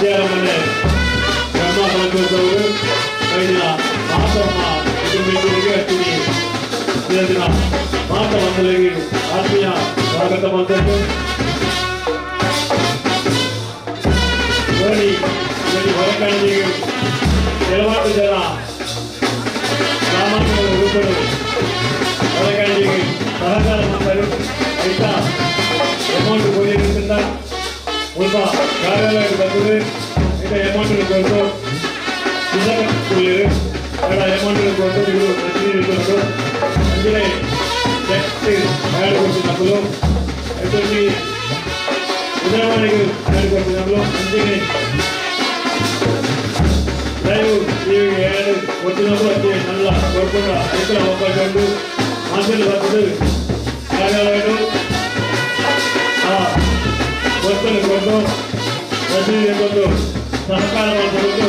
ವಿದ್ಯಾರಮನೆ ಬ್ರಹ್ಮ ಸಂತೋಷವರು ಕೈದಿನ ಮಾತಮ್ಮ ಕುಟುಂಬಿಕರಿಗೆ ಅತ್ತಿನಿ ದಿನ ಮಾತ ವಂದಲೆಗೆ ಆತ್ಮೀಯ ಸ್ವಾಗತ ಮಂತ್ರದ್ದು ನೋಡಿ ಇಲ್ಲಿ ಹೊರಕಂಡಿಗೆ ಕೆಲವಾರು ಜನ ಸಾಮಾನ್ಯ ರೂಪಗಳು ಹೊರಕಂಡಿಗೆ ಸಹಕಾರ ಮಾಡ್ತಾರೆ. ಐತಾ ಅಮೌಂಟ್ ಕೊಡಿಯಿಂದ ಮುಲ್ಪ ಕಾರ್ಯಾಲಯಕ್ಕೆ ಬಂದಿದೆ. ಈಗ ಅಮೌಂಟ್ ಕೊಟ್ಟು ಅಡ ಅಮೌಂಟ್ ಕೊಟ್ಟು ಇವರು ಪ್ರತಿನಿಧಿಗಳು ಅಂದರೆ ಚೆಕ್ ತಯಾರು ಕೊಡ್ತಿದ್ದಕ್ಕಲು ಐತೊಂಜಿ ಉದಾಹರಣೆಗೆ ತಯಾರು ಕೊಡ್ತಿದ್ದಕ್ಕಲು ಅಂಚನೆ ಲೈವ್ ಟಿವಿಗೆ ಎರಡು ಕೊಡ್ತಿದ್ದಕ್ಕಲು ಅಂಚೆ ನಲ್ಲ ಕೊಡ್ಕೊಂಡ ಐತಲ ಅವಕಾಶ ಉಂಟು. ಮಾತೆಲ್ಲ ಬರ್ತದೆ ಕಾರ್ಯಾಲಯಗಳು ಆ ವಸ್ತುವನ್ನು ಕೊಟ್ಟು ಪ್ರತಿನಿಧಿಗೊಂದು ಸಹಕಾರ ಮಾಡಿಕೊಂಡು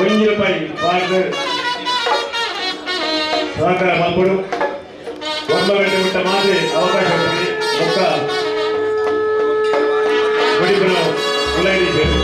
ಒಂಜಿ ರೂಪಾಯಿ ಬಾರ್ದು ಸಹಕಾರ ಮಲ್ಪಡು. 1 ಗಂಟೆ ಬಿಟ್ಟ ಮಾತ್ರ ಅವಕಾಶ ಕೊಡ್ತೀನಿ. ಒಕ್ಕ ಮುಡಿಪುನ ಉಲೈದಿದ್ದೇವೆ.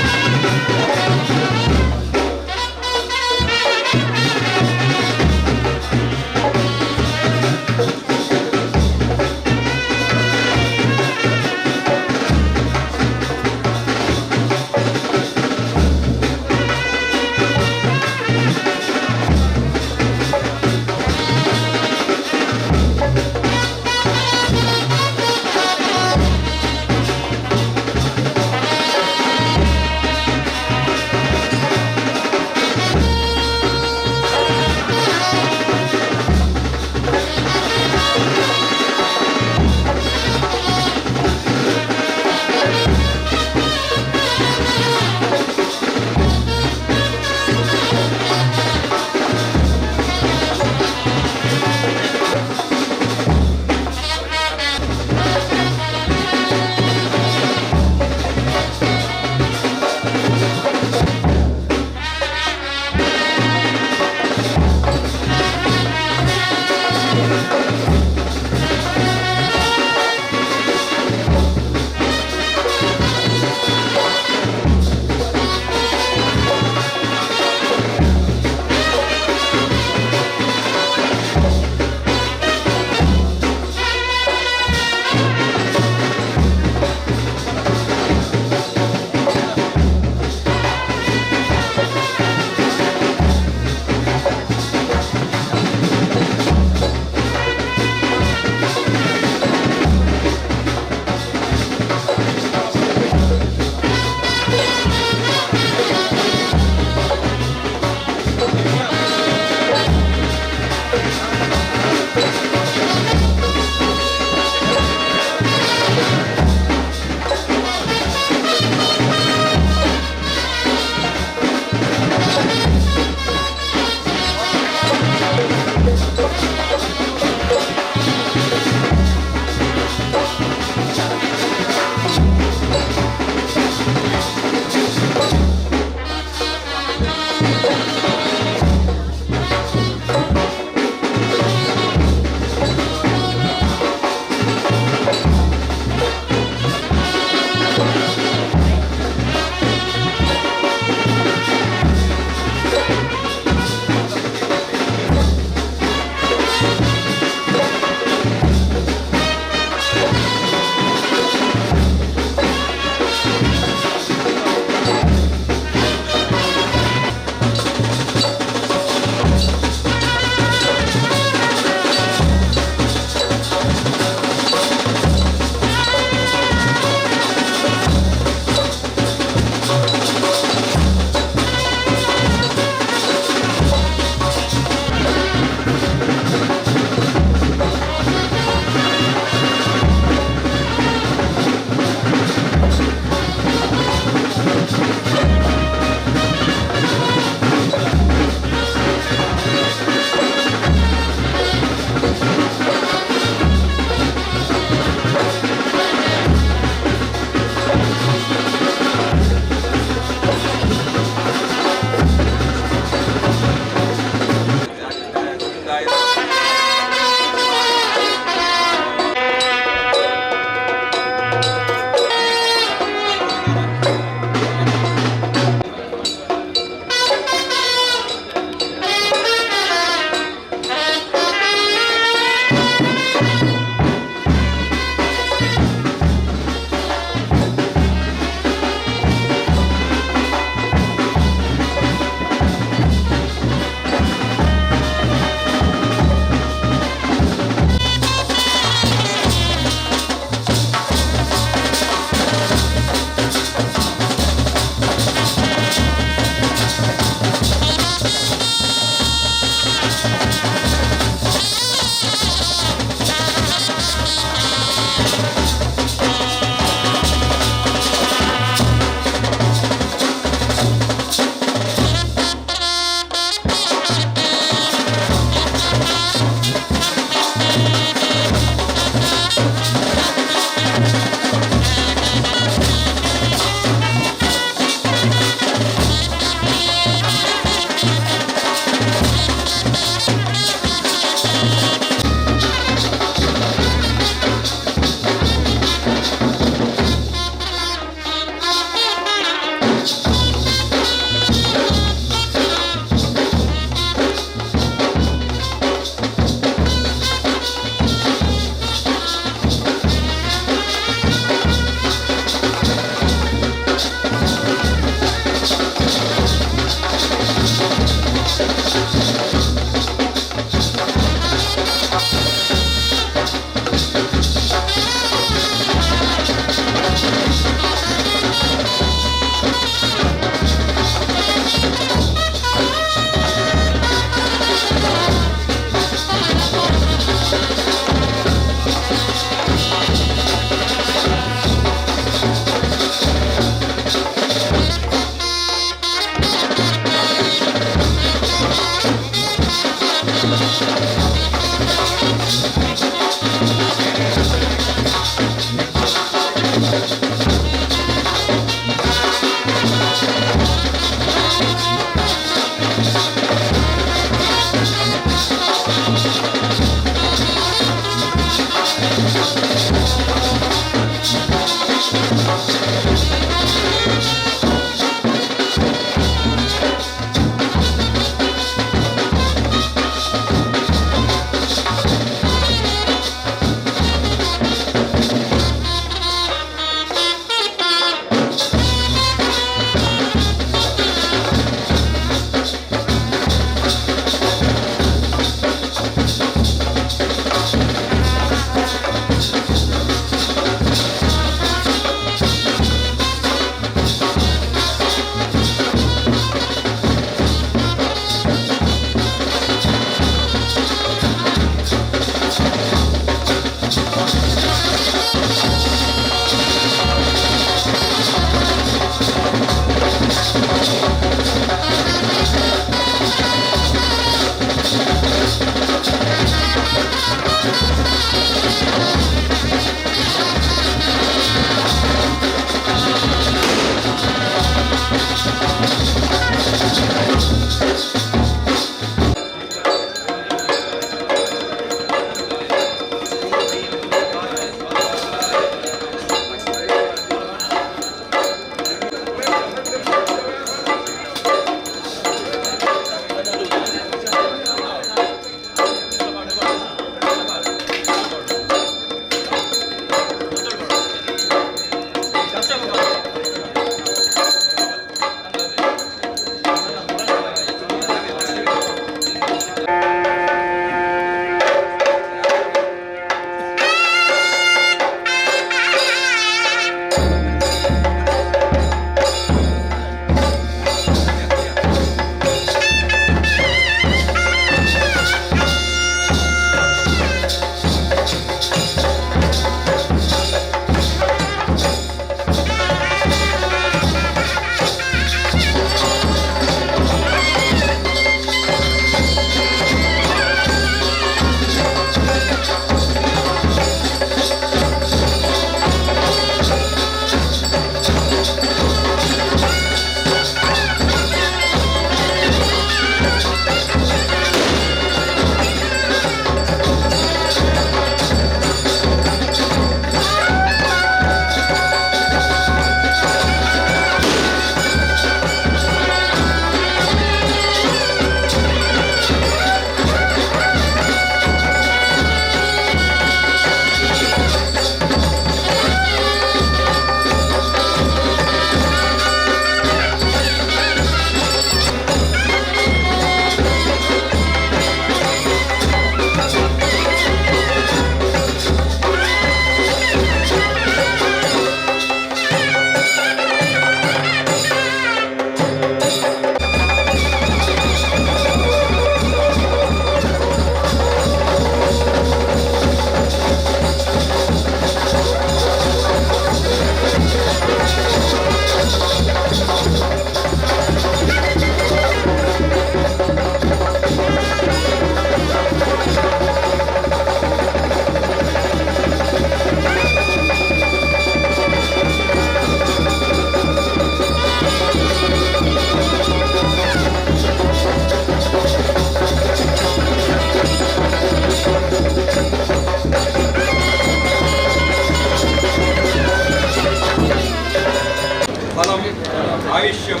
ಆಯುಷ್ಯಂ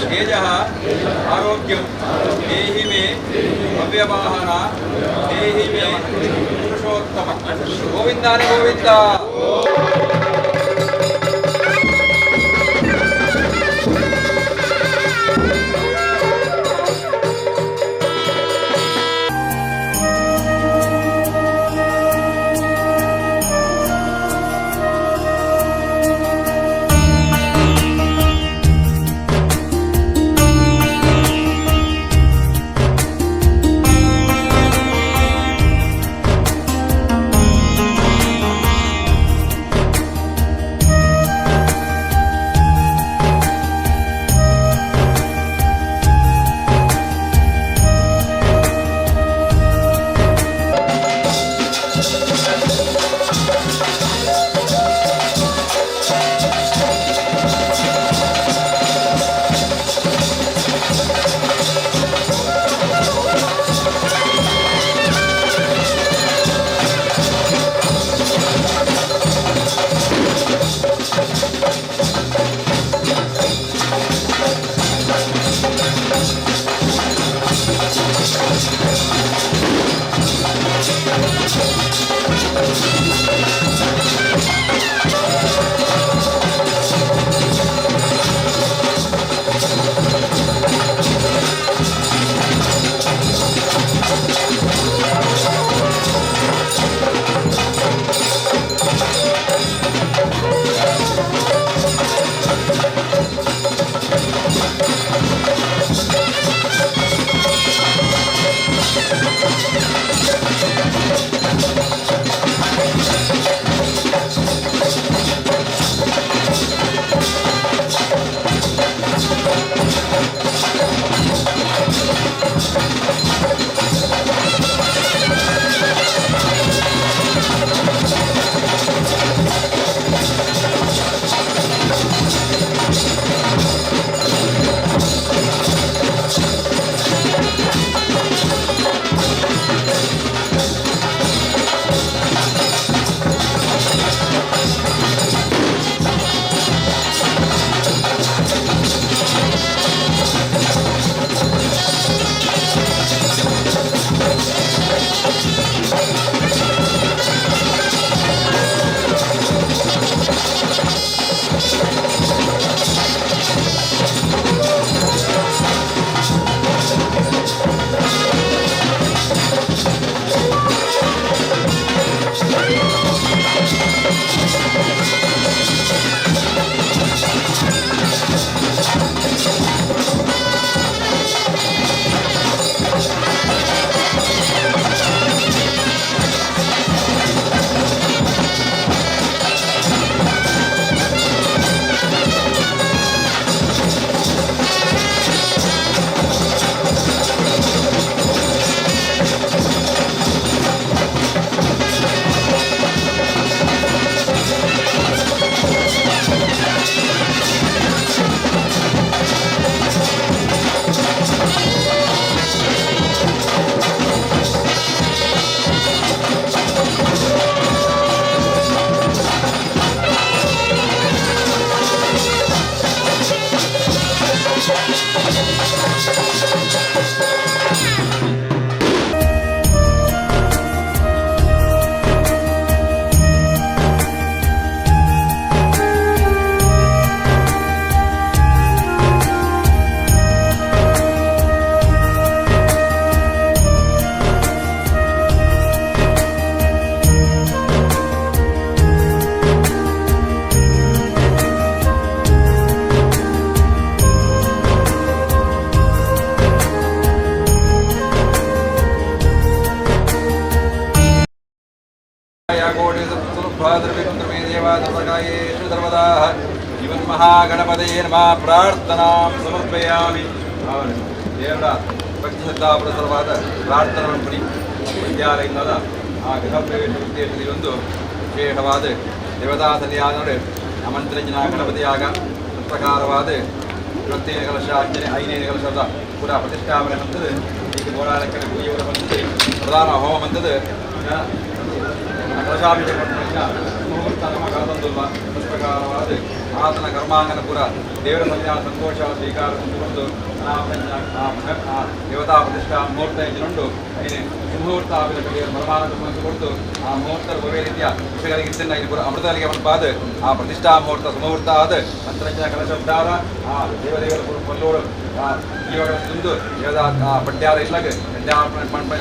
ತೇಜಃ ಆರೋಗ್ಯಂ ದೇಹಿ ಮೇ ಅವ್ಯವಾಹನ ದೇಹಿ ಮೇ ಪುರುಷೋತ್ತಮ. ಗೋವಿಂದಾನ ಗೋವಿಂದ. ಮಹಾಗಣಪತಯೇ ನಮಃ. ಪ್ರಾರ್ಥನಾಂ ಸಮರ್ಪಯಾಮಿ. ದೇವರ ಭಕ್ತಿ ಶ್ರದ್ಧಾಪುರಸರವಾದ ಪ್ರಾರ್ಥನೆ ಪಡಿ ವಿದ್ಯಾಲಯದ ಆ ಗೃಹ ಪ್ರವೇಶ ಉದ್ದೇಶದಲ್ಲಿ ಒಂದು ವಿಶೇಷವಾದ ದೇವತಾ ಸನ್ನಿಧಾನೋಡು ಆಮಂತ್ರಿಸಿನ ಗಣಪತಿಯಾಗ ಪ್ರಕಾರವಾದ 25 ಕಲಶ ಅರ್ಚನೆ 5 ಕಲಶದ ಪೂರ ಪ್ರತಿಷ್ಠಾಪನೆ ಬಂದது. ಈಗ ಗೋಳಾಲಕ್ಕಡೆ ಪೂಜೆಗಳು ಬಂದது. ಪ್ರಧಾನ ಹೋಮ ಬಂದது. ಕಲಶಾಭಿಷೇಕ ಮುಹೂರ್ತ ನಮ್ಮ ಕಳೆದಂದುಲ್ಲ. ಪ್ರಕಾರವಾದ ಆತನ ಕರ್ಮಾಂಗನ ಪುರ ದೇವರ ಸನ್ಯಾಸ ಸಂತೋಷ ಸ್ವೀಕಾರ ಹೊಂದಿಕೊಂಡು ದೇವತಾ ಪ್ರತಿಷ್ಠಾ ಮುಹೂರ್ತ ಎಂಜಿನುಂಡು ಐನೆ ಮುಹೂರ್ತ ದೇವರ ಪರಮಾನಂದ ಕೊಡ್ತು ಆ ಮುಹೂರ್ತ ಒವೇ ರೀತಿಯ ವಿಷಯಗಳಿಗೆ ಐದು ಪುರ ಅಮೃತಗಳಿಗೆ ಮನ್ಪಾದ ಆ ಪ್ರತಿಷ್ಠಾ ಮುಹೂರ್ತ ಸುಮುಹೂರ್ತ ಆದ ಮಂತ್ರಜ್ಞ ಕಲಶೋದ್ಧಾರ ಆ ದೇವದೇವರ ಪಲ್ಲೋಡು ಆ ಜೀವಗಳ ತುಂದು ದೇವದ ಆ ಪಡ್ಯಾರ ಇಲ್ಲಗ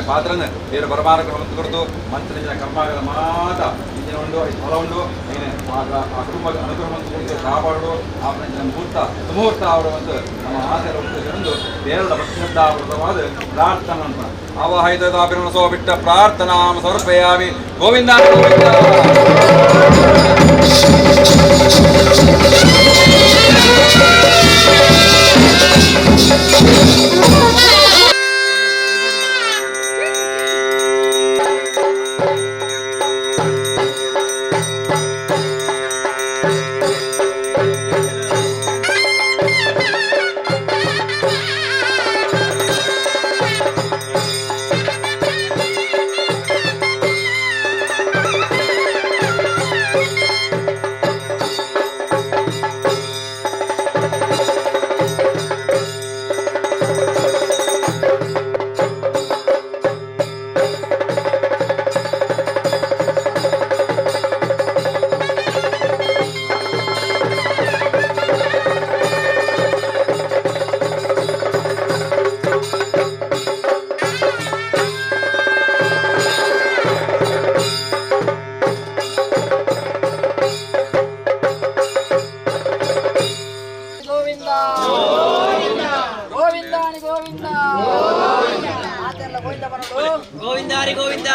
ಪಾತ್ರನ ದೇವರ ಪರಮಾನುಗ್ರಹ ಕೊಡ್ತು ಮಂತ್ರಜ್ಞ ಕರ್ಮಾಗದ ಮಾತ ಇಂಜಿನ ಉಂಡು ಫಲ ಉಂಡು ಐನೆ ಆ ಕುಟುಂಬ ಅನುಗ್ರಹ ಕೊಡ್ತು ಕಾಪಾಡು ಆ ಮುಹೂರ್ತ ಸುಮುಹೂರ್ತ ಅವರು ಮತ್ತು ನಮ್ಮ ಆಸೆ ಒಂದು ದೇವರ ಭಕ್ತಿಶ್ರದ್ಧಾಪೂರ್ವಕವಾದ ಪ್ರಾರ್ಥನಾ ಆವಾಹಿತಾಭಿರ್ಮನಸೋ ಬಿಟ್ಟ ಪ್ರಾರ್ಥನಾ ಸಮರ್ಪಯಾಮಿ. ಗೋವಿಂದ ಗೋವಿಂದ. ಗೋವಿಂದಾರಿ ಗೋವಿಂದ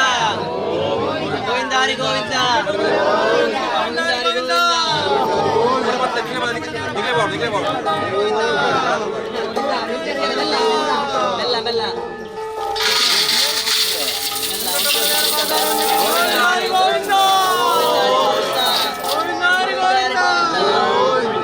ಗೋವಿಂದಾರಿ ಗೋವಿಂದ ಗೋವಿಂದಾರಿ ಗೋವಿಂದ. ಮೆಲ್ಲ ಮೆಲ್ಲ ಗೋವಿಂದ ಗೋವಿಂದಾರಿ ಗೋವಿಂದ. ಗೋವಿಂದ.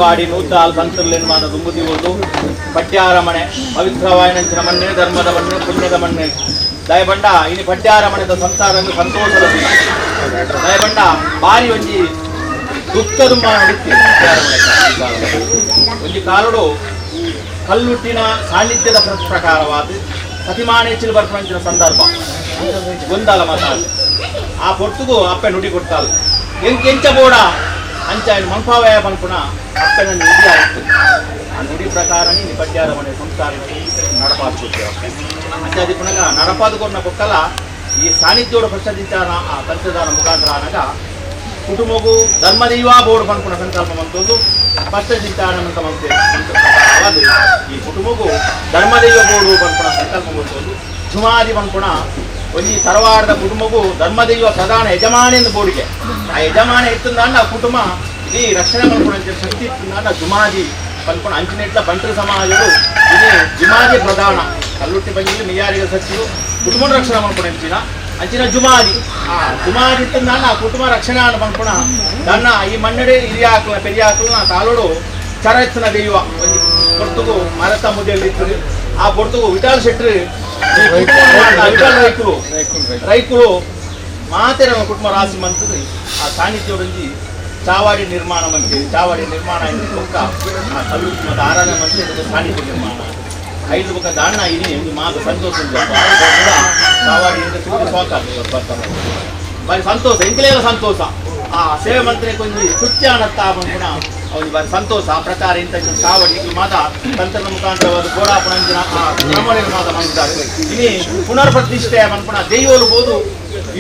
ಬಸವಾಡಿ ನೂತಾಲ್ ಸಂತರ್ಲೇನು ಮಾತ ದುಂಬುದಿವುದು ಪಟ್ಯಾರ ಮನೆ ಪವಿತ್ರವಾಯಿನಂಚಿನ ಮಣ್ಣೆ ಧರ್ಮದ ಮಣ್ಣೆ ಪುಣ್ಯದ ಮಣ್ಣೆ ದಯಬಂಡ ಇನಿ ಪಟ್ಯಾರ ಮನೆದ ಸಂಸಾರ ಸಂತೋಷದ ದಿನ ದಯಬಂಡ ಬಾರಿ ಒಂಜಿ ದುಃಖ ದುಂಬ ನಡೀತಿ ಒಂಜಿ ಕಾಲುಡು ಕಲ್ಲುಟ್ಟಿನ ಸಾನ್ನಿಧ್ಯದ ಪ್ರಕಾರವಾದ ಸತಿಮಾನೇಚಿಲು ಬರ್ಪಣಂಚಿನ ಸಂದರ್ಭ ಗೊಂದಲ ಮಾತ ಆ ಪೊರ್ತುಗು ಅಪ್ಪೆ ನುಡಿ ಕೊಡ್ತಾಳು ಎಂಚ ಬೋಡ ಅಂಚ ಮನ್ಪಾವಯ ಪನ್ಪುಣ ಅಪ್ಪೆನ ನುಡಿ ಆಯಿತು ಆ ನುಡಿ ಪ್ರಕಾರ ನೀನು ಪಟ್ಯಾರ ಮನೆ ಸಂಸಾರ ನಡಪಾದು ಅಂಚಾದಿ ಪುನಗ ನಡಪಾದು ಕೊನ್ನ ಪೊಕ್ಕಲ ಈ ಸಾನ್ನಿಧ್ಯೋಡು ಪ್ರಶ್ನಿಂಚಾನ ಆ ತಂತ್ರದಾನ ಮುಖಾಂತರ ಆನಗ ಕುಟುಂಬಗೂ ಧರ್ಮದೈವ ಬೋರ್ಡ್ ಪನ್ಪುಣ ಸಂಕಲ್ಪ ಮಂತೊಂದು ಪಶ್ಚಿಂಚಾನಂತ ಮಂತೆ ಈ ಕುಟುಂಬಗೂ ಧರ್ಮದೈವ ಬೋರ್ಡು ಪನ್ಪುಣ ಸಂಕಲ್ಪ ಮಂತೊಂದು ಜುಮಾದಿ ಪನ್ಪುಣ ಒಂಜಿ ತರವಾರದ ಕುಟುಂಬಗೂ ಧರ್ಮದೈವ ಪ್ರಧಾನ ಯಜಮಾನಿ ಎಂದು ಬೋಡಿಗೆ ಆ ಯಜಮಾನ ಇತ್ತಂದಾಂಡ ಆ ಕುಟುಂಬ ಇಡೀ ರಕ್ಷಣೆ ಮಲ್ಪುಣ ಶಕ್ತಿ ಇತ್ತಂದಾಂಡ ಜುಮಾದಿ ಪನ್ಪುಣ ಅಂಚಿನೆಟ್ಲ ಬಂಟರ ಸಮಾಜಡು ಇದು ಜುಮಾದಿ ಪ್ರಧಾನ ಕಲ್ಲುಟ್ಟಿ ಬಂಜಿಲು ಮಿಯಾರಿಗ ಸಚಿವರು ಕುಟುಂಬ ರಕ್ಷಣೆ ಮಲ್ಪುಣ ಅಂಚಿನ ಅಂಚಿನ ಜುಮಾದಿ ಆ ಜುಮಾದಿ ಇತ್ತಂದಾಂಡ ಆ ಕುಟುಂಬ ರಕ್ಷಣೆ ಪನ್ಪುಣ ದನ್ನ ಈ ಮಣ್ಣಡೆ ಹಿರಿಯಾಕ್ಲ ಪೆರಿಯಾಕ್ಲ ಕಾಲೋಡು ಚರಚನ ದೈವ ಒಂಜಿ ಪೊರ್ತುಗು ಮರತ ಮುದೆಯಲ್ಲಿ ಇರ್ತದೆ ಆ ಪೊರ್ತುಗು ವಿಠಾಲ್ ಶೆಟ್ರು ವಿಠಾಲ್ ರೈಕುಲು ರೈಕುಲು ಮಾತೆರ ಕುಟುಂಬ ರಾಶಿ ಮಂತದ ಆ ಸಾನ್ನಿಧ್ಯವೊಂಜಿ ಚಾವಾಡಿ ನಿರ್ಮಾಣ ಮಂತ್ರಿ ಚಾವಾಡಿ ನಿರ್ಮಾಣ ಬೊಕ್ಕ ಆ ಕಲ್ಲು ಮತ್ತು ಆರಾಧನೆ ಮಂತ್ರಿ ಸಾನ್ನಿಧ್ಯ ನಿರ್ಮಾಣ ಐದು ಬೊಕ್ಕ ದಾಣ್ಣ ಇನಿ ಒಂದು ಮಾತು ಸಂತೋಷ ಚಾವಾಡಿ ಸ್ವಾಗತ ಬಾರಿ ಸಂತೋಷ ಇಂಕಲೇಲ ಸಂತೋಷ ಆ ಸೇವೆ ಮಂತ್ರಿ ಕೊಂಜಿ ಸುತ್ಯಾನತ್ತ ಪನ್ಪುನ ಅವನು ಬಾರಿ ಸಂತೋಷ ಆ ಪ್ರಕಾರ ಇಂಥ ಚಾವಡಿ ಮಾತ ತಂತ್ರದ ಮುಖಾಂತರವಾದ ಗೋಡಾಪುಣಂಜಿನ ಆ ಕ್ರಮಳಿನ ಮಾತ ಮಂದಿದ್ದಾರೆ ಇನಿ ಪುನರ್ ಪ್ರತಿಷ್ಠೆ ಪನ್ಪುಣ ದೈವಲು ಬೋದು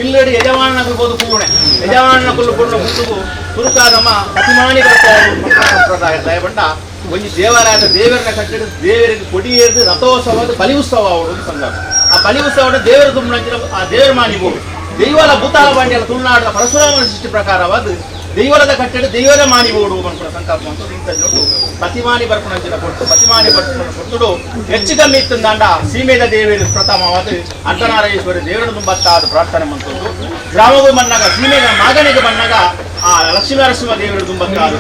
ಇಲ್ಲಡಿ ಯಜಮಾನನಗಳು ಬೋದು ಕುಲ್ಲುಣೆ ಯಜಮಾನನ ಕುಲ್ಲು ಕೊಡುವ ಕುತ್ತುಗು ತುರುಕಾದಮ್ಮ ಅತಿಮಾನಿ ಸಂಪ್ರದಾಯ ದಯಬಂಡ ಒಂಜಿ ದೇವಾಲಯದ ದೇವರನ್ನ ಕಟ್ಟಿದ ದೇವರಿಗೆ ಕೊಡಿ ಏರಿದು ರಥೋತ್ಸವ ಬಲಿ ಉತ್ಸವ ಅವಳು ಸಂದರ್ಭ ಆ ಬಲಿ ಉತ್ಸವ ದೇವರ ದುಮ್ಮನಂಚಿನ ಆ ದೇವರ ಮಾನಿಬೋದು ದೈವಲ ಭೂತಾಲ ಬಾಂಡ್ಯಲ ತುಳುನಾಡಿನ ಪರಶುರಾಮನ ಸೃಷ್ಟಿ ಪ್ರಕಾರವಾದ ದೈವಲದ ಕಟ್ಟಡ ದೈವದ ಮಾನಿಬೋಡು ಪನ್ಪುನ ಸಂಕಲ್ಪ ಅಂತ ಇಂಥ ಜೊಟ್ಟು ಪ್ರತಿಮಾನಿ ಬರ್ಪುಣಂಚಿನ ಕೊಟ್ಟು ಪ್ರತಿಮಾನಿ ಬರ್ಪುಣ ಕೊಟ್ಟುಡು ಹೆಚ್ಚು ಕಮ್ಮಿ ಇತ್ತಂದಾಂಡ ಸೀಮೆದ ದೇವಿಯ ಪ್ರಥಮವಾದ ಅರ್ಧನಾರಾಯೇಶ್ವರಿ ದೇವರ ತುಂಬತ್ತಾದ ಪ್ರಾರ್ಥನೆ ಮಂತದ್ದು ಗ್ರಾಮಗೂ ಬಂದಾಗ ಸೀಮೆಗ ಮಾಗಣಿಗೆ ಬಂದಾಗ ಆ ಲಕ್ಷ್ಮೀ ನರಸಿಂಹ ದೇವರ ತುಂಬತ್ತಾದ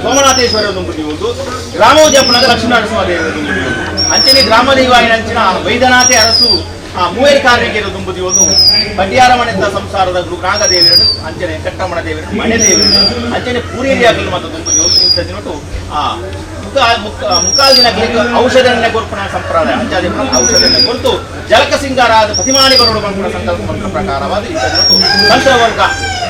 ಸೋಮನಾಥೇಶ್ವರ ತುಂಬುದಿಯುವುದು ಗ್ರಾಮವು ಜಪ್ಪನಾಗ ಲಕ್ಷ್ಮೀ ನರಸಿಂಹ ದೇವರ ತುಂಬುದಿಯುವುದು ಅಂಚನೆ ಗ್ರಾಮ ದೈವಾಯಿನ ಅಂಚಿನ ವೈದ್ಯನಾಥೆ ಅರಸು ಆ ಮೂವೇರು ಕಾರ್ಯಕ್ಕೆ ತುಂಬುದಿಯುವುದು ಬಡ್ಡಿಯಾರ ಮನೆತ ಸಂಸಾರದ ನಾಗದೇವಿರನ್ನು ಅಂಚನೆ ಕಟ್ಟಮಣ ದೇವಿರನ್ನು ಮನೆ ದೇವಿರನ್ನು ಅಂಚನೆ ಪೂರೇರಿಯಾಗಲು ಮತ್ತು ತುಂಬುದಿಯುವುದು ಇಂಥ ದಿನಟು ಆ ಮುಕ್ಕಾಲು ದಿನ ಔಷಧನ್ನೇ ಕೊರ್ಪಣ ಸಂಪ್ರದಾಯ ಅಂಚಾದಿ ಔಷಧನ್ನೇ ಕೊರ್ತು ಜಲಕ ಸಿಂಗಾರಾದ ಪ್ರತಿಮಾನಿ ಬರೋಡು ಬಂಪುಣ ಸಂಕಲ್ಪ ಮಂತ್ರ ಪ್ರಕಾರವಾದ ಇಂಥ ದಿನಟು ತಂತ್ರವರ್ಗ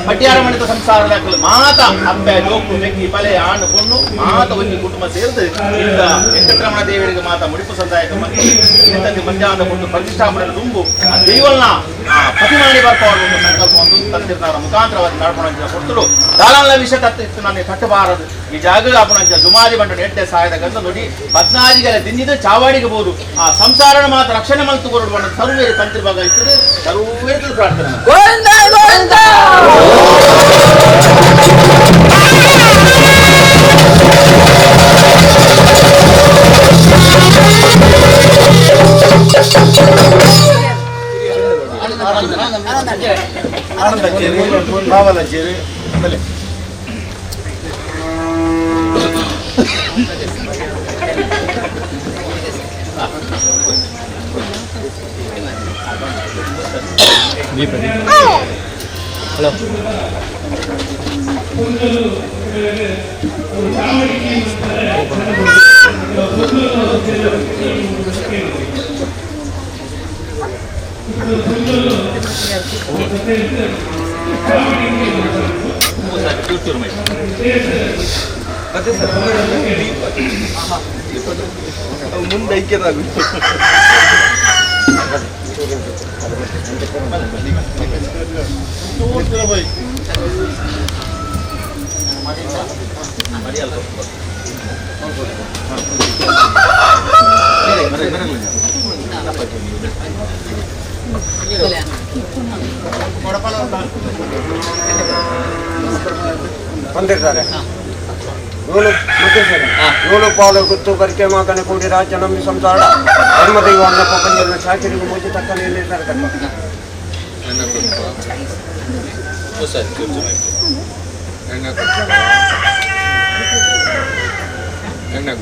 ಪಟ್ಯಾರ ಮಣಿತ ಸಂಸಾರದ ಮಾತ ಅಪ್ಪೆ ಜೋಕು ಮೆಕ್ಕಿ ಪಲೆ ಆಣು ಪೊಣ್ಣು ಮಾತ ಒಂಜಿ ಕುಟುಂಬ ಸೇರಿದು ಇಂದ ವೆಂಕಟರಮಣ ದೇವರಿಗೆ ಮಾತ ಮುಡಿಪು ಸಂದಾಯಕ ಮತ್ತು ಇಂಥದ್ದು ಮಧ್ಯಾಹ್ನ ಕೊಟ್ಟು ಪ್ರತಿಷ್ಠಾಪನೆ ತುಂಬು ಆ ದೈವಲ್ನ ಪ್ರತಿಮಾನಿ ಬರ್ಪವರು ಸಂಕಲ್ಪ ಒಂದು ತಂತಿರ್ತಾರ ಮುಖಾಂತರವಾಗಿ ನಡ್ಪಣ ಕೊಡ್ತಳು ದಾಳಲ್ಲ ವಿಷ ತತ್ತಿತ್ತು ನಾನು ತಟ್ಟಬಾರದು ಈ ಜಾಗ ಅಪನಂಚ ಜುಮಾದಿ ಬಂಡ ಎಡ್ಡೆ ಸಹಾಯದ ಗಂಧ ನುಡಿ ಪದ್ನಾದಿಗಳ ದಿಂಜಿದ ಚಾವಾಡಿಗೆ ಬೋದು ಆ ಸಂಸಾರನ ಮಾತ್ರ ರಕ್ಷಣೆ ಮಲ್ತು ಕೊರಡು ಬಂಡ ಸರ್ವೇರು ತಂತ್ರಿ ಭಾಗ ಇರ್ತದೆ ಸರ್ವೇರು ಪ್ರಾರ್ಥನೆ. ಗೋವಿಂದ ಗೋವಿಂದ. ಹಲೋ ಮುಂದೆ ಐಕ್ಯದಾಗುತ್ತೆ. ಬಂದಿರ್ತಾರೆ. ಏಳು ಪಾಲು ಗುತ್ತು ಬರಿಕೆ ಮಾತನೆ ಕೂಡಿ ರಾಜ್ಯ ನಂಬಿ ಸಂಸಾರ ಧರ್ಮದೈವ ಅನ್ನಪ್ಪ ಪಂಜನ ಶಾಖರಿಗೆ ಮೋಜಿ ತಕ್ಕನೆ ಎಲ್ಲಿದ್ದಾರೆ ತಕ್ಕ. Thank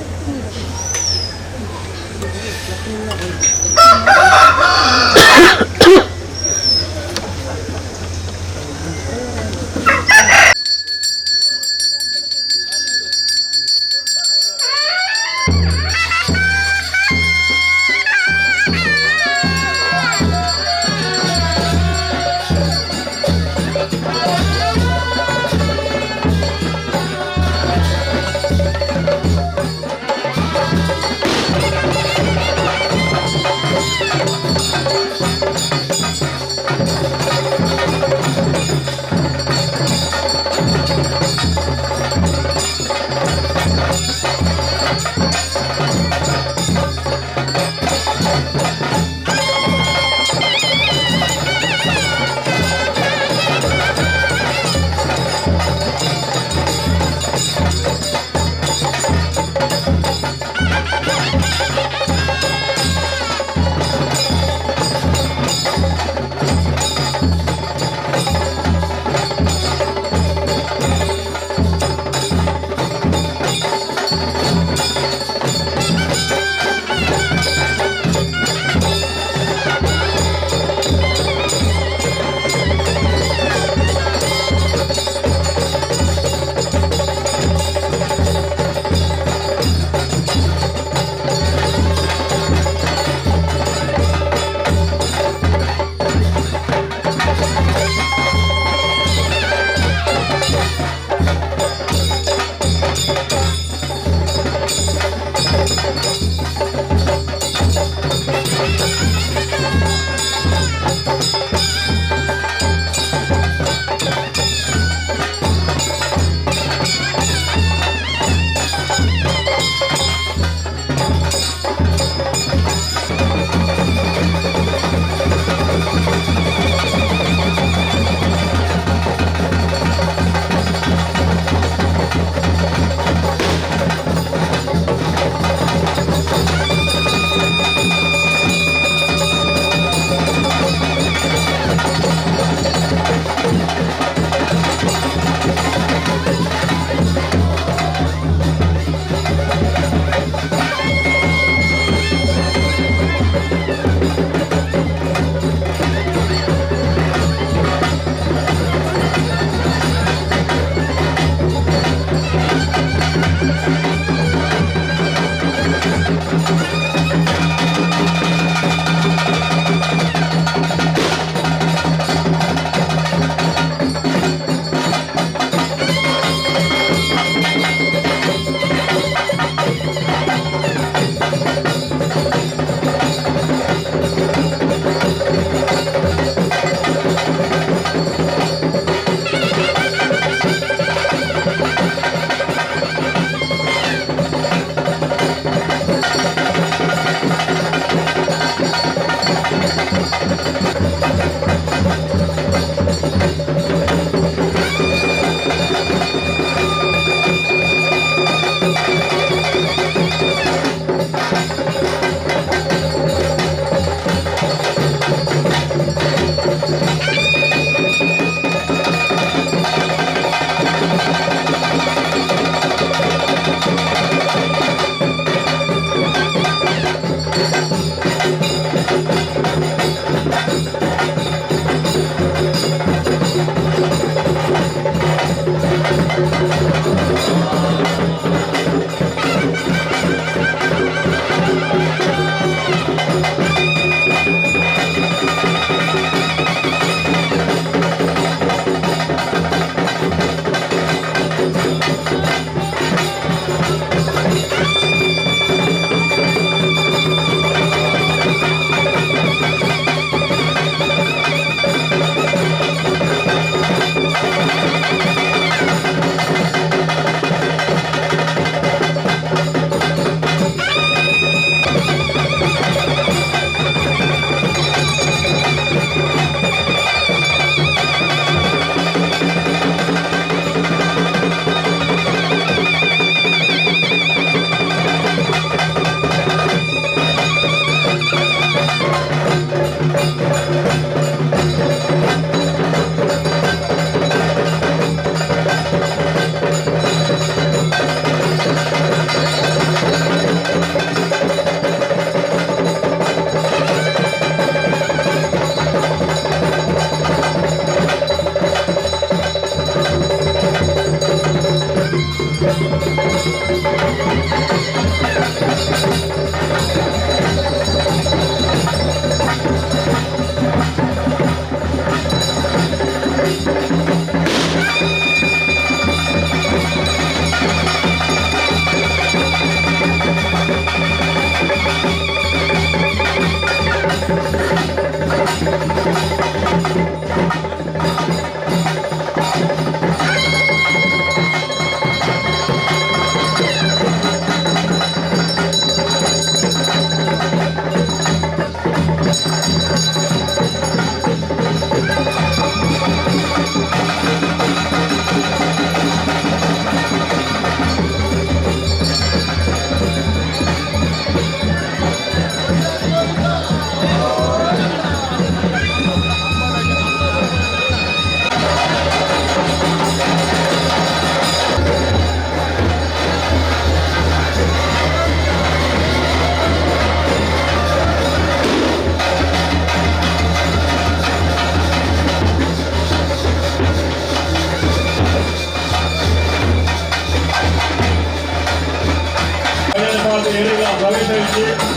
ಸ್ವಾಗತ.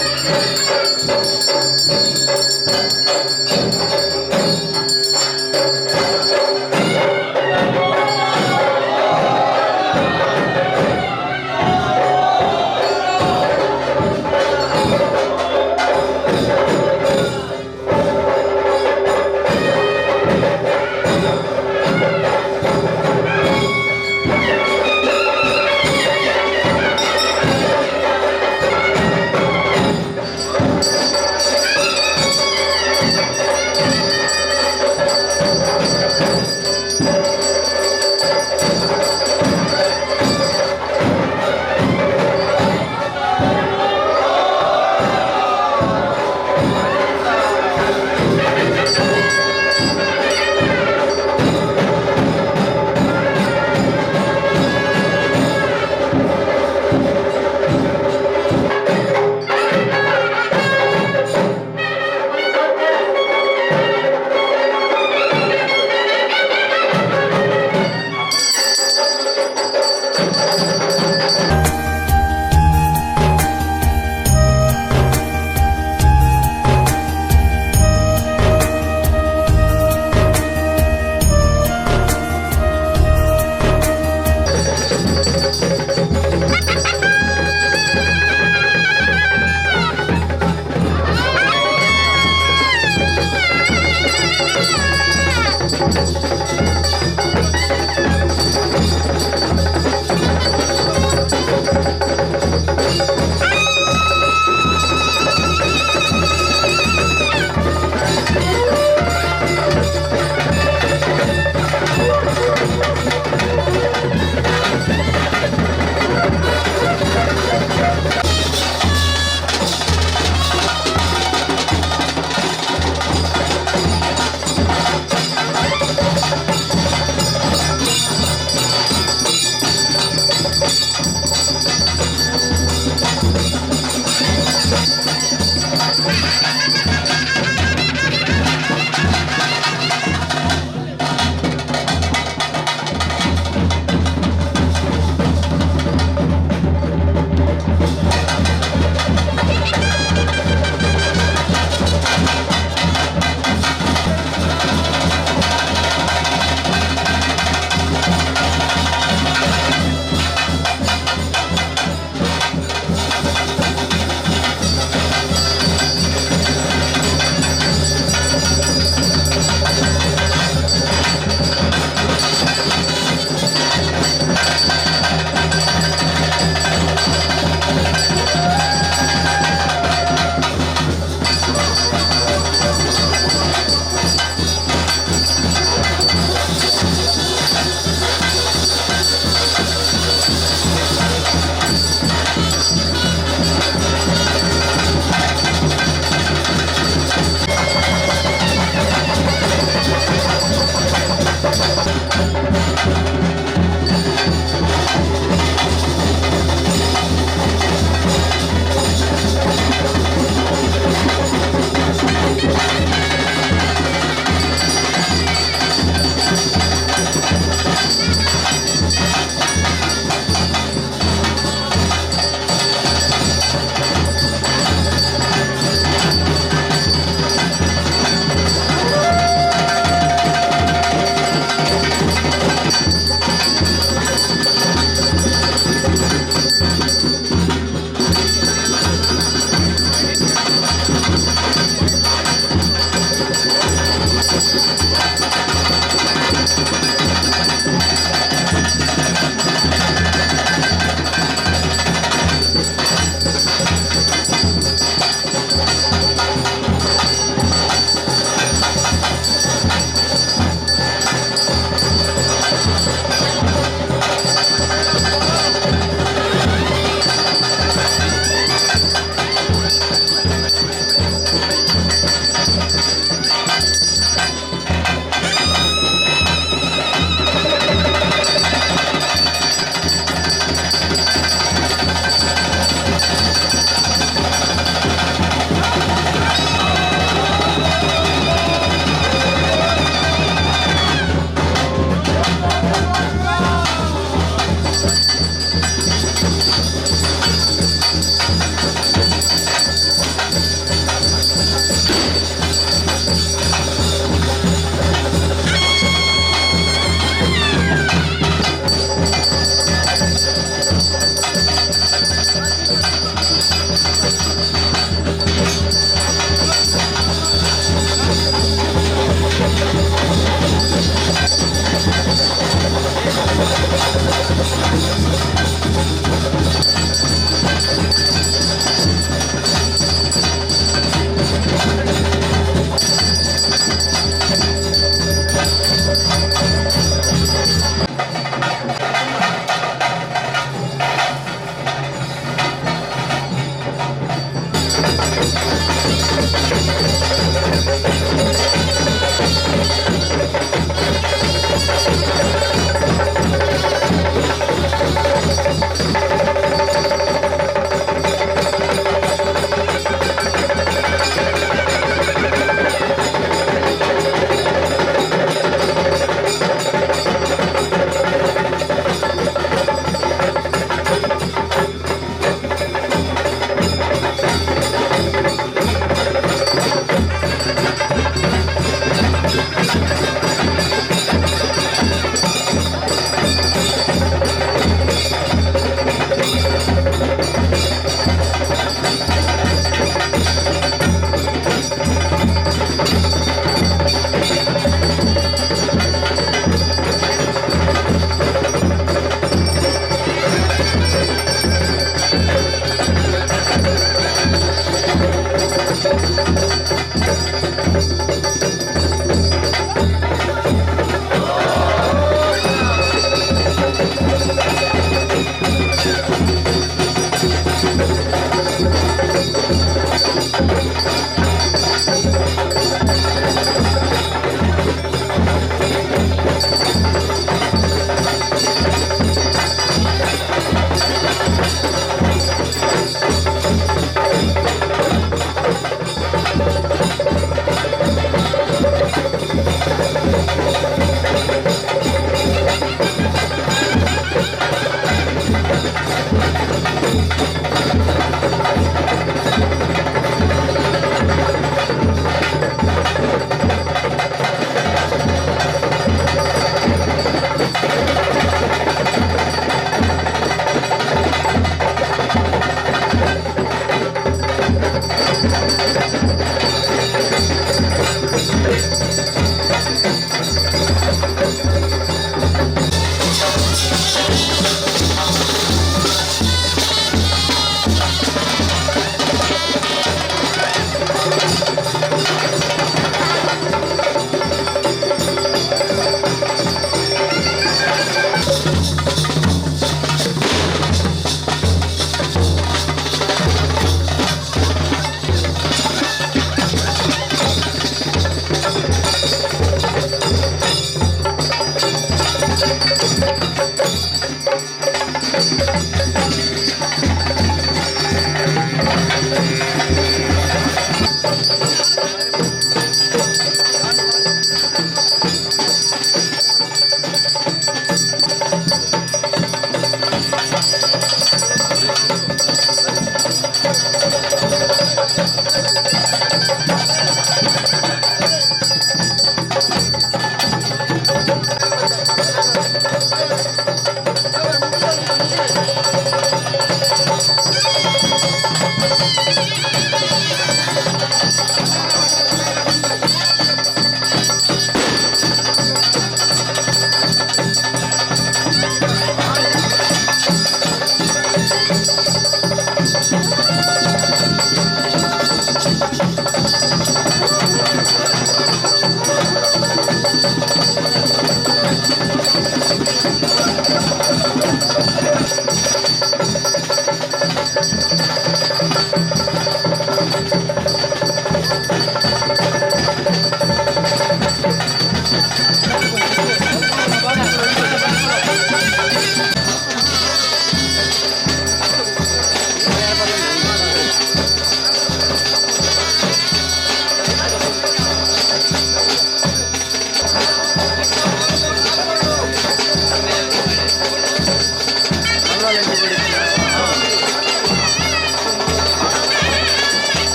Thank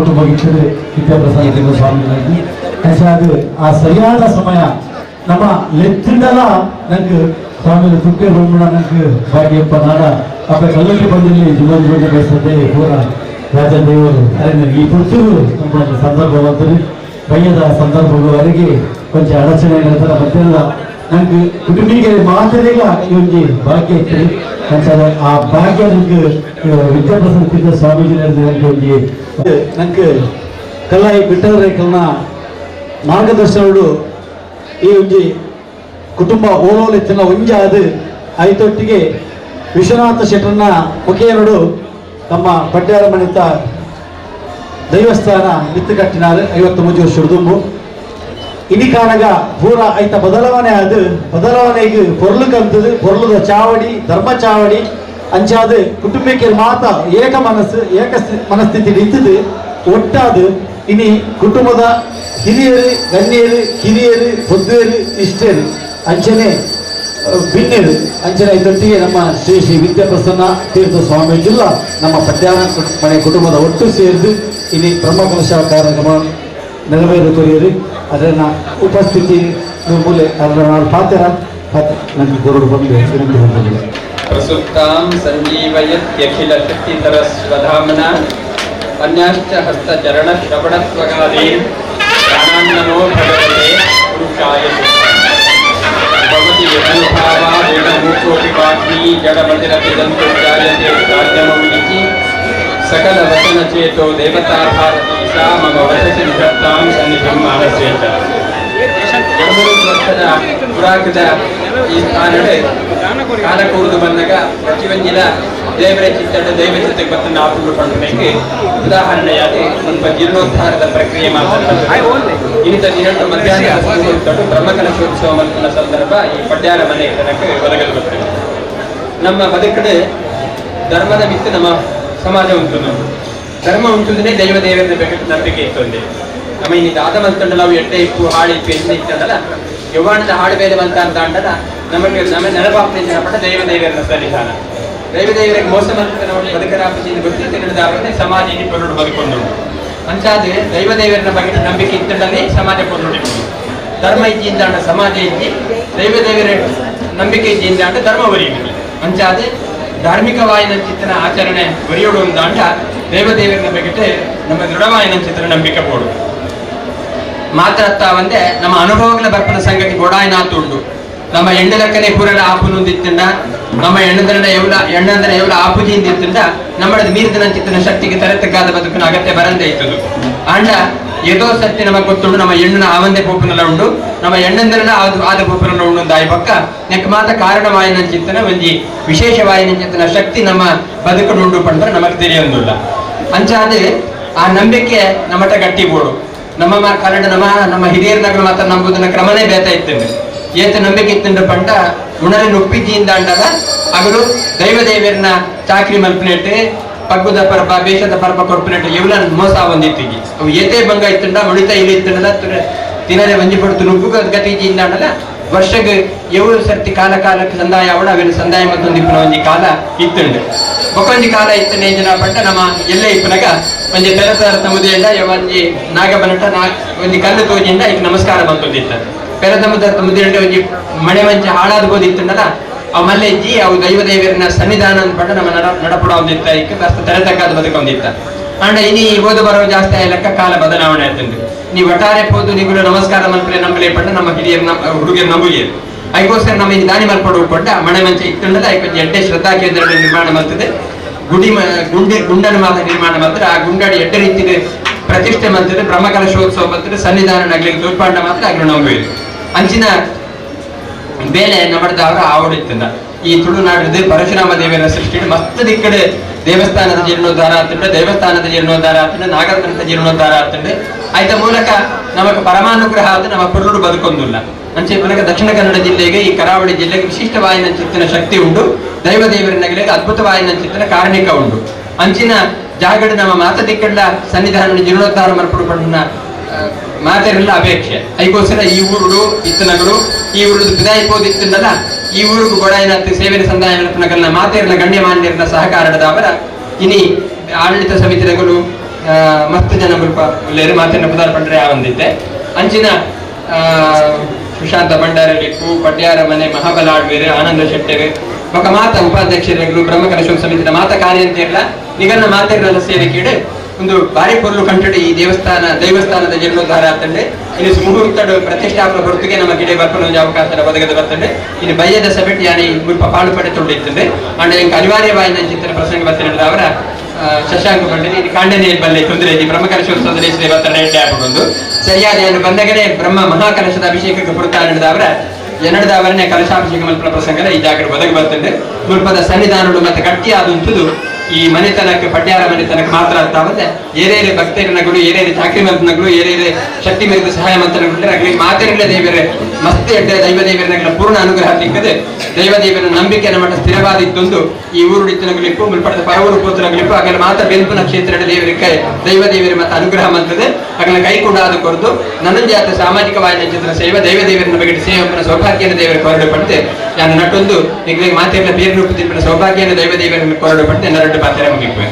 ಕುಟುಂಬ ಇರ್ತದೆ ವಿದ್ಯಾಪ್ರಸಾದ ಸ್ವಾಮಿಗಳಾಗಿ ಅಂಚಾದ ಆ ಸರಿಯಾದ ಸಮಯ ನಮ್ಮ ಲೆತ್ತಿಂದಲ ನಂಗೆ ಸ್ವಾಮಿ ತುಕ್ಕೆ ಬೊಮ್ಮಣ ನಂಗೆ ಭಾಗ್ಯಪ್ಪ ನಾಡ ಅಪ್ಪ ಕಲ್ಲಲ್ಲಿ ಬಂದಿಲ್ಲಿ ಜೀವನ ಜೀವನ ಬಯಸದೆ ಪೂರ ರಾಜ ದೇವರು ಅರೆ ಈ ಪುರ್ತೂರು ನಮ್ಮ ಸಂದರ್ಭ ಬಂದರೆ ಬಯ್ಯದ ಸಂದರ್ಭವರೆಗೆ ಕೊಂಚ ಅಡಚಣೆ ಇರ್ತಾರೆ ಮತ್ತೆಲ್ಲ ನಂಗೆ ಕುಟುಂಬಿಗೆ ಮಾತರಿಗ ಈ ಒಂಜಿ ಭಾಗ್ಯ ಇತ್ತು. ಅಂಚಾದ ಆ ಭಾಗ್ಯ ನಂಗೆ ವಿದ್ಯಾಪ್ರಸಾದ ತೀರ್ಥ ಸ್ವಾಮೀಜಿ ನಂಗೆ ಒಂಜಿ ನಂಗೆ ಕಲ್ಲಾಯಿ ಬಿಟ್ಟರೆ ಮಾರ್ಗದರ್ಶನಗಳು ಈ ಒಂಜಿ ಕುಟುಂಬ ಓಲೋಲೆತ್ತಿನ ಒಂಜಾದ ಐತೊಟ್ಟಿಗೆ ವಿಶ್ವನಾಥ ಶೆಟ್ಟರ್ನ ಮುಖೇನಡು ನಮ್ಮ ಪಡ್ಯಾರ ಮಣಿತ ದೈವಸ್ಥಾನ ಮಿತ್ತು ಕಟ್ಟಿನಾರು 53 ವರ್ಷ ದುಂಬು ಇನಿಕಾನಗ ಪೂರ ಐತ ಬದಲಾವಣೆ ಆದ ಬದಲಾವಣೆಗೆ ಪೊರ್ಲು ಕಂತದು ಪೊರ್ಲುದ ಚಾವಡಿ ಧರ್ಮ ಚಾವಡಿ ಅಂಚಾದ ಕುಟುಂಬಕ್ಕೆ ಮಾತ ಏಕ ಮನಸ್ಸು ಏಕ ಮನಸ್ಥಿತಿ ಇತ್ತದು ಒಟ್ಟಾದ ಇನಿ ಕುಟುಂಬದ ಹಿರಿಯರು ಗಣ್ಯರು ಕಿರಿಯರು ಪೊದ್ದುವರು ಇಷ್ಟೇರು ಅಂಚನೆ ಬಿನ್ನೇರು ಅಂಚನೆ ಇದೊಟ್ಟಿಗೆ ನಮ್ಮ ಶ್ರೀ ಶ್ರೀ ವಿದ್ಯಾಪ್ರಸನ್ನ ತೀರ್ಥ ಸ್ವಾಮೀಜಿಲ್ಲ ನಮ್ಮ ಪಡ್ಯಾರ ಮನೆ ಕುಟುಂಬದ ಒಟ್ಟು ಸೇರಿದು ಇಲ್ಲಿ ಬ್ರಹ್ಮಕಲಶ ಕಾರ್ಯಕ್ರಮ ನೆರವೇರು ಅದನ್ನು ಉಪಸ್ಥಿತಿ ಮೂಲೆ ಅದರ ಪಾತ್ರ ನನಗೆ ಗುರುಡು ಬಂದು ವಿನಂತಿ ಬಂದಿದೆ. ಪ್ರಸುಪ್ತಾಂ ಸಂಜೀವಯತ್ಯಖಿಲ ಶಕ್ತಿಧರಸ್ವಧಾಮ್ನ ಅನ್ಯಾಶ್ಚ ಹಸ್ತಚರಣಶ್ರವಣತ್ವಗಾದೀನ್ ಪ್ರಾಣಾನ್ ನಮೋ ಭಗವತೆ ಪುರುಷಾಯ ಭವತಿ ಯದನುಭಾವಾದೇಣಮೂಕೋಪಿ ವಾಗ್ಮೀ ಜಡಮತಿರಪಿ ಜಂತು ಜಾಯತೆ ಪ್ರಾಜ್ಞಮೌಲಿಕಿ ಸಕಲ ವಚನಚೇತೋ ದೇವತಾ ಭಾರತೀ ಸಾ ಮಮ ವಚಸಿ ನಿಧತ್ತಾಂ ಸನ್ನಿಧಿಂ ಮಾನಸೇ ಚ. 200 ವರ್ಷದ ಪುರಾಕೃತ ಈ ಸ್ಥಾನಡೆ ಕಾಲಕೂರ್ದು ಬಂದಾಗ ಪ್ರತಿಯೊಂದಿನ ದೇವರ ಚಿತ್ತಡ ದೈವ ಚಿತ್ತಕ್ಕೆ ಬತ್ತ ನಾಪುಂಡು ಪಂಡಕ್ಕೆ ಉದಾಹರಣೆಯಾದ ಮುಲ್ಪ ಜೀರ್ಣೋದ್ಧಾರದ ಪ್ರಕ್ರಿಯೆ ಮಾತ್ರ. ಇಂಥ ದಿನಟ್ಟು ಮಧ್ಯಾಹ್ನ ಬ್ರಹ್ಮಕಲಶೋತ್ಸವ ಮಲ್ಪುನ ಸಂದರ್ಭ ಈ ಪಡ್ಯಾರ ಮನೆ ತನಕ ಒದಗಲು ಬರ್ತದೆ. ನಮ್ಮ ಬದುಕಡೆ ಧರ್ಮದ ಮಿತ್ತು ನಮ್ಮ ಸಮಾಜ ಉಂಟು. ಧರ್ಮ ಉಂಟುದೇ ದೈವ ದೇವರ ಬಗ್ಗೆ ನಂಬಿಕೆ ಇತ್ತು ಒಂದೇ. ನಮ್ಮ ಇನ್ನಿದ ಆದ ಮಂತಂಡ ನಾವು ಎಟ್ಟೆ ಇಪ್ಪು ಹಾಳು ಇಪ್ಪು ಎಣ್ಣೆ ಇತ್ತಂದಲ್ಲ ಯವ್ವಾಣದ ಹಾಳು ಬೇರೆ ಮಂತ ಅಂತ ಅಂಡಲ್ಲ ನಮಗೆ ನಮ್ಮ ನೆನಪಾಪ್ನೆ ಜನಪಟ್ಟ ದೈವ ದೇವರನ್ನ ಸನ್ನಿಧಾನ. ದೈವ ದೇವರಿಗೆ ಮೋಸ ಮಂತ ನಾವು ಬದುಕರಾಪಚಿಯಿಂದ ಗೊತ್ತಿತ್ತು ನಡೆದಾದ್ರೆ ಸಮಾಜ ಇಲ್ಲಿ ಪೊರುಡು ಬದುಕೊಂಡು ಅಂಚಾದ ದೈವ ದೇವರನ್ನ ಬಗ್ಗೆ ನಂಬಿಕೆ ಇತ್ತಂಡಲೇ ಸಮಾಜ ಪೊರುಡಿಬೋದು. ಧರ್ಮ ಇಜ್ಜಿಂದ ಸಮಾಜ ಇಜ್ಜಿ ದೈವ ದೇವರ ನಂಬಿಕೆ ಇಜ್ಜಿಂದ ಧರ್ಮ ಒರಿಯುವುದು. ಅಂಚಾದ ಧಾರ್ಮಿಕವಾಯಿನ ಚಿತ್ರನ ಆಚರಣೆ ಒರಿಯೋಡು ಅಂದಾಂಡ ದೇವದೇವರನ್ನ ಬಗ್ಗೆ ನಮ್ಮ ದೃಢವಾಯಿನ ಚಿತ್ರ ನಂಬಿಕೆ ಬೋಡು ಮಾತ್ರ ಒಂದೇ ನಮ್ಮ ಅನುಭವಗಳ ಬರ್ಪನ ಸಂಗತಿ ಗೋಡಾಯಿನಾತು ಉಂಡು. ನಮ್ಮ ಎಣ್ಣೆಲಕ್ಕನೆ ಪೂರಣ ಆಪುನುಂದಿತ್ತಂಡ ನಮ್ಮ ಎಣ್ಣದಂಡ ಎವ್ಲ ಎಣ್ಣಂದ್ರೆ ಎವ್ಲ ಆಪುಜಿಂದಿತ್ತಂಡ ನಮ್ಮದ ಮೀರಿದ ಚಿತ್ರನ ಶಕ್ತಿಗೆ ತರೆತಕ್ಕಾದ ಬದುಕಿನ ಅಗತ್ಯ ಬರಂದೇ ಇತ್ತದು. ಆಂಡ ಏದೋ ಸತ್ಯ ನಮಗೆ ಗೊತ್ತುಂಡು ನಮ್ಮ ಎಣ್ಣನ ಆವಂದೆ ಪೋಪುನಲ ಉಂಡು ನಮ್ಮ ಎಣ್ಣಂದ್ರನ ಆದ ಪೋಪುನಲ ಉಂಡು ದಾಯಿ ಪಕ್ಕ ನೆಕ್ ಮಾತ ಕಾರಣವಾಯಿನ ಚಿಂತನ ಒಂಜಿ ವಿಶೇಷವಾಯಿನ ಚಿಂತನ ಶಕ್ತಿ ನಮ್ಮ ಬದುಕುಂಡು ಉಂಡು ಪಂಡ್ರೆ ನಮಗೆ ತಿಳಿಯೊಂದಿಲ್ಲ. ಅಂಚಾದ ಆ ನಂಬಿಕೆ ನಮ್ಮಟ ಗಟ್ಟಿ ಬೋಡು. ನಮ್ಮ ಕನ್ನಡ ನಮ್ಮ ನಮ್ಮ ಹಿರಿಯರ್ನಗಳು ಮಾತ್ರ ನಂಬುದನ್ನ ಕ್ರಮನೇ ಬೇತ ಇತ್ತಂದ್ರೆ ಏತ ನಂಬಿಕೆ ಇತ್ತಂದ್ರೆ ಪಂಡ ಉಣರೆ ನುಪ್ಪಿಜಿಯಿಂದ ಅಂಡಾಗ ಅಗಲು ದೈವ ದೇವರನ್ನ ಚಾಕ್ರಿ ಮಲ್ಪನೆಟ್ಟು ಪಗ್ಗುದ ಪರ್ಬ ಬೇಷದ ಪರ್ಬ ಕೊರ್ಪನೆಟ್ಟು ಇವ್ಲ ಮೋಸ ಒಂದಿತ್ತಿಗಿ ಅವು ಏತೇ ಬಂಗ ಇತ್ತಂಡ ಮುಳಿತ ಇಲ್ಲಿ ಇತ್ತಂಡಲ್ಲ ತಿನರೆ ಒಂಜಿ ಪಡ್ತು ನುಗ್ಗು ಗತಿಜಿಯಿಂದ ಅಂಡಲ್ಲ ವರ್ಷಗೆ ಎವು ಸರ್ತಿ ಕಾಲ ಕಾಲಕ್ಕೆ ಸಂದಾಯ ಅವಡ ಅವೆಲ್ಲ ಸಂದಾಯ ಮತ್ತೊಂದು ಇಪ್ಪನ ಒಂಜಿ ಕಾಲ ಇತ್ತುಂಡು. ಬೊಕ್ಕೊಂಜಿ ಕಾಲ ಇತ್ತಂಡ ಜನ ಪಂಡ ನಮ್ಮ ಎಲ್ಲೇ ಇಪ್ಪನಾಗ ಒಂಜಿ ಪೆರತರ ತಮುದೆಂಡ ಒಂಜಿ ನಾಗಬನಟ ನಾ ಒಂಜಿ ಕಲ್ಲು ತೋಜಿಂಡ ಈಗ ನಮಸ್ಕಾರ ಬಂತೊಂದಿತ್ತ ಪೆರತಮುದ ತಮುದೆಂಡ ಒಂಜಿ ಮಣೆ ಮಂಚ ಹಾಳಾದ ಬೋದಿತ್ತಂಡಲ್ಲ ಅವು ಮಲ್ಲೆಜ್ಜಿ ಅವು ದೈವ ದೇವರನ್ನ ಸನ್ನಿಧಾನ ಅಂದ್ಪಂಡ ನಮ್ಮ ನಡಪಡ ಒಂದಿತ್ತ ಇಕ್ಕ ಕಷ್ಟ ತೆರೆತಕ್ಕಾದ ಬದುಕೊಂದಿತ್ತ. ಅಂಡ ಇನಿ ಓದು ಬರೋ ಜಾಸ್ತಿ ಆಯ್ಲಕ್ಕ ಕಾಲ ಬದಲಾವಣೆ ಆಯ್ತಂದು ನೀವು ಒಟ್ಟಾರೆ ಪೋದು ನೀವು ನಮಸ್ಕಾರ ಮಲ್ಪಲೆ ನಂಬಲೆ ಪಂಡ ನಮ್ಮ ಹಿರಿಯರ್ ನಮ್ಮ ಹುಡುಗಿಯರ್ ನಂಬುಗಿಯರು ಅದಕ್ಕೋಸ್ಕರ ನಮ್ಮ ಈ ದಾನಿ ಮಲ್ಪಡು ಪಂಡ ಮಣೆ ಮಂಚ ಇತ್ತಂಡಲ್ಲ ಐಕೊಂಚ ಎಡ್ಡೆ ಶ್ರದ್ಧಾ ಕೇಂದ್ರ ನಿರ್ಮಾಣ ಮಾಡ್ತದೆ ಗುಡಿ ಗುಂಡಿ ಗುಂಡನ ಮಾತ್ರ ನಿರ್ಮಾಣ ಮಾಡ್ತಾರೆ. ಆ ಗುಂಡಾಡಿ ಎಡ್ಡೆ ರೀತಿಯ ಪ್ರತಿಷ್ಠೆ ಮಾಡ್ತದೆ ಬ್ರಹ್ಮಕಲಶೋತ್ಸವ ಮಾಡ್ತದೆ ಸನ್ನಿಧಾನ ನಗಲಿಗೆ ತೋರ್ಪಾಂಡ ಮಾತ್ರ ಅಗ್ರ ನಂಬುವುದು. ಅಂಚಿನ ಬೇಲೆ ನಮ್ಮದವರ ಆವಡಿತ್ತದ ಈ ತುಳುನಾಡದ ಪರಶುರಾಮ ದೇವರ ಸೃಷ್ಟಿ ಮಸ್ತ್ ದಿಕ್ಕಡೆ ದೇವಸ್ಥಾನದ ಜೀರ್ಣೋದ್ಧಾರ ಆತಂಡ ದೇವಸ್ಥಾನದ ಜೀರ್ಣೋದ್ಧಾರ ಆತಂಡ ನಾಗರತ್ನದ ಜೀರ್ಣೋದ್ಧಾರ ಆತಂಡ ಆಯ್ತ ಮೂಲಕ ನಮಗ ಪರಮಾನುಗ್ರಹ ಆದ ನಮ್ಮ ಪುರುಳು ಬದುಕೊಂದಿಲ್ಲ. ಅಂಚೆ ಮೂಲಕ ದಕ್ಷಿಣ ಕನ್ನಡ ಜಿಲ್ಲೆಗೆ ಈ ಕರಾವಳಿ ಜಿಲ್ಲೆಗೆ ವಿಶಿಷ್ಟವಾಯಿನ ಚಿತ್ತನ ಶಕ್ತಿ ಉಂಟು. ದೈವ ದೇವರ ನಗಲಿಗೆ ಅದ್ಭುತವಾಯಿನ ಚಿತ್ತನ ಕಾರಣಿಕ ಉಂಟು. ಅಂಚಿನ ಜಾಗಡೆ ನಮ್ಮ ಮಾತ ದಿಕ್ಕಡ್ಲ ಸನ್ನಿಧಾನ ಜೀರ್ಣೋದ್ಧಾರ ಮರ್ಪಡು ಪಣ್ಣ ಮಾತೆರೆಲ್ಲ ಅಪೇಕ್ಷೆ. ಅದಕ್ಕೋಸ್ಕರ ಈ ಊರುಡು ಇತ್ತನಗರು ಈ ಊರುಡು ಬಿದಾಯಿ ಪೋದಿತ್ತಂಡಲ್ಲ ಈ ಊರುಗು ಗೊಡಾಯಿನ ಸೇವೆನ ಸಂದಾಯ ನಗಲ್ನ ಮಾತೆರ್ನ ಗಣ್ಯಮಾನ್ಯರ್ನ ಸಹಕಾರದ ಅವರ ಇನಿ ಆಡಳಿತ ಸಮಿತಿನಗಲು ಮಸ್ತ್ ಜನ ಮುಲ್ಪ ಉಲ್ಲೇರು ಮಾತಿನ ಪುದಾರ್ ಪಂಡ್ರೆ ಆವಂದಿತ್ತೆ ಅಂಚಿನ ಸುಶಾಂತ ಭಂಡಾರಿ ಟಿಪ್ಪು ಪಡ್ಯಾರ ಮನೆ ಮಹಾಬಲ ಆಡ್ವೇರು ಆನಂದ ಶೆಟ್ಟರು ಬೊಕ ಮಾತ ಉಪಾಧ್ಯಕ್ಷರುಗಳು ಬ್ರಹ್ಮ ಸಮಿತಿಯ ಮಾತ ಕಾರ್ಯಂತಿರ್ಲ ನಿಗಲ್ನ ಮಾತೆರ್ಲ ಸೇರಿಕೀಡು ಒಂದು ಬಾರಿ ಪೊರ್ಲು ಕಂಟಡಿ ಈ ದೇವಸ್ಥಾನ ದೈವಸ್ಥಾನದ ಜೀರ್ಣೋದ್ಧಾರ ಆತಂಡೆ ಇನ್ನು ಮುಹೂರ್ತಡು ಪ್ರತಿಷ್ಠಾಪನ ಹೊರತುಗೆ ನಮ್ಮ ಗಿಡ ಬರ್ಪಣ ಒಂದು ಅವಕಾಶ ಒದಗದ ಬರ್ತಂಡೆ ಇನ್ನು ಬಯ್ಯದ ಸಭೆಟ್ ಯಾನಿ ಮುಲ್ಪ ಪಾಳು ಪಡೆ ತೊಂಡಿತ್ತಂಡೆ ಅಂಡ ಎಂಕ್ ಅನಿವಾರ್ಯವಾಯಿನ ಚಿಂತನೆ ಪ್ರಸಂಗ ಬರ್ತಿನ ಅವರ ಶಶಾಂಕ ಪಂಡಿತ ಇದು ಕಾಂಡನೆ ಬಲ್ಲೆ ತೊಂದರೆ ಈ ಬ್ರಹ್ಮಕಲಶೋತ್ಸವದ ಬರ್ತಾರೆ ಎಡ್ಡೆ ಹಾಕೊಂಡು ಸರಿಯಾದ ಏನು ಬಂದಾಗನೇ ಬ್ರಹ್ಮ ಮಹಾಕಲಶದ ಅಭಿಷೇಕಕ್ಕೆ ಪುರತಾ ಅವರ ಎನ್ನಡದ ಅವರನ್ನೇ ಕಲಶಾಭಿಷೇಕ ಮಲ್ಪನ ಪ್ರಸಂಗದ ಈ ಜಾಗರ ಒದಗಿ ಬರ್ತಂಡೆ ಮುಲ್ಪದ ಸನ್ನಿಧಾನಗಳು ಮತ್ತೆ ಗಟ್ಟಿಯಾದಂಥದ್ದು ಈ ಮನೆತನಕ್ಕೆ ಪಡ್ಯಾರ ಮನೆತನಕ್ಕೆ ಮಾತ್ರ ಅರ್ಥ ಆಗುತ್ತೆ. ಏರೇರೆ ಭಕ್ತರನಗಳು ಏರೇರೆ ಚಾಕ್ರಿ ಮಂತನಗಳು ಏರೇರೆ ಶಕ್ತಿ ಮೇರೆಗೆ ಸಹಾಯ ಮಂತನಗಳು ಅಗಲಿ ಮಾತೆರಗಳೇ ದೇವರೇ ಮಸ್ತ್ ಎಡ್ಡೆ ದೈವ ದೇವರನಗಳ ಪೂರ್ಣ ಅನುಗ್ರಹ ಸಿಕ್ಕದೆ ದೈವ ದೇವರ ನಂಬಿಕೆ ಮಟ್ಟ ಸ್ಥಿರವಾದಿತ್ತೊಂದು ಈ ಊರುಡಿತ್ತನಗಳಿಪ್ಪು ಮುಲ್ಪಡದ ಪರವೂರು ಪೋತನಗಳಿಪ್ಪು ಅಗಲ ಮಾತ್ರ ಬೆನ್ಪುನ ಕ್ಷೇತ್ರ ದೇವರಿಗೆ ದೈವ ದೇವರ ಮತ್ತೆ ಅನುಗ್ರಹ ಮಂತದೆ ಅಗಲ ಕೈ ಕೂಡ ಅದು ಕೊರದು ನನ್ನಂಜಾತ ಸಾಮಾಜಿಕವಾದ ಚಿತ್ರ ಸೇವೆ ದೈವ ದೇವರನ್ನ ಬಗ್ಗೆ ಸೇವೆ ಸೌಭಾಗ್ಯನ ದೇವರ ಕೊರಡು ಪಡ್ತೆ ನಾನು ನಟೊಂದು ನಿಗಳಿಗೆ ಮಾತೆಲ್ಲ ಬೇರೆ ರೂಪದ ಸೌಭಾಗ್ಯನ ದೈವ ದೇವರನ್ನು ಕೊರಡು ಪಡ್ತೆ ನರಡು ಪಾತ್ರ ಮುಗಿಪೆ.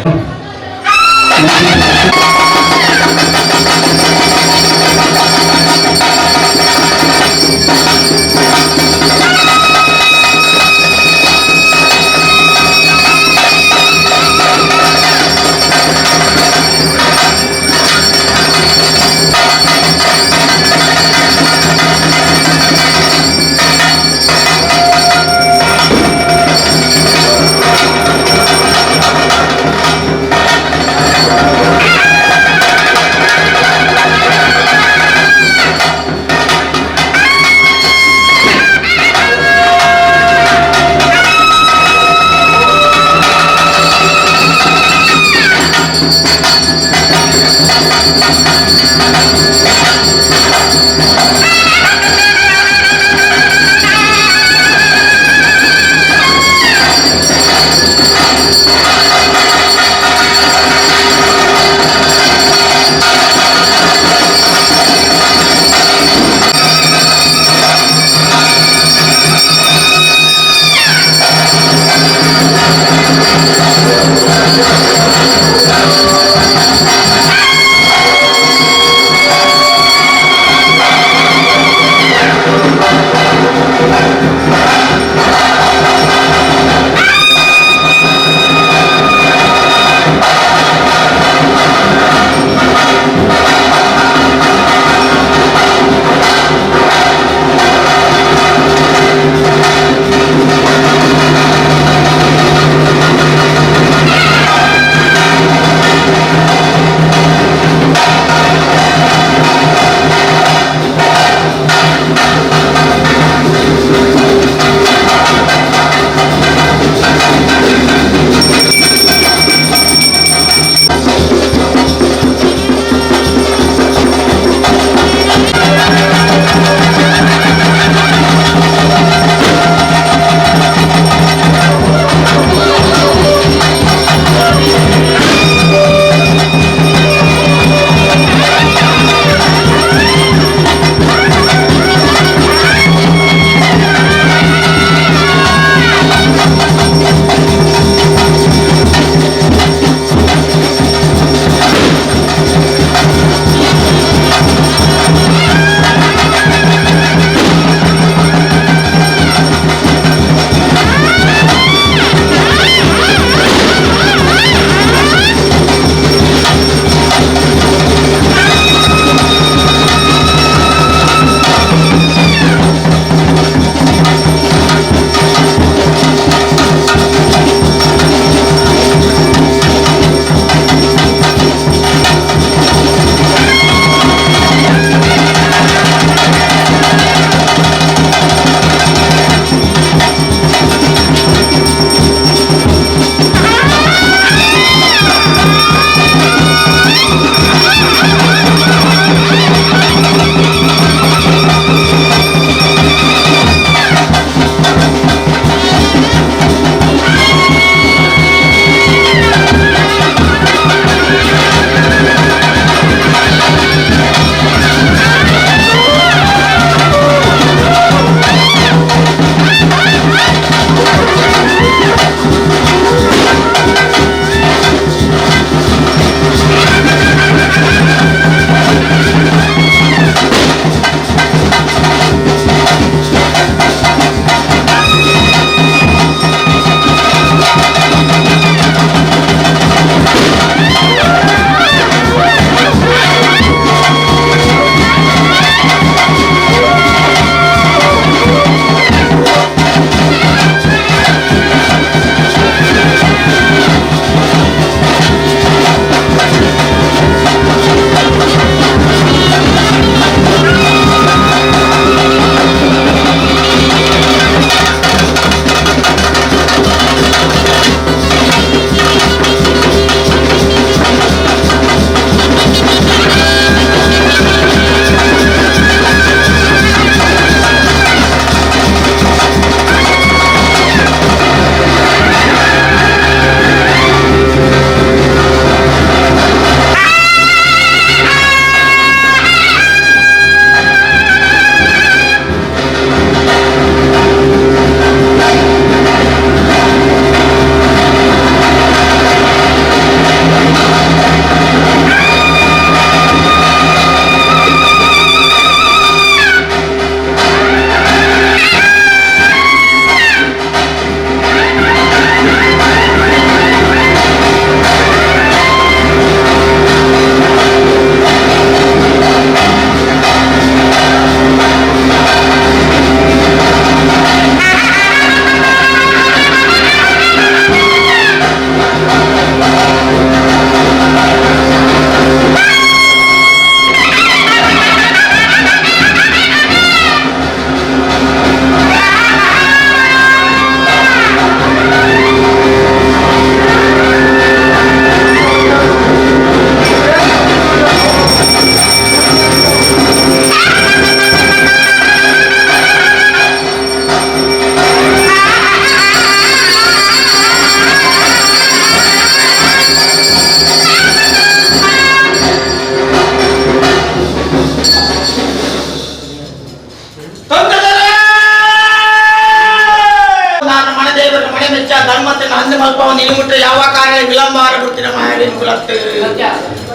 ನಾನು ಮಣದೇವರ ಮಣೆ ಮೆಚ್ಚ ಧರ್ಮത്തിന് ಅಂದು ಮಲ್ಪವನ್ನು ಇಳಿಮುಟ್ಟ ಯಾವ ಕಾರ್ಯ ವಿಳಂಬ ಆರಬಿಡ್ತಿನ ಮಾಯಡಿ ಕುಲತ್ತು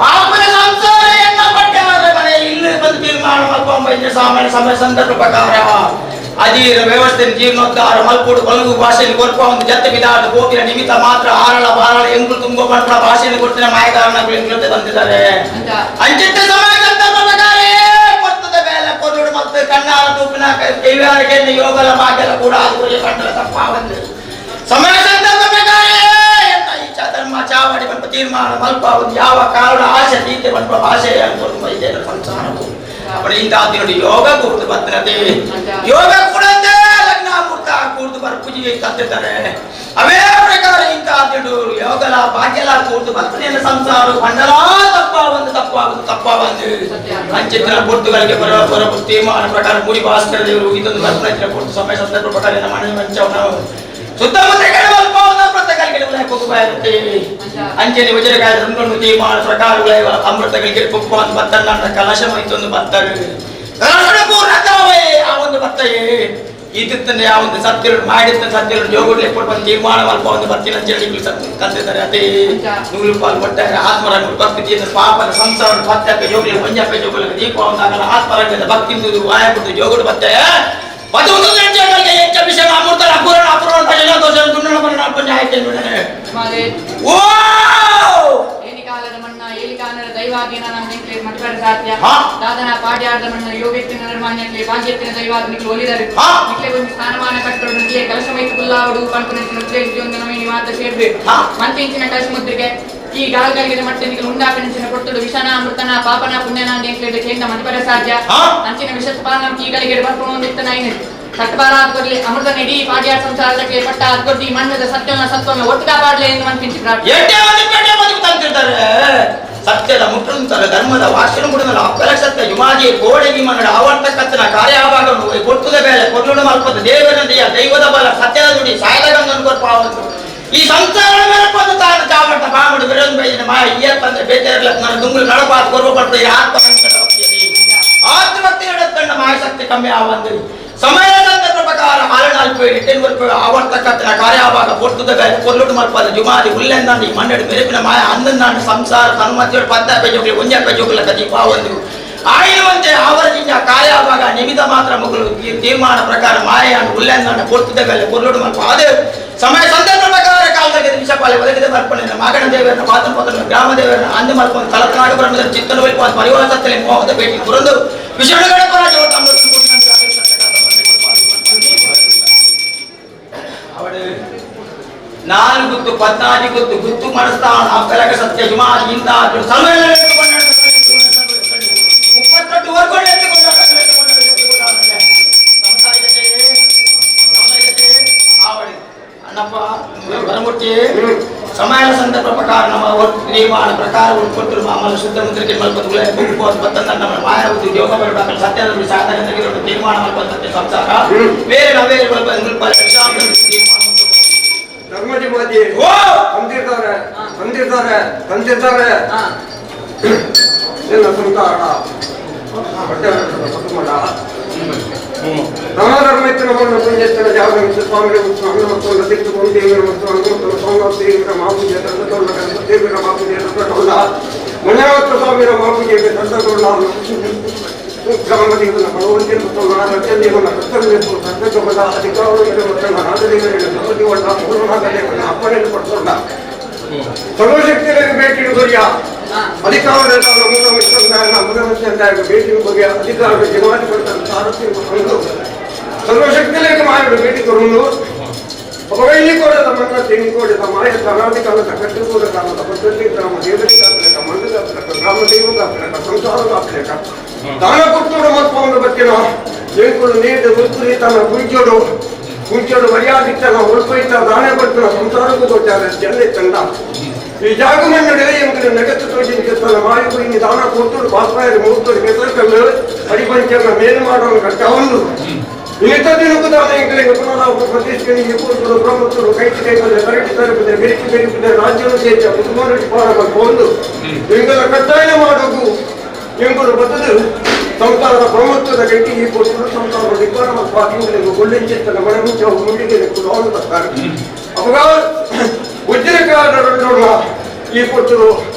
ಪಾಪದ ಸಂಸಾರ ಎನ್ನ ಪಟ್ಟೆವರ ಮನೆ ಇಲ್ಲಿ ಬಂದು ತೀರ್ಮಾನ ಮಲ್ಪ ಸಾಮಾನ್ಯ ಸಮಯ ಸಂದರ್ಭ ಪ್ರಕಾರ ಅಜೀರ ವ್ಯವಸ್ಥೆ ಜೀರ್ಣೋದ್ಧಾರ ಮಲ್ಪೋಡು ಕೊಲಗು ಭಾಷೆಯಲ್ಲಿ ಕೊರ್ಪ ಒಂದು ಜತ್ತೆ ಬಿದಾಟ ಗೋಪಿನ ನಿಮಿತ್ತ ಮಾತ್ರ ಆರಳ ಬಾರಳ ಎಂಗುಳು ತುಂಬ ಪಟ್ಟ ಭಾಷೆಯನ್ನು ಕೊಡ್ತಿನ ಮಾಯಗಾರನ ಎಂಗುಳತೆ ತಂದಿದ್ದಾರೆ ಅಂಚಿತ್ತ ಸಮಯ ಸಂದರ್ಭ ಪ್ರಕಾರ ಕೊರ್ತದ ಮೇಲೆ ಕೊರ್ಲುಡು ಮತ್ತು ಕಣ್ಣಾರ ತೂಪಿನ ಕೈವಾರಿಕೆ ಯೋಗಲ ಭಾಗ್ಯಲ ಕೂಡ ಅದು ಕಂಡಲ ತಪ್ಪ ಒಂದು ಸಮಯ ಸಂದರ್ಭ ಪ್ರಕಾರ ಎಂತ ಈ ಧರ್ಮ ಚಾವಡಿ ಬಂಪ ತೀರ್ಮಾನ ಮಲ್ಪ ಒಂದು ಯಾವ ಕಾರಣ ಆಸೆ ರೀತಿ ಬಂಪ ಭಾಷೆ ಅನ್ಕೊಂಡು ಇದೆ ಸಂಸಾರವು ಇಂತಾದಿನುಡಿ ಯೋಗ ಕೂರ್ದು ಬರ್ತದೆ ಯೋಗ ಕೂಡ ಲಗ್ನ ಮೂರ್ತ ಕೂರ್ದು ಬರ್ಪುಜಿ ತಂದಿರ್ತಾರೆ ಅವೇ ಪ್ರಕಾರ ಇಂತಾದಿಡು ಯೋಗಲ ಭಾಗ್ಯಲ ಕೂರ್ದು ಬರ್ತದೆ ಸಂಸಾರ ಬಂಡಲ ತಪ್ಪ ಒಂದು ತಪ್ಪಾಗುದು ತಪ್ಪ ಒಂದು ಅಂಚಿತ್ರ ಪೊರ್ತುಗಳಿಗೆ ಬರೋ ಬರೋ ತೀರ್ಮಾನ ಪ್ರಕಾರ ಮುಡಿ ಭಾಸ್ಕರ ದೇವರು ಇದೊಂದು ಬರ್ಪಣ ಪೊರ್ತು ಸಮಯ ಸಂದರ್ಭ ಪ್ರಕಾರ ಮನೆ ಮಂಚವನ್ನು ಸುತ್ತಮುತ್ತ ಅಂಚನೆ ವಜ್ರಕಾಯ ತೀರ್ಮಾನ ಪ್ರಕಾರ ಅಮೃತಗಳಿಗೆ ಪುಪ್ಪ ಒಂದು ಬತ್ತನ್ನ ಕಲಶ ಮೈತೊಂದು ಬತ್ತರು ಆ ಒಂದು ಬತ್ತಯೇ ಈ ತಿತ್ತನೆ ಆ ಒಂದು ಸತ್ಯರು ಮಾಡಿದ ಸತ್ಯರು ಜೋಗುಡ್ಲಿ ಕೊಟ್ಟು ತೀರ್ಮಾನ ಅಲ್ಪ ಒಂದು ಬರ್ತಿನ ಅಂಚೆ ಕಂತಿದ್ದಾರೆ ಅದೇ ನೂಲು ಪಾಲು ಕೊಟ್ಟಾರೆ ಆತ್ಮರಂಗ ಭಕ್ತಿ ಪಾಪದ ಸಂಸಾರ ಪತ್ತೆ ಜೋಗುಲಿ ಒಂಜಪ್ಪ ಜೋಗುಲಿ ದೀಪ ಒಂದಾಗಲ್ಲ ಆತ್ಮರಂಗದ ಭಕ್ತಿ ವಾಯ ಬಿಟ್ಟು ಜೋಗುಡು ಬತ್ತೆ ಈ ಗಾಲ್ಗಳಿಗೆ ಮತ್ತೆ ನಿಖಲು ಉಂಡಾಕಣಿಸಿನ ಕೊಟ್ಟುಡು ವಿಷನ ಅಮೃತನ ಪಾಪನ ಪುಣ್ಯನ ಅಂತ ಕೇಂದ್ರ ಮತಿಪರ ಸಾಧ್ಯ ಅಂಚಿನ ವಿಷಪಾನ ಈಗಳಿಗೆ ಬರ್ಕೊಂಡು ಐನು ತಟ್ಟಬಾರ ಆದ್ಕೊಡ್ಲಿ ಅಮೃತ ಇಡೀ ಪಾಡ್ಯಾರ ಸಂಸಾರಕ್ಕೆ ಪಟ್ಟ ಆದ್ಕೊಡ್ಲಿ ಮಣ್ಣದ ಸತ್ಯನ ಸತ್ವನ ಒಟ್ಟು ಕಾಪಾಡ್ಲಿ ಎಂದು ಮನ್ಪಿಂಚಿ ಪ್ರಾರ್ಥನೆ. ಸತ್ಯದ ಮುಟ್ಟುಂತಾರೆ ಧರ್ಮದ ವಾಸನ ಕೂಡ ಅಪ್ಪಲ ಸತ್ಯ ಯುಮಾಜಿ ಕೋಡೆಗಿ ಮನ್ನಡ ಆವರ್ತಕತ್ತನ ಕಾರ್ಯಭಾಗವನ್ನು ಕೊಟ್ಟುದ ಮೇಲೆ ಕೊಟ್ಟುಡು ಮಲ್ಪದ ದೇವರ ದೈವದ ಬಲ ಸತ್ಯದ ನುಡಿ ಸಾಯದ ಗಂಗನ್ನು ಕೊರ್ಪಾವಂತು ಈ ಸಂಸಾರ ಮೇಲೆ ಬಂದು ತಾನು ಚಾವಟ ಬಾಮಡು ಬಿರೊಂದು ಬೈದಿನ ಮಾಯ ಇಯತ್ತಂದ್ರೆ ಬೇಜಾರಿಲ್ಲ ನನ್ನ ದುಂಗುಲು ನಡಪಾತ್ ಕೊರ್ವ ಪಡ್ತ ಆತ್ಮ ಆತ್ಮಹತ್ಯೆ ನಡತ್ತಂಡ ಮಾಯಶಕ್ತಿ ಕಮ್ಮಿ ಆವಂದು ಸಮಯ ಸಂದರ್ಭ ಪ್ರಕಾರ ಆಲನಾಲ್ಪು ಎಟ್ಟೆನ್ ವರ್ಪು ಆವರ್ತಕತ್ತನ ಕಾರ್ಯಭಾಗ ಪೊರ್ತುದ ಮೇಲೆ ಕೊಲ್ಲುಡು ಮಲ್ಪದ ಜುಮಾದಿ ಉಲ್ಲೆಂದಾಂಡಿ ಮಣ್ಣಡು ಮೆರುಪಿನ ಮಾಯ ಅಂದಂದಾಂಡ ಸಂಸಾರ ತನ್ಮಧ್ಯಡು ಪದ್ದ ಪೆಜೋಗ್ಲಿ ಒಂಜ ಪೆಜೋಗ್ಲ ಕದೀಪಾವಂದು ಆಯಿರುವಂತೆ ಆವರದಿಂದ ಕಾರ್ಯಭಾಗ ನಿಮಿತ್ತ ಮಾತ್ರ ಮುಗುಲು ತೀರ್ಮಾನ ಪ್ರಕಾರ ಮಾಯ ಉಲ್ಲೆಂದಾಂಡ ಪೊರ್ತುದ ಮೇಲೆ ಕೊಲ್ಲುಡು ಮಲ್ಪ ಅದು ಸಮಯ ಸಂದರ್ಭ ಪ್ರಕಾರ ಕಾಲದಲ್ಲಿ ವಿಷಪಾಲೆ ಒದಗಿದ ಮರ್ಪಣೆ ಮಗನ ದೇವರನ್ನ ಮಾತನ ಪತ್ರ ಗ್ರಾಮ ದೇವರನ್ನ ಅಂದು ಮಲ್ಪೊಂದು ತಲತನಾಡು ಬ್ರಹ್ಮದ ಚಿತ್ತನ ಒಲಿಪ ಪರಿವಾರ ಸತ್ತಲೆ ಮೋಹದ ಭೇಟಿ ಕುರಂದು ವಿಷಣಗಳ ಪರಾಜಯ ನಾಲ್ಕು ಗುತ್ತು 14 ಗುತ್ತು ಗುತ್ತು ಮಾಡಿಸ್ತಾನ ಅಪ್ಪಲಕ ಸತ್ಯ ಜುಮಾದಿ ಇಂದ ಸಮಯ 38 ವರ್ಗಗಳು ಎತ್ತಿಕೊಂಡ ಅಣ್ಣಪ್ಪ ವರಮೂರ್ತಿ ಸಮಯ ಸಂದರ್ಭ ಪ್ರಕಾರ ನಮ್ಮ ತೀರ್ಮಾನ ಪ್ರಕಾರ ಕೊಟ್ಟರು ಮಾಮೂಲು ಶುದ್ಧ ಮುದ್ರಿಕೆ ಮಲ್ಪದುಗಳೇ ನಮ್ಮ ಮಾಯ ಉದ್ಯೋಗ ಸತ್ಯದ ಸಾಧನೆ ತೀರ್ಮಾನ ಮಲ್ಪಂತ ಸಂಸಾರ ಬೇರೆ ನಾವೇ ತೀರ್ಮಾನ ಧರ್ಮಜಿಮಾದಿ ತಂದಿರ್ತಾರೆ ತಂದಿರ್ತಾರೆ ತಂದಿರ್ತಾರೆ ನಿನ್ನ ಸಂಸಾರ ಧರ್ಮ ಇತ್ತು ಪುಣ್ಯಸ್ಥಳ ಜಾಗ ಸ್ವಾಮಿ ಸ್ವಾಮಿ ಮತ್ತು ತಿರುಕೊಂಡು ದೇವರ ಮತ್ತು ಹನುಮಂತನ ಸ್ವಾಮಿ ದೇವರ ಮಾಪೂಜೆ ತಂದತೊಳ್ಳ ದೇವರ ಮಾಪೂಜೆ ತಂದತೊಳ್ಳ ಮನೆಯವತ್ತು ಸ್ವಾಮಿಯ ಮಾಪೂಜೆ ತಂದತೊಳ್ಳ ಗ್ರಾಮ ದೇವನ ಭಗವಂತನ ಮತ್ತು ರತ್ನ ದೇವನ ಕರ್ತವ್ಯ ಕರ್ತವ್ಯ ಅಧಿಕಾರ ಮತ್ತು ರಾಜದೇವರ ಸಮಾಧಿವಣ್ಣ ಪೂರ್ಣನಾಗದೇವನ ಅಪ್ಪಣೆಯನ್ನು ಪಡ್ಕೊಂಡ ಸರ್ವಶಕ್ತಿಯನ್ನು ಭೇಟಿ ಗುರಿಯ ಅಧಿಕಾರ ಭೇಟಿ ಗುರಿಯ ಅಧಿಕಾರ ಜೀವಾದಿ ಸಾರಥ್ಯ ಸರ್ವಶಕ್ತಿಯಲ್ಲಿ ಮಾಯಡು ಭೇಟಿ ಕೊರುವುದು ಅಪಗೈಲಿ ಕೊಡದ ಮನ್ನ ತಿಂಗಿ ಕೊಡದ ಮಾಯ ತನಾದಿ ಕಾಲದ ಕಟ್ಟು ಕೂಡ ಕಾಲದ ಪದ್ಧತಿ ಗ್ರಾಮ ದೇವರಿ ಕಾಪಲೇಕ ಮಂಡು ಕಾಪಲೇಕ ಗ್ರಾಮ ದೇವ ಕಾಪಲೇಕ ಸಂಸಾರ ಕಾಪಲೇಕ ದಾನ ಕೊಟ್ಟೋಡು ಮತ್ಪವನ್ನು ಬತ್ತಿನ ಏನ್ಕೊಂಡು ನೀರು ಉಲ್ಪು ತನ್ನ ಕುಂಚೋಡು ಕುಂಚೋಡು ಮರ್ಯಾದಿತ್ತನ ಉಲ್ಪು ಇತ್ತ ದಾನ ಕೊಡ್ತನ ಸಂಸಾರಕ್ಕೂ ಕೊಟ್ಟಾರೆ ಜನ ತಂಡ ಈ ಜಾಗ ಮನ್ನಡೆ ಎಂಕಲು ನಗತ್ತು ತೋಜಿನ ಮಾಯ ಕುಡಿ ದಾನ ಕೊಟ್ಟೋಡು ಬಾಸ್ಪಾಯರು ಮೂರ್ತೋಡು ಕೆಸರು ಅಡಿಪಂಚನ ಮೇಲು ಮಾಡೋನು ಕಟ್ಟವನು ಇಂಥ ದಿನಕ್ಕೂ ದಾನ ಎಂಕಲಿಗೆ ಪುನರಾವರ್ತ ಪ್ರತಿಷ್ಠೆಗೆ ಕೂತರು ಬ್ರಹ್ಮತ್ವರು ಕೈಟಿ ಕೈಪದೆ ಕರೆಕ್ಟ್ ತರಪದೆ ಬೆರಿಕೆ ಬೆರಿಪದೆ ರಾಜ್ಯವನ್ನು ಸೇಚ ಕುಟುಂಬ ಒಂದು ಎಂಕಲ ಕಟ್ಟಾಯ ಮಾಡೋದು ಎಂಕುಲು ಬತ್ತದು ಸಂಸಾರದ ಬ್ರಹ್ಮತ್ವದ ಗಟ್ಟಿ ಈ ಕೊಟ್ಟರು ಸಂಸಾರದ ದಿಗ್ಬಾರ ಸ್ವಾಧೀನಗಳಿಗೆ ಒಳ್ಳೆಂಚಿತ್ತನ ಮನೆ ಮುಂಚೆ ಮುಂಡಿಗೆ ಕುಲವನ್ನು ಬರ್ತಾರೆ. ಅವಾಗ ಉಜ್ಜರಕಾರರನ್ನು ಈ ಕೊಟ್ಟರು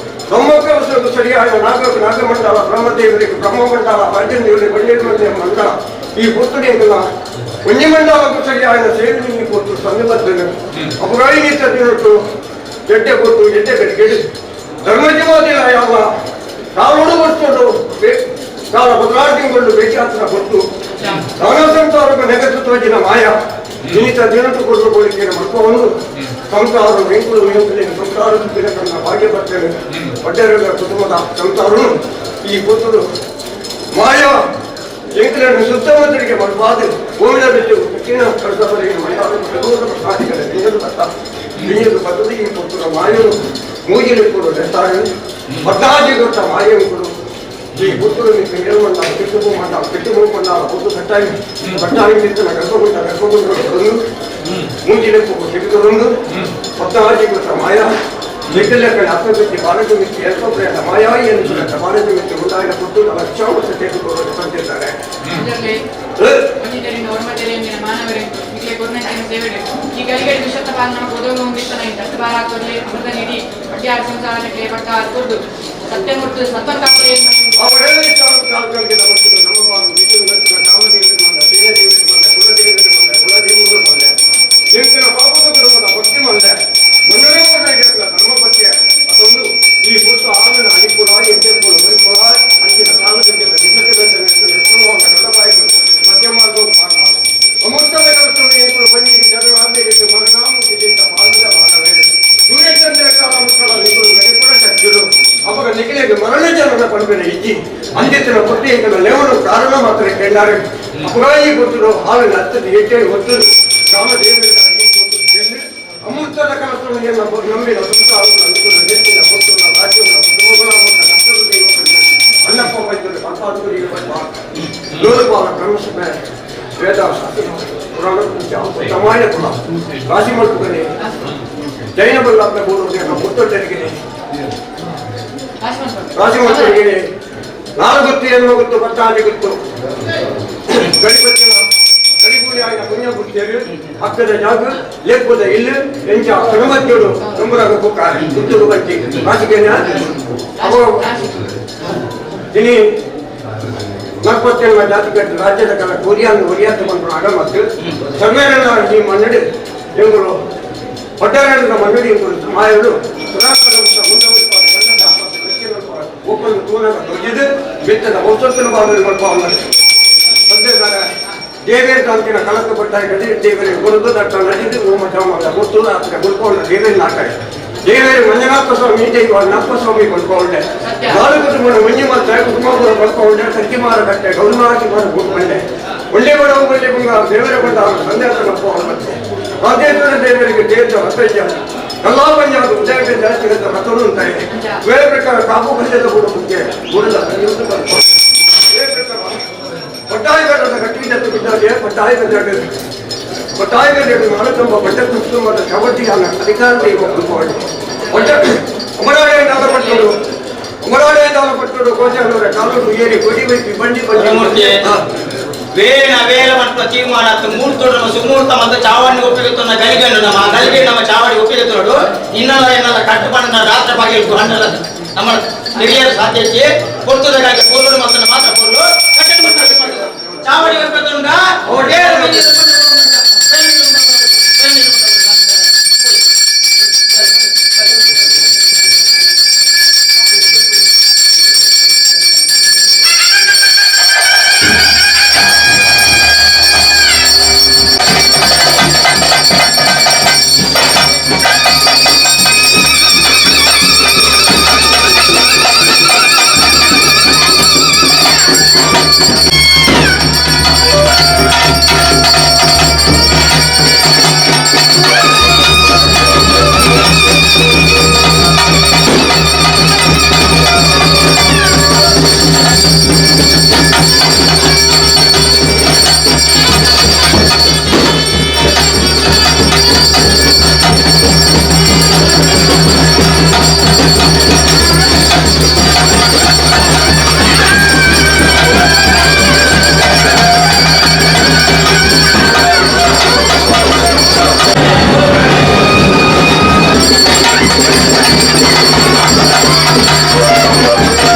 ಬ್ರಹ್ಮಕವಸರು ಸರಿಯಾದ ನಾಗ ನಾಗಮಂಡಲ ಬ್ರಹ್ಮದೇವರಿಗೆ ಬ್ರಹ್ಮಮಂಡಲ ಅರ್ಜುನ ಒಳ್ಳೆ ಮಂಡಲ ಈ ಪುತ್ತಡಿಗಳ ಒಂಜಿ ಸರಿಯಾದ ಸೇವೆ ಈ ಕೊಟ್ಟು ಸನ್ನಿಬದ್ಧನು ಅಪಗಾಯಿ ನೀತು ಜಡ್ಡೆ ಕೊಟ್ಟು ಜಡ್ಡೆ ಕಡೆಗೆ ಧರ್ಮಜೀವಾದಿನ ಯಾವ ಕಾಲೋಡು ಕೊಟ್ಟು ಕಾಲ ಬದಲಾಟೆಗೊಂಡು ಭೇಟಿಯಾತ್ರ ಕೊಟ್ಟು ದಾನ ಸಂಸಾರಕ್ಕೆ ನೆಗತತ್ವಜಿನ ಮಾಯ ನಿಮಿತ್ತ ದಿನಟ್ಟು ಕೊಟ್ಟು ಕೋರಿಕೆಯನ್ನು ಮಕ್ಕಳನ್ನು ಸಂಸಾರ ವೆಂಕುಲು ವೆಂಕುಲಿನ ಸಂಸಾರದ ಬಿಡಕನ್ನ ಭಾಗ್ಯ ಬರ್ತೇನೆ ಒಡ್ಡರ ಕುಟುಂಬದ ಸಂಸಾರನು ಈ ಪುತ್ತರು ಮಾಯ ಎಂಕಲನ್ನು ಸುತ್ತಮುತ್ತಲಿಗೆ ಬರಬಾರ್ದು ಗೋವಿನ ಬಿಟ್ಟು ಕಠಿಣ ಕಳಸಬರಿಗೆ ಮನೆಯಾದ ಪ್ರಸಾದಿಗಳ ಲಿಂಗದ ಬತ್ತ ಲಿಂಗದ ಬತ್ತದ ಈ ಪುತ್ತರ ಮಾಯನು ಮೂಜಿಲಿ ಕೊಡು ನೆತ್ತಾರೆ ಬದ್ದಾಜಿ ಗೊತ್ತ ಮಾಯನು ಕೊಡು ಈ ಪುತ್ತರು ಏಳು ಕೆಟ್ಟು ಮಂಡ ಕೆಟ್ಟು ಮಂಡ ಪುತ್ತು ಕಟ್ಟಾಗಿ ಕಟ್ಟಾಗಿ ನಿಂತನ ಗರ್ಭಗುಂಡ ಗರ್ಭಗುಂಡ ಮೂಜಿಲೆ ಕೆಟ್ಟುಕೊಂಡು ಬದ್ದಾಜಿ ಗೊತ್ತ ಮಾಯ ಲೆಕ್ಕಲೆಕ್ಕ ಅರ್ಥಮಿತಿ ಬಾಲಕಮಿತಿ ಅಲ್ಪಪ್ರೇತ ಮಾಯಾಯಿ ಎಂದು ಬಾಲಕಮಿತಿ ಉಂಟಾಗಿನ ಪುಟ್ಟು ಲಕ್ಷಾಂಶ ತೆಗೆದುಕೊಳ್ಳಲು ಬಂದಿದ್ದಾರೆ. ಭಕ್ತಿ ಮಂದೆ ಧರ್ಮಪತ್ಯ ಅದೊಂದು ಈ ಪುಟ್ಟು ಆಮೇಲೆ ಅಣಿಪುರ ಎದ್ದೆಪ್ಪುಳ ಮರಿಪುರ ಅಂಚಿನ ಕಾಲದಿಂದ ಮಧ್ಯ ಮಾರ್ಗ ಅಮೃತದ ಕಲಸನ್ನು ಬನ್ನಿ ಜನರಾಗಬೇಕು ಮರಣಾಮುಖಿತ ಬಾಲದ ಬಾಲವೇ ಸೂರ್ಯಚಂದ್ರ ಕಾಲ ಮಕ್ಕಳ ನಿಗುಳು ಮೆರಿಪುರ ಶಕ್ತಿರು ಅವಾಗ ನಿಖಿಲಿಗೆ ಮರಣ ಜನರ ಪಂಪಿನ ಇಜ್ಜಿ ಅಂಜಿತ್ತಿನ ಪೊಟ್ಟಿಗಳ ಲೇವನು ಕಾರಣ ಮಾತ್ರ ಕೇಳಾರೆ ಅಪಗಾಯಿ ಗೊತ್ತರು ಹಾಲಿನ ಹತ್ತದ ಎಟ್ಟೇಳು ಹೊತ್ತು ರಾಮದೇವರ ಈ ಕೊಟ್ಟು ಚೆಂಡು ಅಮೃತದ ಕಲಸನ್ನು ನಂಬಿದ ಸಂಸಾರಗಳ ನೆಚ್ಚಿನ ಪುತ್ರನ ರಾಜ್ಯಗಳ ಕುಟುಂಬಗಳ ಮತ್ತು ಕಷ್ಟದ ದೈವ ಅಣ್ಣಪ್ಪ ವೈದ್ಯರು ಕಲ್ಪಾದುರಿಗೆ ಲೋಲಪಾಲ ಬ್ರಹ್ಮಸಭೆ ವೇದ ಶಾಸ್ತ್ರ ಪುರಾಣ ಸಮಾಯ ಕುಲ ರಾಶಿ ಮಲ್ಪುಗನೆ ಜೈನ ಬಲ್ಲಾಪ್ನ ಬೋಧನೆ ಪುತ್ತೊಟ್ಟರಿಗೆ ರಾಶಿ ಮಲ್ಪುಗನೆ ನಾಲ್ಕು ಗೊತ್ತು ಎನ್ನುವ ಗೊತ್ತು ಪಟ್ಟಾದಿ ಗೊತ್ತು ಗಡಿಪತ್ತಿನ ಗಡಿಗೂಡಿ ಆಯ್ನ ಪುಣ್ಯ ಗುರ್ತೇವೆ ಅಕ್ಕದ ಜಾಗ ಲೇಪದ ಇಲ್ಲಿ ಎಂಚ ಕಣಮತ್ಯೋಡು ತುಂಬರಾಗ ಕುಕ್ಕ ಗುತ್ತೂರು ಬಂಟಿ ರಾಶಿಗೇನ ಇನಿ ನಲ್ವತ್ತೆರಡು ಜಾತಿ ಕಟ್ಟು ರಾಜ್ಯದ ಕಲ ಕೊರಿಯಾನ್ ಒರಿಯಾತ ಬಂದು ಅಗಮತ್ತು ಸಮ್ಮೇಳನ ಈ ಮನ್ನಡಿ ಎಂಗಳು ಒಟ್ಟಾರೆ ಮನ್ನಡಿ ಎಂಗಳು ಮಾಯರು ಒಪ್ಪಂದ ತೂನಗ ತೊಜಿದು ಬಿತ್ತದ ಔಷಧನ ಬಾಗಿಲು ದೇವೇರ ತಾಂತಿನ ಕಲಕ ಪಟ್ಟಾಯಿ ದೇವರಿಗೆ ಗುರುದು ದಟ್ಟ ನಜಿದು ಓಮ ಜಾಮದ ಗೊತ್ತು ಆತನ ಗುರುಕೋಣ ದೇವೇರ ನಾಟ ದೇವೇರ ಮಂಜುನಾಥ ಸ್ವಾಮಿ ದೈವ ನಪ್ಪ ಸ್ವಾಮಿ ಕೊಡ್ಕೊಂಡೆ ನಾಲ್ಕು ಕುಟುಂಬ ಮಂಜು ಮಾತ್ರ ಕುಟುಂಬ ಕೊಡ್ಕೊಂಡೆ ಸಜ್ಜಿಮಾರ ಕಟ್ಟೆ ಗೌರಿಮಾಸಿ ಮಾರ ಗುರುಕೊಂಡೆ ಒಳ್ಳೆ ಬಡವ ಒಳ್ಳೆ ಬಂಗಾರ ದೇವರ ಬಂದ ಸಂದೇಶ ನಪ್ಪ ಮತ್ತೆ ರಾಜೇಶ್ವರ ದೇವರಿಗೆ ದೇವರ ರಥಜ್ಜ ಕಲ್ಲಾ ಪಂಜಾಬ್ ಉದಯಕ್ಕೆ ಜಾಸ್ತಿ ರಥನು ಅಂತಾರೆ ಬೇರೆ ಪ್ರಕಾರ ಕಾಪು ಪಂಜದ ಕೂಡ ಮುಖ್ಯ ಗುರುದ ಬೇರೆ ಪ್ರಕಾರ ಪಟ್ಟಾಯಿಗಡದ ಕಟ್ಟಿದ್ದತ್ತು ಬಿದ್ದಾಗೆ ಪಟ್ಟಾಯಿಗಡ್ಡೆ ಪಟ್ಟಾಯಿಗಡ್ಡೆ ಮಾಲಕಂಬ ಬಡ್ಡ ಕುಟುಂಬದ ಚವಟಿಯಾನ ಅಧಿಕಾರ ದೈವ ಬಡ್ಡ ಅಮರಾಳೆ ನಾಗಪಟ್ಟರು ಅಮರಾಳೆ ನಾಗಪಟ್ಟರು ಕೋಚಾರವರ ಕಾಲೂರು ಏರಿ ಕೊಡಿ ವೈಪಿ ಬಂಡಿ ಬಂಡಿ ವೇಣ ವೇಲ ಮಟ್ಟ ತೀರ್ಮಾನ ಮೂರ್ತೋಡು ನಮ್ಮ ಸುಮೂರ್ತ ಮತ್ತು ಚಾವಣಿ ಒಪ್ಪಿಗೆತ್ತುన్న ಗಲಿಗೆಂಡು ನಮ್ಮ ಗಲಿಗೆ ನಮ್ಮ ಚಾವಡಿ ಒಪ್ಪಿಗೆತ್ತೋಡು ಇನ್ನಲ್ಲ ಎನ್ನಲ್ಲ ಕಟ್ಟುಪಣ್ಣ ರಾತ್ರಿ ಬಾಗಿಲು ಹಂಡಲ ನಮ್ಮ ಹಿರಿಯರು ಸಾಧ್ಯಕ್ಕೆ ಕೊಡ್ತದಕ್ಕಾಗಿ ಪೋಲುಡು ಮತ್ತು ಮಾತ್ರ ಪೋಲು ಚಾವಡಿ ಒಪ್ಪಿಗೆತ್ತುಂಡ Thank you.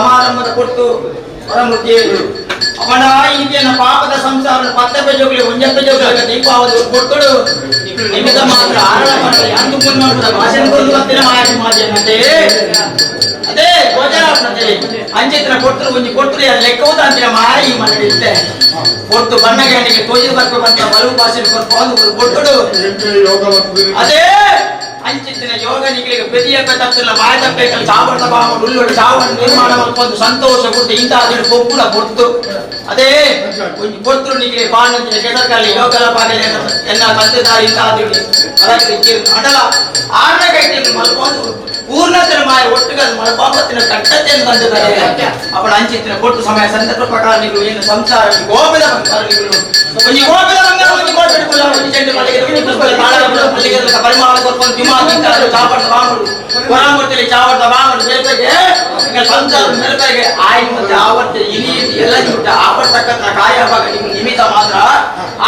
ಸಮಾರಂಭದ ಕೊಟ್ಟು ಪರಮುಖಿ ಅವನ ಈಗಿನ ಪಾಪದ ಸಂಸಾರ ಪತ್ತೆ ಪೆಜೋಗ್ಲಿ ಒಂಜ ಪೆಜೋಗ್ಲಿ ದೀಪಾವಳಿ ಕೊಟ್ಟುಡು ನಿಮಿತ್ತ ಮಾತ್ರ ಆರಣ ಮಾಡಲಿ ಅಂದು ಮುನ್ನ ಭಾಷಣ ಕೊಡು ಮತ್ತಿನ ಮಾಯ ಮಾಧ್ಯಮತೆ ಅದೇ ಗೋಚರ ಅಂಚಿತ್ರ ಕೊಟ್ಟರು ಒಂಜಿ ಕೊಟ್ಟರು ಲೆಕ್ಕವು ಅಂತಿನ ಮಾಯ ಈ ಮನೆ ಇತ್ತೆ ಕೊಟ್ಟು ಬಣ್ಣಗೆ ಹಣ್ಣಿಗೆ ತೋಜಿದ ಬರ್ಬೇಕು ಅಂತ ಬಲವು ಭಾಷೆ ಕೊಟ್ಟು ಕೊಟ್ಟುಡು ಅದೇ ಅಂಚಿತ್ತಿನ ಯೋಗ ನಿಗಳಿಗೆ ಪ್ರತಿಯ ತಪ್ಪಿಲ್ಲ ಮಾಯ ತಪ್ಪೇಕಲ್ಲಿ ಚಾವಣ ಭಾವ ಉಳ್ಳೊಡು ಚಾವಣ ನಿರ್ಮಾಣ ಮಲ್ಪೊಂದು ಸಂತೋಷ ಕೊಟ್ಟು ಇಂಥ ಅದನ್ನು ಕೊಪ್ಪುಡ ಕೊಡ್ತು ಅದೇ ಒಂಜಿ ಕೊಡ್ತರು ನಿಗಳಿಗೆ ಪಾಂಡಂಚಿನ ಕೆಸರ್ಕಲ್ಲಿ ಯೋಗಲ ಪಾಗಲಿ ಎಲ್ಲ ತಂದೆ ತಾಯಿ ಇಂಥ ಅದನ್ನು ಅದಕ್ಕೆ ಅಡಲ ಆರನೇ ಕೈಟಿಗೆ ಮಲ್ಪೊಂದು ಪೂರ್ಣತನ ಮಾಯ ಒಟ್ಟುಗದ ಮಲ್ಪಾಪತ್ತಿನ ಕಟ್ಟತೆಯನ್ನು ತಂದೆ ತಾಯಿ ಅವಳ ಅಂಚಿತ್ತಿನ ಕೊಟ್ಟು ಸಮಯ ಸಂದರ್ಭ ಪ್ರಕಾರ ನೀವು ಏನು ಸಂಸಾರ ಗೋಪದ ಬಂಗಾರ ನೀವು ಒಂಜಿ ಗೋಪದ ಬಂಗಾರ ಒಂಜಿ ಗೋಪದ ಕುಲ್ಲ ಒಂಜಿ ಚೆಂಡು ಮಲ್ಲಿಗೆ ಒಂಜಿ ಪುಷ್ಪದ ತಾಳ ಮಲ್ಲಿಗೆ ಪರಿಮಾಣ ಕೊರ್ಪೊಂದು ದಿಮಾಗ್ ಇಂತಾದ್ರು ಚಾಪಡ್ದ ಬಾಮುಡು ಕೊರಾಮೂರ್ತಿಲಿ ಚಾವಡ್ದ ಬಾಮುಡು ಮೇಲ್ಪೆಗೆ ಸಂಸಾರ ಮೇಲ್ಪೆಗೆ ಆಯ್ತು ಮತ್ತೆ ಆವರ್ತಿ ಇನಿ ಎಲ್ಲ ನಿಮಿತ್ತ ಆವರ್ತಕ್ಕಂಥ ಕಾಯ ಭಾಗ ನಿಮ್ಮ ನಿಮಿತ್ತ ಮಾತ್ರ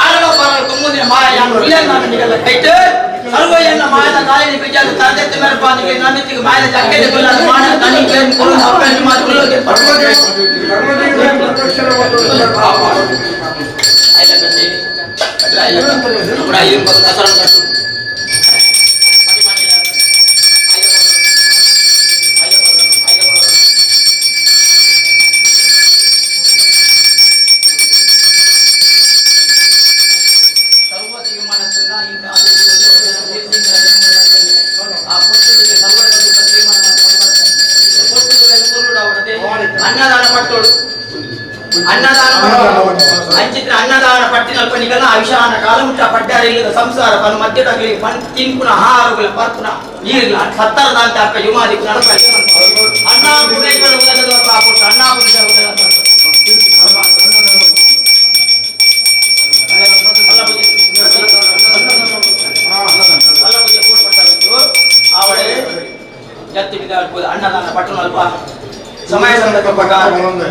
ಆರಣ ಪರ ತುಂಬುದಿನ ಮಾಯ ಯಾನು ಇಲ್ಲ ನಾನು ನಿಗಲ್ಲ ಕೈಟ್ ಸರ್ವಯನ್ನ ಮಾಯದ ಕಾಲಿನ ಬಿಜಾದ ತಂದೆತ್ತ ಮೇಲೆ ಪಾನಿಗೆ ನನ್ನಿಗೆ ಮಾಯದ ಚಕ್ಕೆದ ಕುಲ್ಲ ಮಾನ ತನಿಗೆ ಕೊರು ಅಪ್ಪ ನಿಮ್ಮ ಕುಲ್ಲಗೆ ಐಲ ಕಟ್ಟಿ ಐಲ ಕಟ್ಟಿ ಐಲ ಕಟ್ಟಿ ಅನ್ನದಾನ ಪಟ್ಟೋಳು ಅನ್ನದಾನ ಅಂಚಿತ್ರ ಅನ್ನದಾನ ಪಟ್ಟಿನ ಅವಿಶಾನ ಕಾಲಮುಟ್ಟ ಪಟ್ಟಾರ ಇಲ್ಲದ ಸಂಸಾರ ಪನ್ ಮಧ್ಯದಾಗಲಿ ಪನ್ ತಿನ್ಕುನ ಆಹಾರಗಳ ಪರ್ಪುನ ನೀರಿಲ್ಲ ಸತ್ತಾರದಂತೆ ಅಕ್ಕ ಯುಮಾದಿ ಅನ್ನ ಆವಳೆ ಜತ್ತಿ ಬಿದ್ದಾಡ್ಬೋದು ಅನ್ನದಾನ ಪಟ್ಟಣ ಅಲ್ಪ ಸಮಯ ಸಂದರ್ಭ ಪ್ರಕಾರ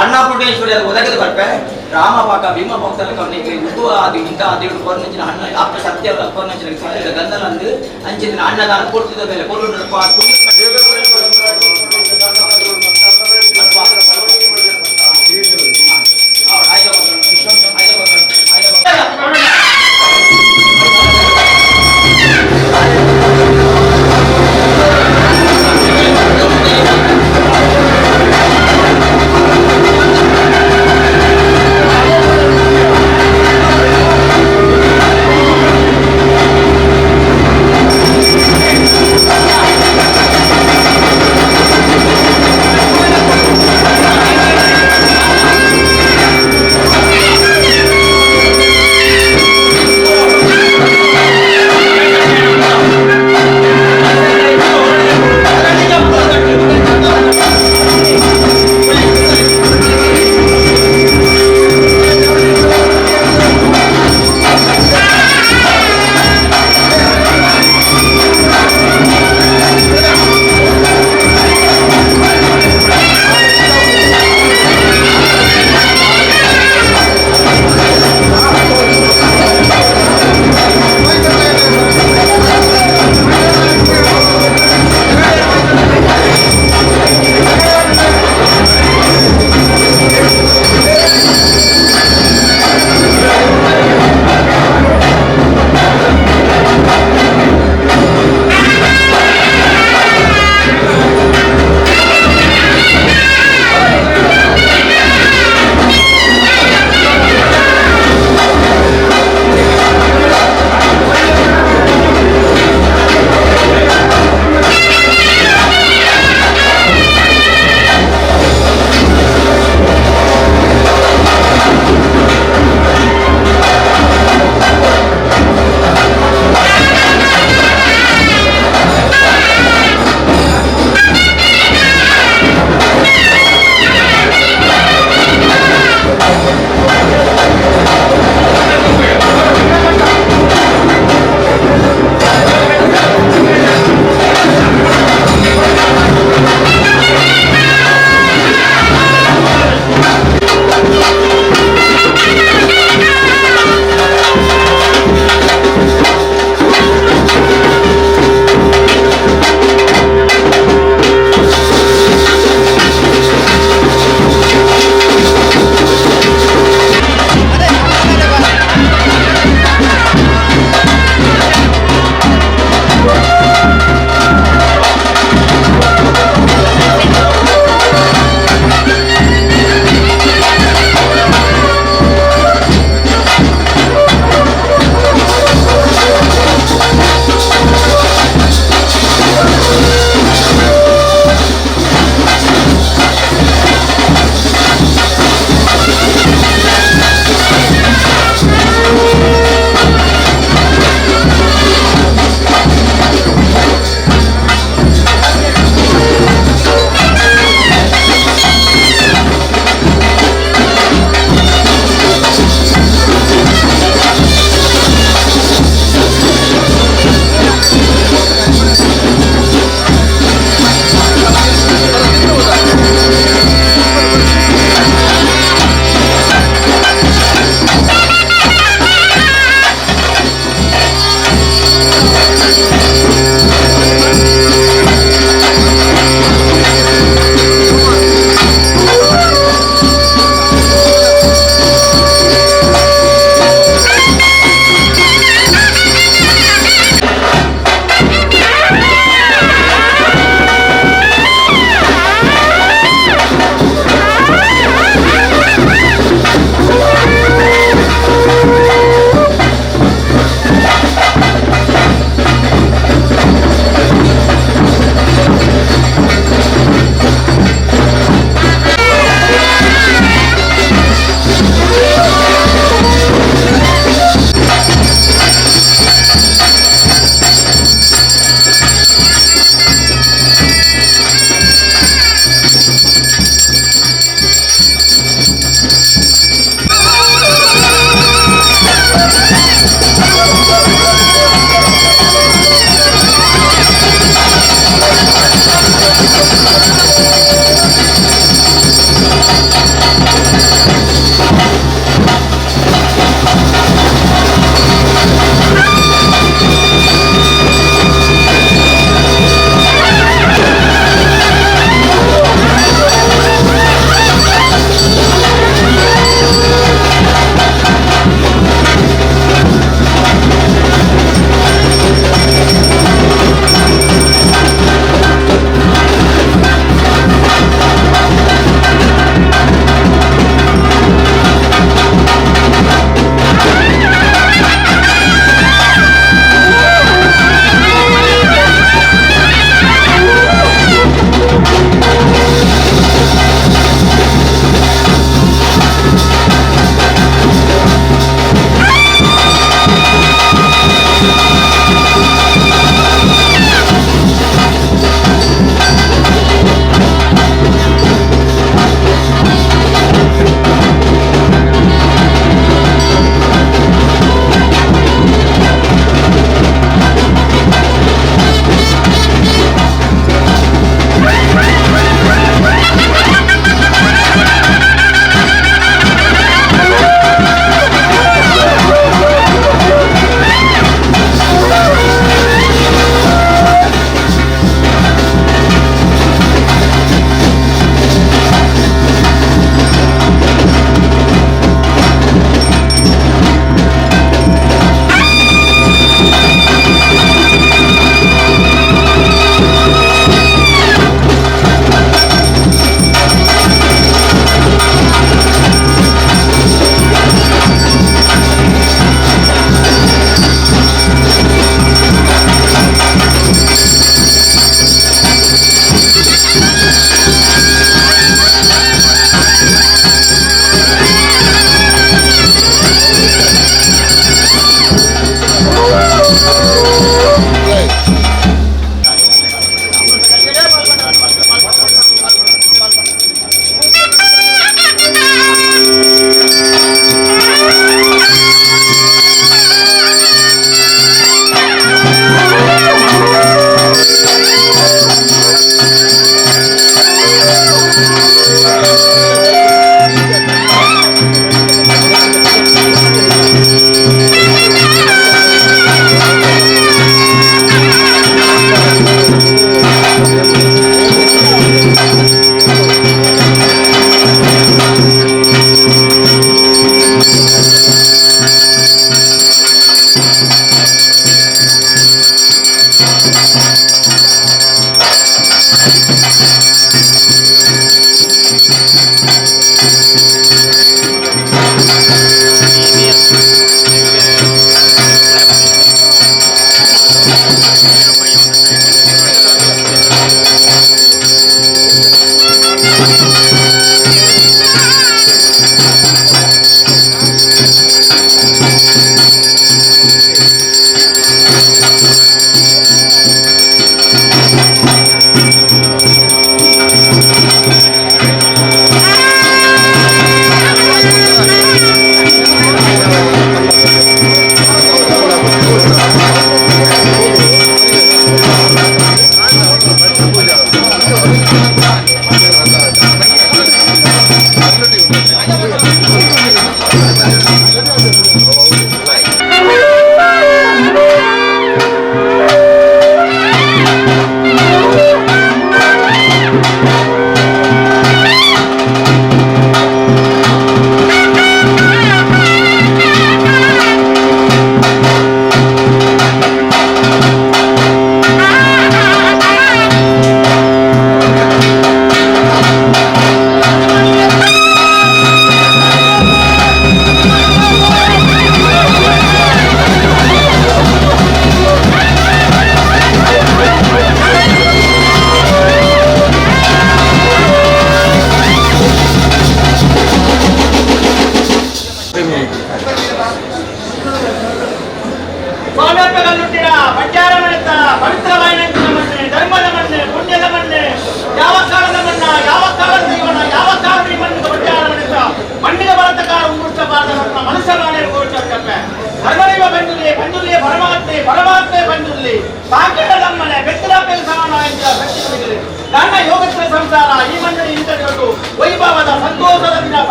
ಅನ್ನಪೂರ್ಣೇಶ್ವರಿ ಒದಗದು ಬರ್ಪೆ ರಾಮ ಪಾಕ ಭೀಮ ಭಕ್ತರ ಕವನಿಗೆ ಉದ್ದು ಅದು ಇಂಥ ದೇವರು ಕೊರ್ನಂಚಿನ ಅನ್ನ ಅಪ್ಪ ಸತ್ಯ ಕೊರ್ನಂಚಿನ ಸತ್ಯದ ಗಂಧನಂದು ಅಂಚಿನ ಅನ್ನದಾನ ಕೊಡ್ತಿದ್ದ ಮೇಲೆ ಕೊಡು Thank you.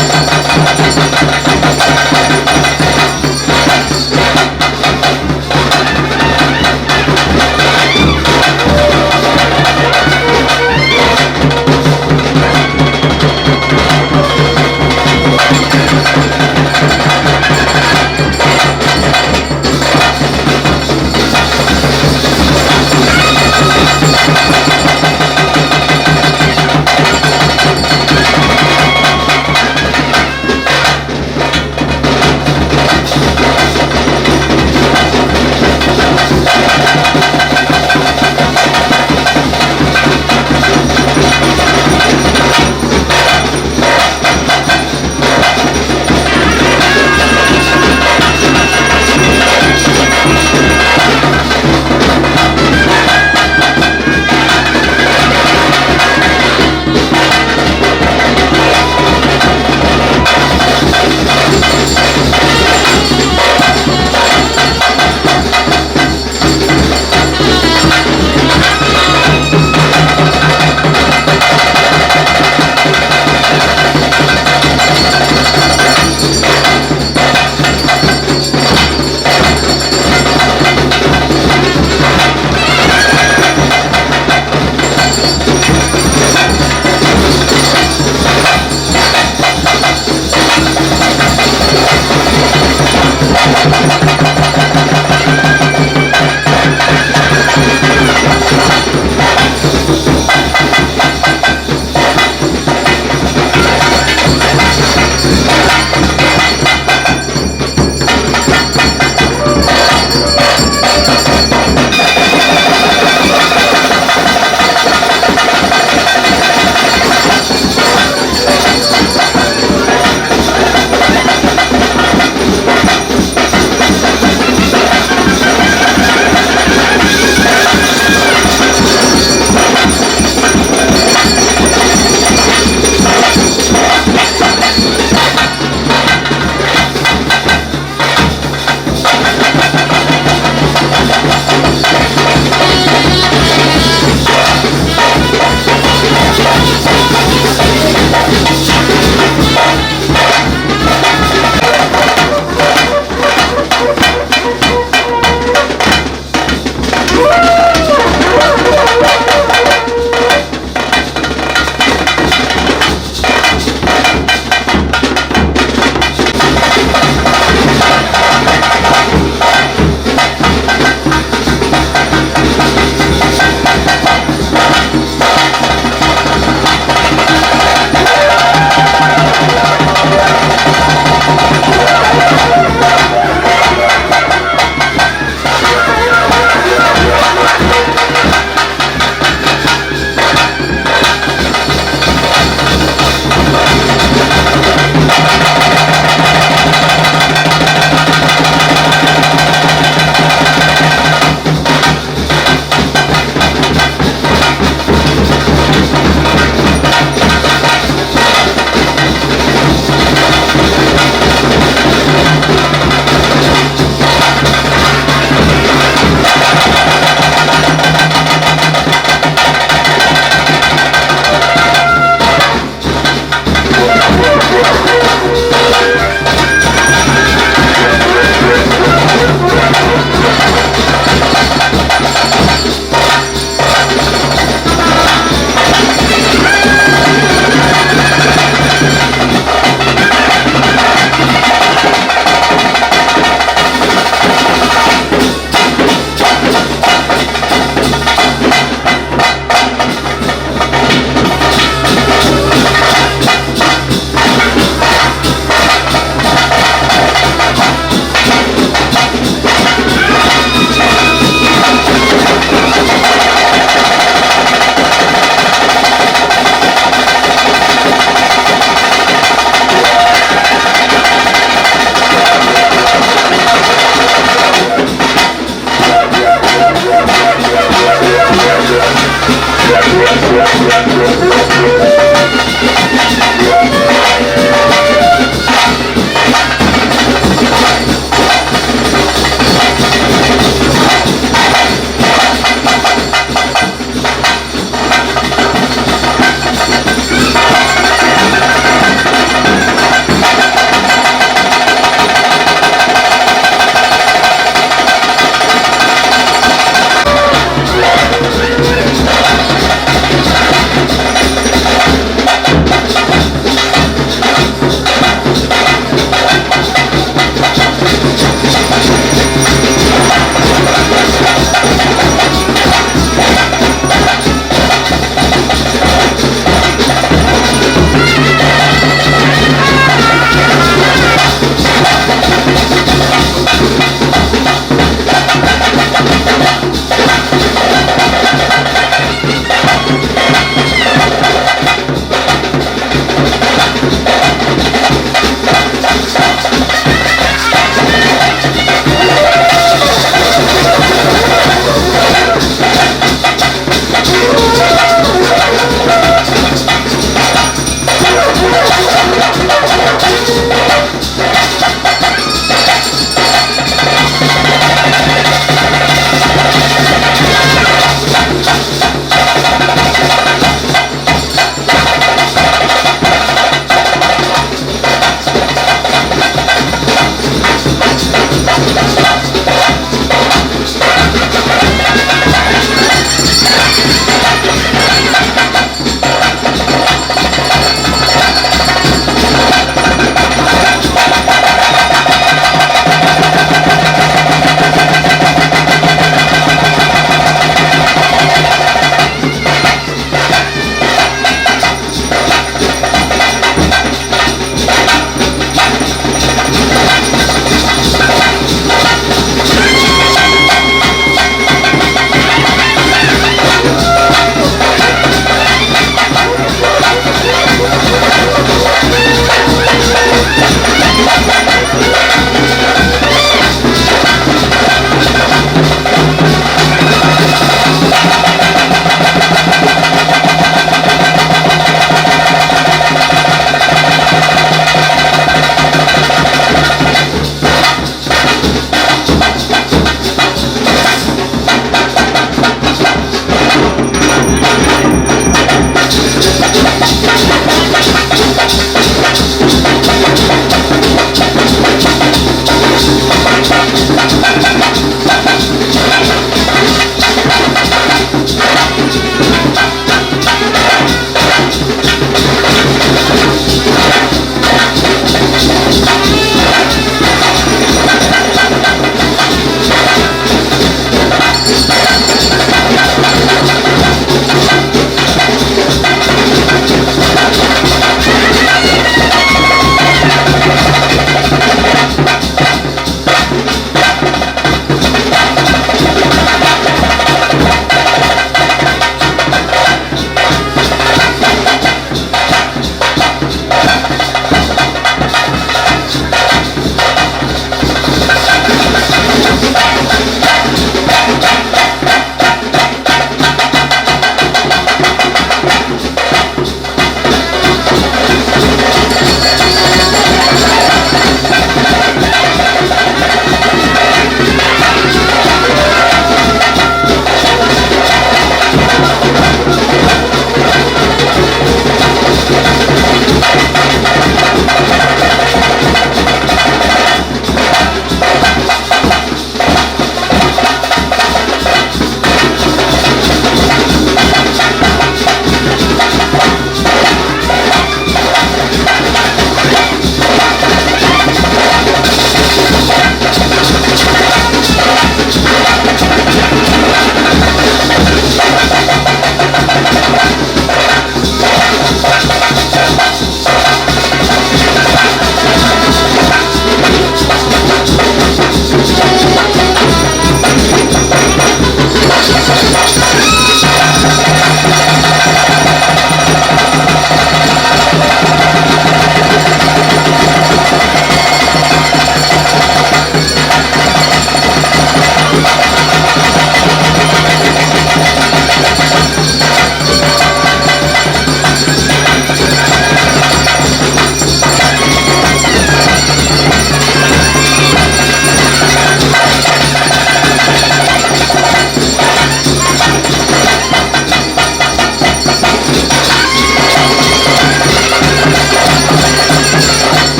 Thank you.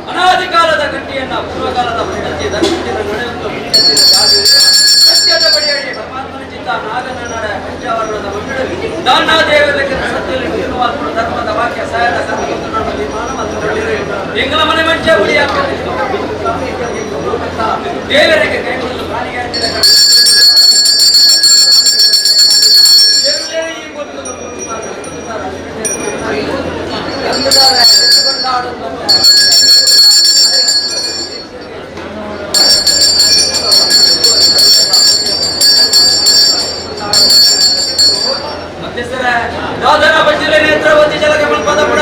ಅನಾದಿಕಾಲದ ಗಟ್ಟಿಯನ್ನ ಪೂರ್ವಕಾಲದ ಪದ್ಧತಿ ಧರ್ಮದಿಂದ ನಡೆಯುತ್ತ ಸತ್ಯದ ಬಡಿಯಡಿ ಪರಮಾತ್ಮನ ಚಿತ್ತ ನಾಗನ ಪಂಚವರ್ಣದ ಮಂಡಳಿ ದಾನ ದೇವರ ಸತ್ಯದಲ್ಲಿ ಧರ್ಮದ ವಾಕ್ಯ ಸಾಯದ ತೀರ್ಮಾನ ಮತ್ತು ಎಂಗಲ ಮನೆ ಮಂಚ ಗುಡಿಯ ದೇವರಿಗೆ ಕೈಗೊಳ್ಳಲು ದಾದನ ಬಜ್ಜಿಲೆ ನೇತ್ರಾವತಿ ಜಲಕಮಲ ಪದ ಪಡ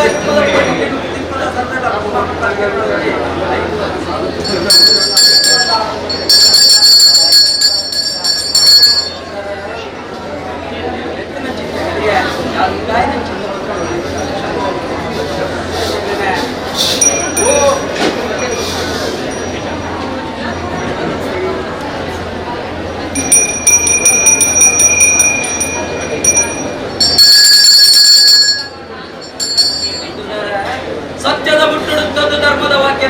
ಸತ್ಯದ ಮುಟ್ಟುಡುತ್ತದ್ದು ಧರ್ಮದ ವಾಕ್ಯ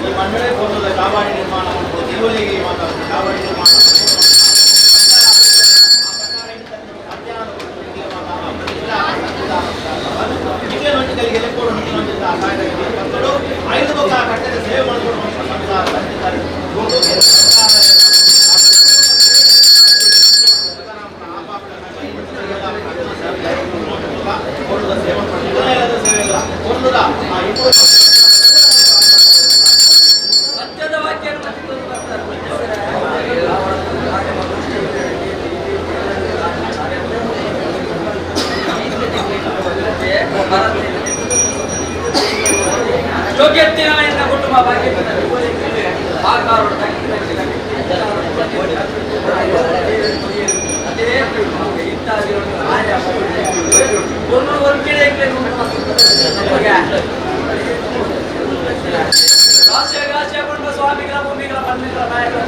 ಈ ಮಂಡಳಿ ಕೊಂದದ ಕಾವಾಡಿ ನಿರ್ಮಾಣ ದೇವರಿಗೆ ಮಾತ್ರ ಕಾವಾಡಿ ನಿರ್ಮಾಣ ಸತ್ಯದ ವಾಕ್ಯ ಯೋಗ್ಯತೆಯ ಕುಟುಂಬ ಸ್ವಾಮಿಗಳ ಭೂಮಿಗಳ ಮಣ್ಣಿಗಳ ನಾಯಕರ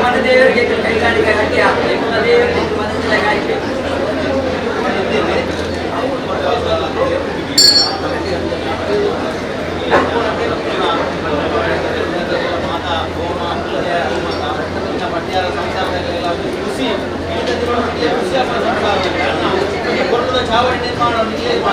ಮನೆ ದೇವರಿಗೆ ಕೈಗಾರಿಕೆ ಗಟ್ಟಿಯ ದೇವರಿಗೆ ಮನಸ್ಸಿನ ಗಾಯಕಿ ನಿರ್ಮಾಣ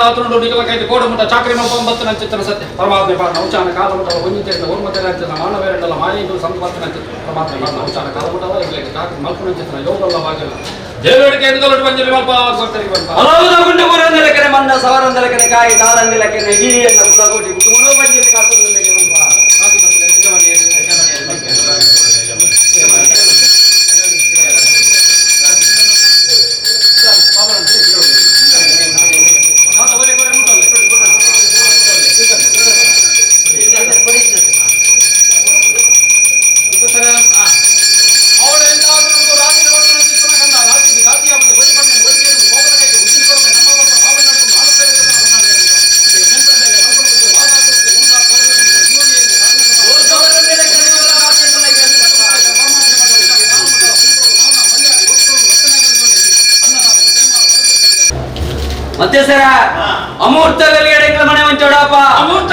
ಆತನುಡು ನಿಗಲಕೈದು ಕೋಡ ಮುಟ್ಟ ಚಾಕ್ರಿ ಮಲ್ಪೊಂಬತ್ತು ನಂಚಿತ್ತನ ಸತ್ಯ ಪರಮಾತ್ಮೆ ಪಾಡ ಉಚ್ಚಾನ ಕಾಲ ಮುಟ್ಟಲ ಒಂಜಿಂಚ ಓರ್ಮತೆರಂಚಿನ ಮಾನವೇರಂಡಲ ಮಾಯಿಗೂ ಸಂತ ನಂಚಿತ್ತು ಪರಮಾತ್ಮೆ ಪಾಡ ಉಚ್ಚಾನ ಕಾಲ ಮುಟ್ಟಲ ಇರ್ಲಿಕ್ಕೆ ಚಾಕ್ರಿ ಮಲ್ಪುನಂಚಿತ್ತನ ಯೋಗಲ್ಲ ಭಾಗ್ಯಲ್ಲ ದೇವರಿಗೆ ಎದುಗಲಡು ಬಂಜಲಿ ಮಲ್ಪ ಭಕ್ತರಿಗೆ ಬಂತ ಅಲೌದ ಗುಂಡು ಊರಂದಲಕನೆ ಮನ್ನ ಸವರಂದಲಕನೆ ಕಾಯಿ ತಾರಂದಲಕನೆ ಗೀಯನ್ನ ಕುಲಕೋಟಿ ಕುಟುಂಬ ಬಂಜಲಿ ಕಾಸಂದಲಕೆ ಬಂಪ ಮತ್ತೆ ಸರ ಅಮೂರ್ತ ಗಳಿಗೆ ಮನೆ ಮಂಚೋಡಪ್ಪ ಅಮೂರ್ತ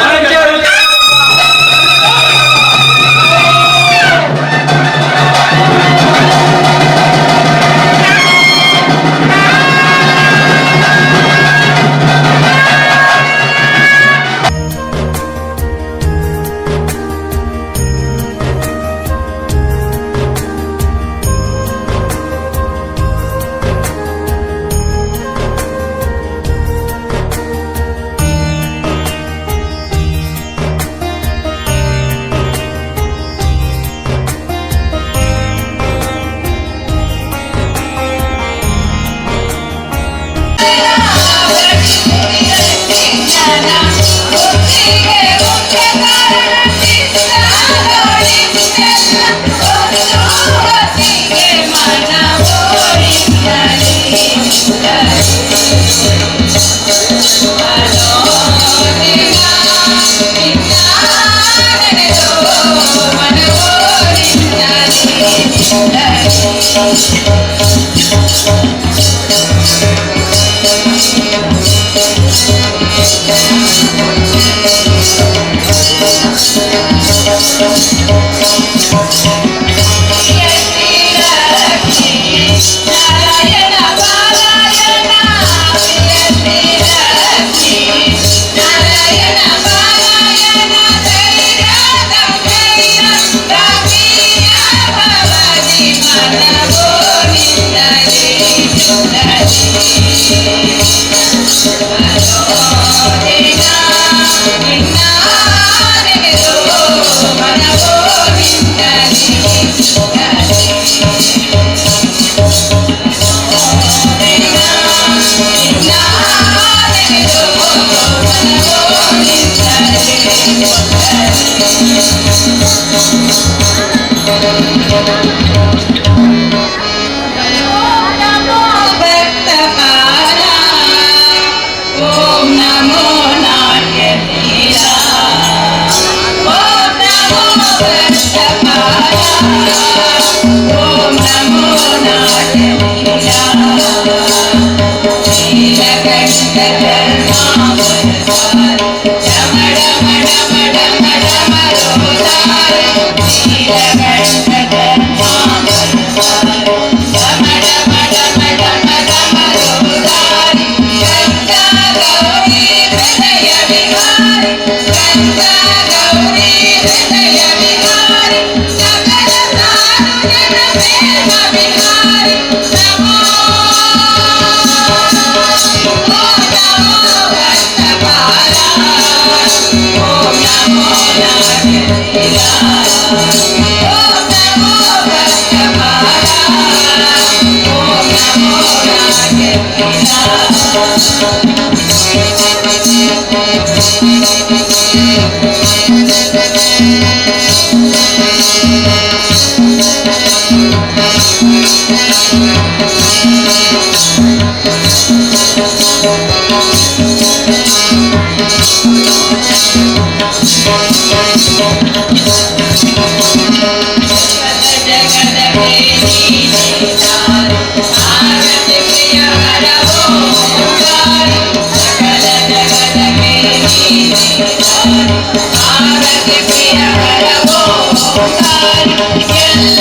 ಎಲ್ಲ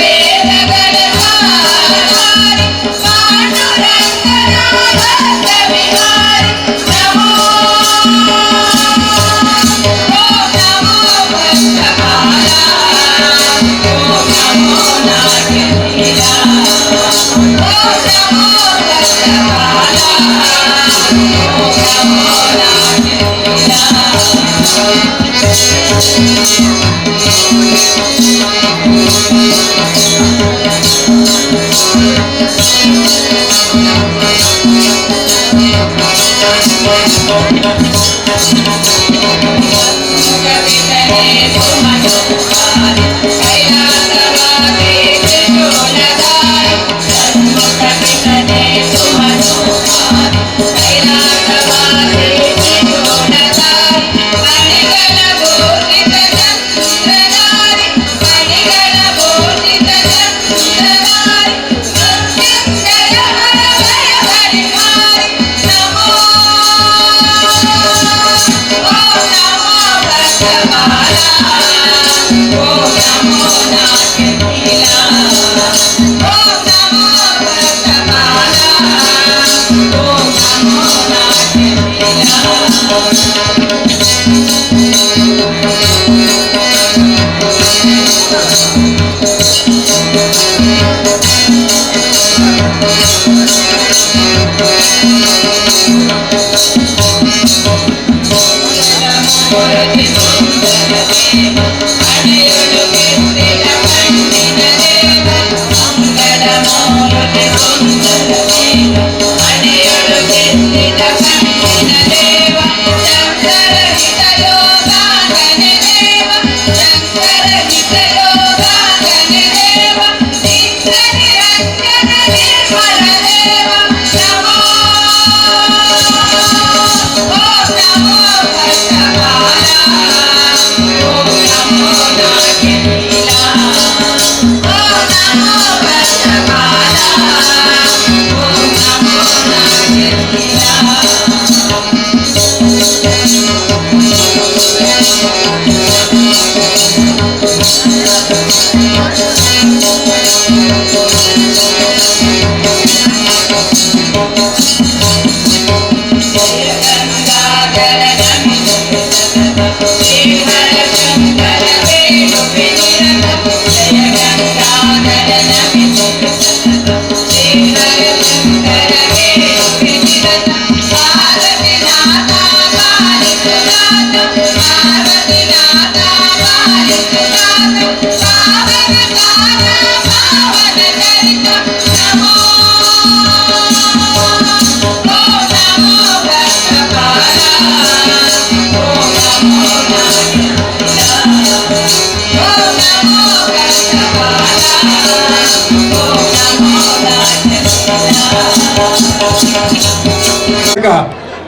ವೇದಗಳ ಸಾರಿ.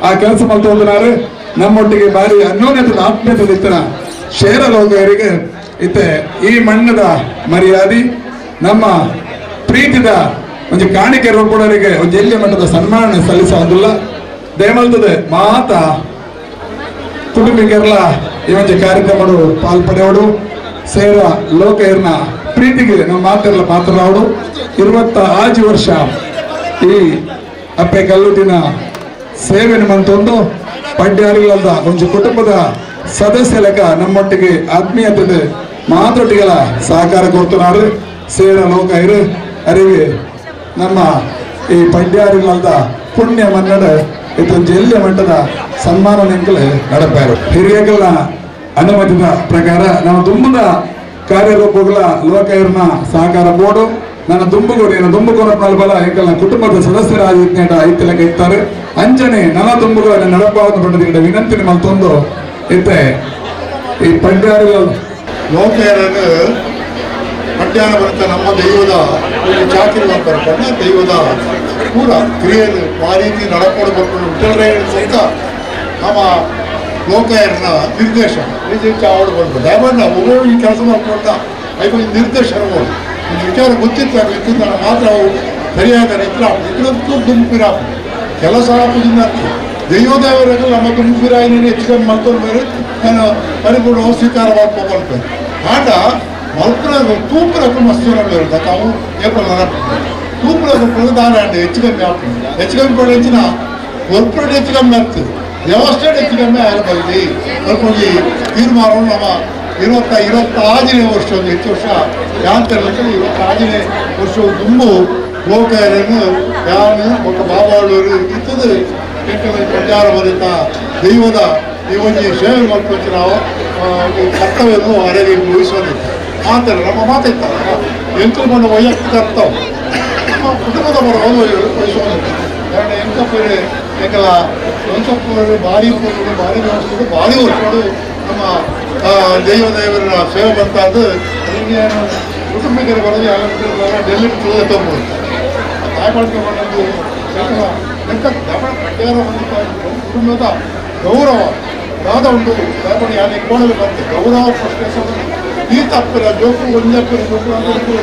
ಆ ಕೆಲಸ ಮಾಡ್ತೊಂದಿದ್ದಾರೆ. ನಮ್ಮೊಟ್ಟಿಗೆ ಬಾರಿ ಅನ್ಯೋನ್ಯತೆ ಆತ್ಮೀಯತೆ ಇತ್ತರ ಶೇರ ಲೋಕರಿಗೆ ಇತ್ತೆ ಈ ಮಣ್ಣದ ಮರ್ಯಾದೆ ನಮ್ಮ ಪ್ರೀತಿದ ಒಂದು ಕಾಣಿಕೆ ರೂಪುಣರಿಗೆ ಒಂದು ಎಲ್ಲಿ ಮಟ್ಟದ ಸನ್ಮಾನ ಸಲ್ಲಿಸೋದಿಲ್ಲ. ದಯಮಲ್ತದೆ ಮಾತ ಕುಟುಂಬಿಕರ್ಲ ಈ ಒಂದು ಕಾರ್ಯಕ್ರಮಡು ಪಾಲ್ಪಡೆಯೋಡು ಸೇರ ಲೋಕರ್ನ ಪ್ರೀತಿಗೆ ನಮ್ಮ ಮಾತಿರಲ್ಲ ಪಾತ್ರರಾವಡು. 25 ವರ್ಷ ಈ ಅಪ್ಪೆ ಕಲ್ಲುಟಿನ ಸೇವೆ ಮಂತೊಂದು ಪಡ್ಯಾರಿಗಳದ ಒಂದು ಕುಟುಂಬದ ಸದಸ್ಯ ಲೆಕ್ಕ ನಮ್ಮೊಟ್ಟಿಗೆ ಆತ್ಮೀಯತೆ ಮಾತ್ರೊಟ್ಟಿಗೆಲ್ಲ ಸಹಕಾರ ಕೊಡ್తున్నారు. ಸೇರ ಲೋಕ ಇರು ಅರಿವೆ ನಮ್ಮ ಈ ಪಡ್ಯಾರಿಗಳದ ಪುಣ್ಯ ಮನ್ನಡ ಇದೊಂದು ಜಿಲ್ಲೆ ಮಟ್ಟದ ಸನ್ಮಾನ ನಿಂಕಲೆ ನಡಪಾರು. ಹಿರಿಯಗಳ ಅನುಮತಿದ ಪ್ರಕಾರ ನಮ್ಮ ತುಂಬದ ಕಾರ್ಯರೂಪಗಳ ಲೋಕೈರ್ನ ಸಹಕಾರ ಬೋರ್ಡು ನನ್ನ ತುಂಬುಗೋರು ಏನು ತುಂಬುಗೋರ ಬಲ ಎಂಕಲ್ನ ಕುಟುಂಬದ ಸದಸ್ಯರಾಗಿ ಐತಿಲಕ ಇರ್ತಾರೆ. ಅಂಜನೆ ನನ್ನ ತುಂಬುಗಳನ್ನು ನಡಪಾವನ್ನು ಪಡೆದ ವಿನಂತಿ ಮಲ್ತೊಂದು ಇತ್ತೆ ಈ ಪಡ್ಯಾರಿಗಳ ಲೋಕೇರನ್ನು ಮಧ್ಯಾಹ್ನ ಬರುತ್ತೆ ನಮ್ಮ ದೈವದ ಚಾಕಿರಿ ಬರ್ತಾರೆ. ದೈವದ ಪೂರ ಕ್ರಿಯೆಯನ್ನು ಆ ರೀತಿ ನಡ್ಕೊಂಡು ಬರ್ಕೊಂಡು ವಿಠಲರಾಯರ ಸಹಿತ ನಮ್ಮ ಲೋಕೇರನ ನಿರ್ದೇಶನ ಆವಡು ಬಂದ್ಬಿಟ್ಟು ದಯಮಾಡಿ ನಾವು ಒಬ್ಬೊಬ್ಬರು ಈ ಕೆಲಸ ಮಾಡ್ಕೊಂಡ ಐಕೊಂದು ನಿರ್ದೇಶನ ಒಂದು ವಿಚಾರ ಗೊತ್ತಿತ್ತು ನಾನು ಮಾತ್ರ ಅವು ಸರಿಯಾದ ರೀತಿ ಇದ್ರಂತೂ ದುಂಪಿರ ಕೆಲಸ ಹಾಕುವುದರಿಂದ ದೈವದೇವರಾಗಲ್ಲ ನಮ್ಮ ದುಂಪಿರಾಯನೇ ಹೆಚ್ಚು ಕಮ್ಮಿ ಮಲ್ಕೊಂಡು ಬೇರೆ ನಾನು ಪರಿಪೂರ್ಣ ಸ್ವೀಕಾರ ಮಾಡ್ಕೊಂಡು ಆಟ ಮಲ್ಪುರ ತೂಪುರಕ್ಕೂ ಮಸ್ತು ಇರುತ್ತೆ ತಾವು ಏಪ್ರಿಲ್ ತೂಪುರಕ್ಕೂ ದಾನ ಹೆಚ್ಚು ಕಮ್ಮಿ ಆಗ್ತದೆ. ಹೆಚ್ಚು ಕಮ್ಮಿ ಪಡ ಹೆಚ್ಚಿನ ಕೊರ್ಪೊರೇಟ್ ಹೆಚ್ಚು ಕಮ್ಮಿ ಆಗ್ತದೆ, ವ್ಯವಸ್ಥೆ ಹೆಚ್ಚು ಕಮ್ಮಿ ಆಗಬಲ್ಲಿ ಕರ್ಕೊಂಡಿ ತೀರ್ಮಾನವನ್ನು ನಮ್ಮ 25ನೇ ವರ್ಷ ಒಂದು ಹೆಚ್ಚು ವರ್ಷ ಯಾಂತರಕ್ಕೆ 25ನೇ ವರ್ಷ ತುಂಬು ಲೋಕರನ್ನು ಯಾರು ಒಕ್ಕ ಬಾಬಾಳೂರು ಇರ್ತದೆ ಪ್ರಚಾರ ಬರುತ್ತಾ ದೈವದ ಈ ಒಂದು ಸೇವೆ ಮಾಡ್ಕೊಳ್ತೀವಿ ನಾವು ಕರ್ತವ್ಯವನ್ನು ಅರೆಗೆ ವಹಿಸೋದಿತ್ತು. ಮಾತಾರೆ ನಮ್ಮ ಮಾತಿರ್ತಾರೆ ಎಂಕಲ್ ಬಂದ ವೈಯಕ್ತಿಕ ಅರ್ಥವು ನಮ್ಮ ಕುಟುಂಬದ ಪರವಾಗಿ ವಹಿಸೋದಿತ್ತು. ಕಾರಣ ಎಂಕಪ್ಪರೆ ಏಕಲ್ಲ ವಂಶಪ್ಪರು ಭಾರಿ ಪೂರ್ವರು ಭಾರಿ ವ್ಯವಸ್ಥೆ ಭಾರಿ ವರ್ಷಗಳು ನಮ್ಮ ದೈವ ದೇವರ ಸೇವೆ ಬಂತಾದ್ದು ಅದಕ್ಕೆ ಕುಟುಂಬಿಕರು ಬರೋದು ಯಾರು ಡೆಲ್ಲಿ ತೊಗೊಂಬೋದು ತಾಯ್ಬಾಳ್ಕೊಂಡು ಕುಟುಂಬದ ಗೌರವ ದಾದ ಉಂಟು. ತಾಯ್ಬಾಡಿ ಯಾರು ಕೋಣಲು ಬಂತು ಗೌರವ ಪ್ರಶ್ನೆ ಈ ತಪ್ಪರ ಜೋಕು ಒಂದಪ್ಪರ ಜೋಕು ಅನ್ನೋದು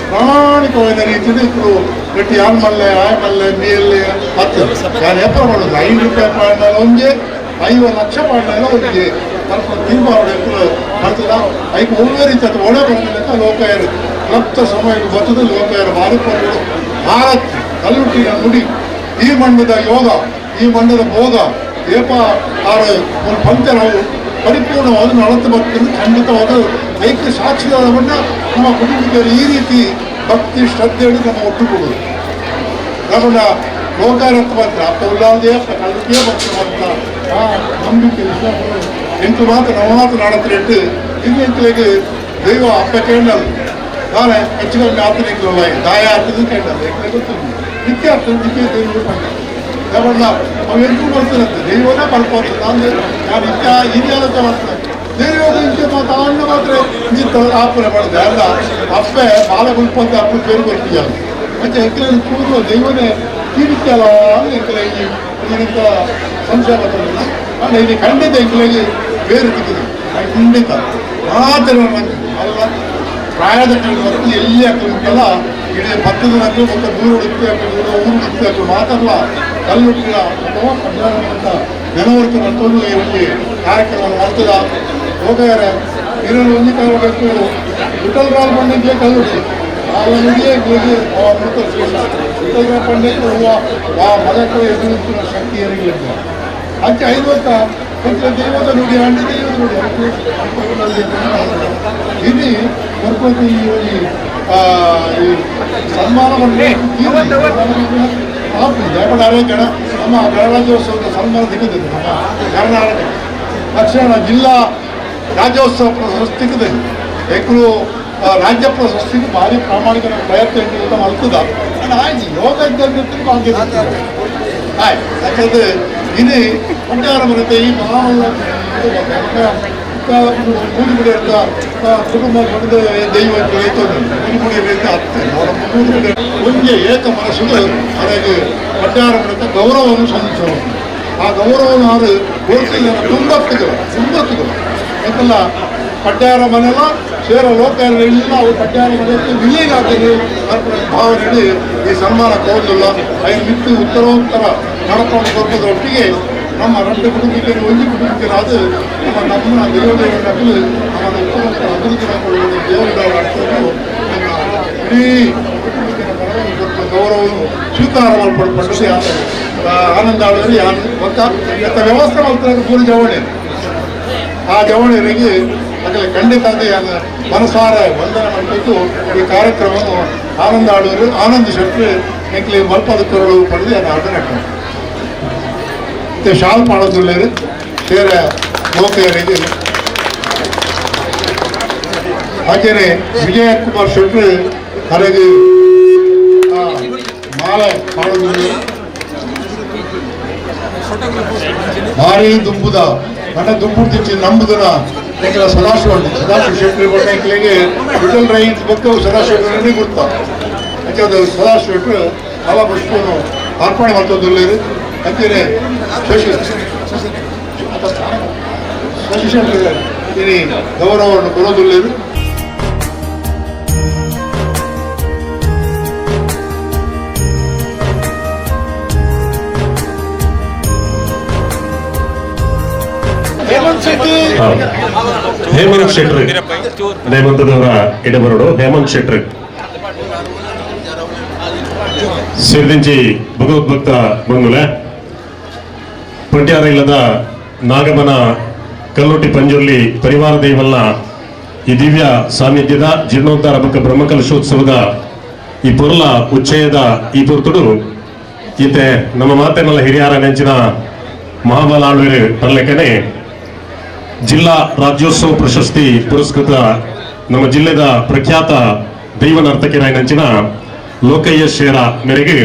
ಪ್ರಾಮಾಣಿಕವಾದ ರೀತಿಯಲ್ಲಿ ಇಬ್ಬರು ಗಟ್ಟಿ ಯಾನ್ ಮಲ್ಲೆ ಆಯ್ ಮಲ್ಲೆ ಮೀಲ್ಲೆ ಹತ್ತು ನಾನು ಎಪ್ಪರ ಮಾಡೋದು 5 ರೂಪಾಯಿ ಪಾಂಡಲ ಒಂಜೆ 5 ಲಕ್ಷ ಪಾಂಡಲ ಒಂಜೆ ಸ್ವಲ್ಪ ತೀರ್ಮಾನ ಬರ್ತದ ಐಕ್ ಒಳ್ಳೆ ರೀತಿ ಅದು ಒಳ್ಳೆ ಬರ್ತದೆ. ಲೋಕಾಯರು ಕ್ಲಪ್ತ ಸಮಯ ಬರ್ತದೆ. ಲೋಕಾಯರು ಮಾರುಕಟ್ಟೆ ಭಾರತ್ ಕಲ್ಲುಟ್ಟಿನ ನುಡಿ ಈ ಮಣ್ಣದ ಯೋಗ ಈ ಮಣ್ಣದ ಭೋಗ ಏಪ ಆರು ಒಂದು ಪಂಕ್ತಿ ನಾವು ಪರಿಪೂರ್ಣವಾದ ನಡತು ಬರ್ತದೆ. ಖಂಡಿತವಾದ ಐಕ್ಯ ಸಾಕ್ಷಿದಾದವನ್ನ ನಮ್ಮ ಕುಟುಂಬದಲ್ಲಿ ಈ ರೀತಿ ಭಕ್ತಿ ಶ್ರದ್ಧೆ ನಮ್ಮ ಒಟ್ಟುಕೊಡುವುದು. ನಮ್ಮನ್ನ ಲೋಕಾರತ್ವ ಮಾತ್ರ ಅಪ್ಪ ಉಲ್ಲಾದೇ ಕಲ್ಲುಟ್ಟಿಯೇ ಬರ್ತವಂತ ಆ ನಂಬಿಕೆ ವಿಶ್ವಾಸ ಎಂಟು ಮಾತ್ರ ನಮ್ಮ ಮಾತು ನಾಡತ್ರ ಇಟ್ಟು ಇನ್ನೆಂತಲಿಗೆ ದೈವ ಅಪ್ಪ ಕೇಳಲ್ಲ ನಾನೇ ಹೆಚ್ಚು ಕಮ್ಮಿ ಆತನಿಗೆ ದಾಯ ಆಗ್ತದೆ ಕೇಳಲ್ಲ ಯಾಕಂದ್ರೆ ಗೊತ್ತಿಲ್ಲ ನಿತ್ಯ ಆಗ್ತದೆ ನಿತ್ಯ ದೈವ ಯಾವಣ್ಣ ಅವು ಎಂಟು ಬರ್ತಾರಂತೆ ದೈವನೇ ಬರ್ಬೋದು. ನಾನು ನಾನು ನಿತ್ಯ ಹಿರಿಯಾಲೋಚನೆ ಮಾಡ್ತೇನೆ ದೇವರು ಇಂಚೆ ಮಾತ್ರ ಅಣ್ಣ ಮಾತ್ರ ಇಂಚಿತ್ತ ಆಪನೆ ಮಾಡಿದೆ ಅಲ್ಲ ಅಪ್ಪೆ ಬಾಲ ಗುಲ್ಪಂತ ಅಪ್ಪ ಬೇರೆ ಬರ್ತೀಯ ಮತ್ತೆ ಎಂಕಲ ಕೂದಲು ದೈವನೇ ತೀರಿತ್ತಲ್ಲ ಎಂಕಲ ಈ ಸಂಶಯ ಬರ್ತದೆ. ಅಲ್ಲ ಇಲ್ಲಿ ಖಂಡಿತ ಎಂಕಲಿಗೆ ಬೇರೆ ಸಿಕ್ಕಿದೆ ಖಂಡಿತ ಮಾತ್ರ ಅಲ್ಲ ಪ್ರಾಯದ ಹೊರತು ಎಲ್ಲಿ ಹಾಕಲಿಕ್ಕೆಲ್ಲ ಇಡೀ ಭತ್ತದ ನಗಲು ಮತ್ತು ದೂರ ಉಡುಪಿ ಹಾಕಲು ಊರು ಉಡುಪಿ ಹಾಕಲು ಮಾತ್ರಲ್ಲ ಕಲ್ಲುಟ್ಟಿನ ಅಥವಾ ಕಲ್ಯಾಣ ಜನವರ್ಕ ಮತ್ತೊಂದು ಈ ಒಂದು ಕಾರ್ಯಕ್ರಮವನ್ನು ಮಾಡ್ತದ ಹೋಗಾರೆ ಇರಲು ಒಂದೇ ಕಾರಣಕ್ಕೂ ವಿಠಲರಾವ್ ಪಂಡಿತ್ಗೆ ಕಲ್ಲುಟ್ಟಿ ಆ ವಿಠಲರಾವ್ ಪಂಡಿತ್ ಆ ಮಗಕ್ಕೆ ಎದುರಿಸುವ ಶಕ್ತಿ ಏನಿಲ್ಲ. ಅಂಚೆ 5 ವರ್ಷ ದೈವದ ನುಡಿ ಅಂಡಿ ದೈವದ ನುಡಿ ಇಲ್ಲಿ ಬರ್ಕೋತಿ ಈ ಸನ್ಮಾನವನ್ನು ಗಣ ನಮ್ಮ ಗಣರಾಜ್ಯೋತ್ಸವದ ಸನ್ಮಾನ ಸಿಗುತ್ತದೆ. ನಮ್ಮ ಕರ್ನಾಟಕ ತಕ್ಷಣ ಜಿಲ್ಲಾ ರಾಜ್ಯೋತ್ಸವ ಪ್ರಶಸ್ತಿ ಸಿಗುತ್ತದೆ. ಏಕರು ರಾಜ್ಯ ಪ್ರಶಸ್ತಿಗೆ ಭಾರಿ ಪ್ರಾಮಾಣಿಕ ಪ್ರಯತ್ನ ಮಲ್ತದ ಆಯ್ತು ಯೋಗ ಇದ್ದಂತೆ ಭಾಗ್ಯ ಆಯ್ತು. ಯಾಕಂದರೆ ಇಲ್ಲಿ ಪಂಡ್ಯಾರ ಬರುತ್ತೆ ಈ ಮಹಾಮಲ್ಲ ಕೂದುಗುಡಿ ಅಂತ ಕುಟುಂಬ ದೊಡ್ಡ ದೈವ ಕೂದುಗುಡಿ ಅತ್ತೆ ಕೂದುಗುಡಿ ಒಂದೇ ಏಕ ಮನಸ್ಸು ಹಾಗಾಗಿ ಪಡ್ಯಾರ ಬರುತ್ತೆ ಗೌರವವನ್ನು ಸಂಧಿಸೋದು. ಆ ಗೌರವವನ್ನು ಅವರು ಗೋರ್ತಿಲ್ಲ ತುಂಬತ್ತಿಗಳು ತುಂಬತ್ತಿಗಳು ಯಾಕಲ್ಲ ಪಡ್ಯಾರ ಮನೆಲ್ಲ ಸೇರೋ ಲೋಕ ಇಲ್ಲ ಅವು ಪಡ್ಯಾರ ಮನೆ ವಿಲೀನ ಆಗ್ತದೆ ಭಾವನೆ ಈ ಸನ್ಮಾನ ಕೋರಲಿಲ್ಲ. ಐದು ಮಿತ್ತು ಉತ್ತರೋತ್ತರ ನಡ್ಕೊಂಡು ಬರ್ತದೊಟ್ಟಿಗೆ ನಮ್ಮ 2 ಕುಟುಂಬಿಕರು ಒಂದು ಕುಟುಂಬಿಕರಾದ ನಮ್ಮ ನಮ್ಮ ದೇವದೇವರ ನಮ್ಮ ಉತ್ತರೋತ್ತರ ಅಭಿವೃದ್ಧಿ ದೇವರ ನಮ್ಮ ಇಡೀ ಕುಟುಂಬಿಕರ ಪರವಾಗಿ ಕೊಟ್ಟ ಗೌರವವನ್ನು ಸ್ವೀಕಾರ ಮಾಡಲ್ಪಟ್ಟು ಆನಂದ ಆಡೋದು ಮತ್ತು ವ್ಯವಸ್ಥೆ ಮಾಡ್ತಾರೆ ಪೂರಿ ಜವಳಿ ಆ ಜವಳಿಯರಿಗೆ ಅದರಲ್ಲಿ ಖಂಡಿತ ಅದೇ ಮನಸಾರ ವಂದನೆ ಮಾಡಬೇಕು. ಈ ಕಾರ್ಯಕ್ರಮವನ್ನು ಆನಂದ ಆಡೋರು ಆನಂದ ಶೆಟ್ಟರು ಎಂಕ್ಲಿ ಮಲ್ಪದ ಕೊರಳು ಪಡೆದು ಅದನ್ನು ಅರ್ಧನೆ ಮತ್ತು ಶಾಲ್ ಮಾಡೋದಿಲ್ಲ ಬೇರೆ ಲೋಕೆಯರಿಗೆ ಹಾಗೆಯೇ ವಿಜಯ ಕುಮಾರ್ ಶೆಟ್ಟರು ಅವರಿಗೆ ಮಾಲೆ ಮಾಡೋದಿಲ್ಲ. ಭಾರಿ ದುಂಬುದ ಮನೆ ದುಂಬುಡ್ತಿತ್ತು ನಂಬುದನ ಎಂಕಲ ಸದಾಶಿವ ಸದಾಶಿವ ಶೆಟ್ಟರು ಎಂಕಲಿಗೆ ವಿಠಲ್ ರೈ ಬಕ್ಕ ಸದಾಶಿವ ಗುರ್ತ ಅಂಚೆ ಸದಾಶಿವ ಶೆಟ್ಟರು ಫಲ ಪುಷ್ಪವನ್ನು ಅರ್ಪಣೆ ಮಾಡ್ತದಿಲ್ಲ. ಅಂಚೆನೆ ಶಶಿ ಶಶಿ ಶೆಟ್ಟರು ಇನಿ ಗೌರವವನ್ನು ಕೊಡೋದಿಲ್ಲ. ಹೇಮಂತ್ ಶೆಟ್ಟರ್ ನೇಮಂತದವರ ಎಡಬರಡು ಹೇಮಂತ್ ಶೆಟ್ಟರ್ ಸಿರ್ದಿಂಚಿ ಭಗವದ್ಭಕ್ತ ಬಂಗುಲೆ ಪಂಟ್ಯಾರ ಇಲ್ಲದ ನಾಗಮನ ಕಲ್ಲೊಟ್ಟಿ ಪಂಜುರ್ಲಿ ಪರಿವಾರ ದೈವಲ್ಲ ಈ ದಿವ್ಯ ಸಾನ್ನಿಧ್ಯದ ಜೀರ್ಣೋದ್ಧಾರ ಬೊಕ್ಕ ಬ್ರಹ್ಮಕಲಶೋತ್ಸವದ ಈ ಪೊರ್ಲ ಉಚ್ಚಯದ ಈ ಪೊರ್ತುಡು ಈತೆ ನಮ್ಮ ಮಾತೆನೆಲ್ಲ ಹಿರಿಯರ ನೆಂಚಿನ ಮಹಾಬಲ ಆಳ್ವೇರು ಪರ್ಲೆಕ್ಕನೆ ಜಿಲ್ಲಾ ರಾಜ್ಯೋತ್ಸವ ಪ್ರಶಸ್ತಿ ಪುರಸ್ಕೃತ ನಮ್ಮ ಜಿಲ್ಲೆದ ಪ್ರಖ್ಯಾತ ದೈವ ನರ್ತಕಿರಾಯನಂಚಿನ ಲೋಕಯ್ಯ ಶೇರ ಮೇರೆಗೆ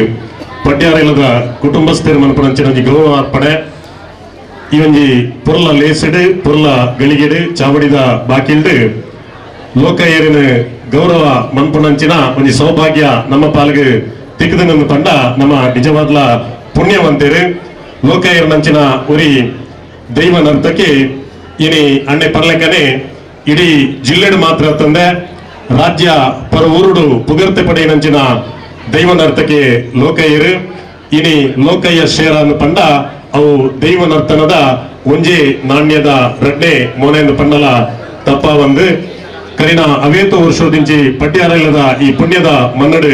ಪಡ್ಯಾರಿಲ್ಲದ ಕುಟುಂಬಸ್ಥರ ಮನಪುರಂಚಿನ ಒಂಜಿ ಗೌರವ ಅರ್ಪಣೆ. ಈ ಒಂಜಿ ಪೊರ್ಲ ಲೇಸೆಡು ಪೊರ್ಲ ಗಳಿಗೆಡು ಚಾವಡಿದ ಬಾಕಿಲ್ಡು ಲೋಕಯ್ಯರಿನ ಗೌರವ ಮನ್ಪುನಂಚಿನ ಒಂಜಿ ಸೌಭಾಗ್ಯ ನಮ್ಮ ಪಾಲಿಗೆ ತಿಕ್ಕದನ್ನು ತಂಡ ನಮ್ಮ ನಿಜವಾದ್ಲ ಪುಣ್ಯವಂತರು. ಲೋಕಯ್ಯರನಂಚಿನ ಉರಿ ದೈವ ನರ್ತಕಿ ಇನಿ ಅಣ್ಣೆ ಪರ್ಲೆಕ್ಕನೆ ಇಡೀ ಜಿಲ್ಲೆಡು ಮಾತ್ರ ತಂದೆ ರಾಜ್ಯ ಪರ ಊರುಡು ಪುಗರ್ತೆ ಪಡೆಯನಂಚಿನ ದೈವ ನರ್ತಕಿ ಲೋಕಯ್ಯರು. ಇನಿ ಲೋಕಯ್ಯ ಶೇರನ್ನು ಪಂಡ ಅವು ದೈವ ನರ್ತನದ ಒಂಜೆ ನಾಣ್ಯದ ರಡ್ಡೆ ಮೋನೆಂದು ಪಂಡಲ ತಪ್ಪ ಒಂದು ಕರಿನ ಅವೇತು ವರ್ಷದಿಂಚಿ ಪಡ್ಯಾರಲ್ಲದ ಈ ಪುಣ್ಯದ ಮನ್ನಡು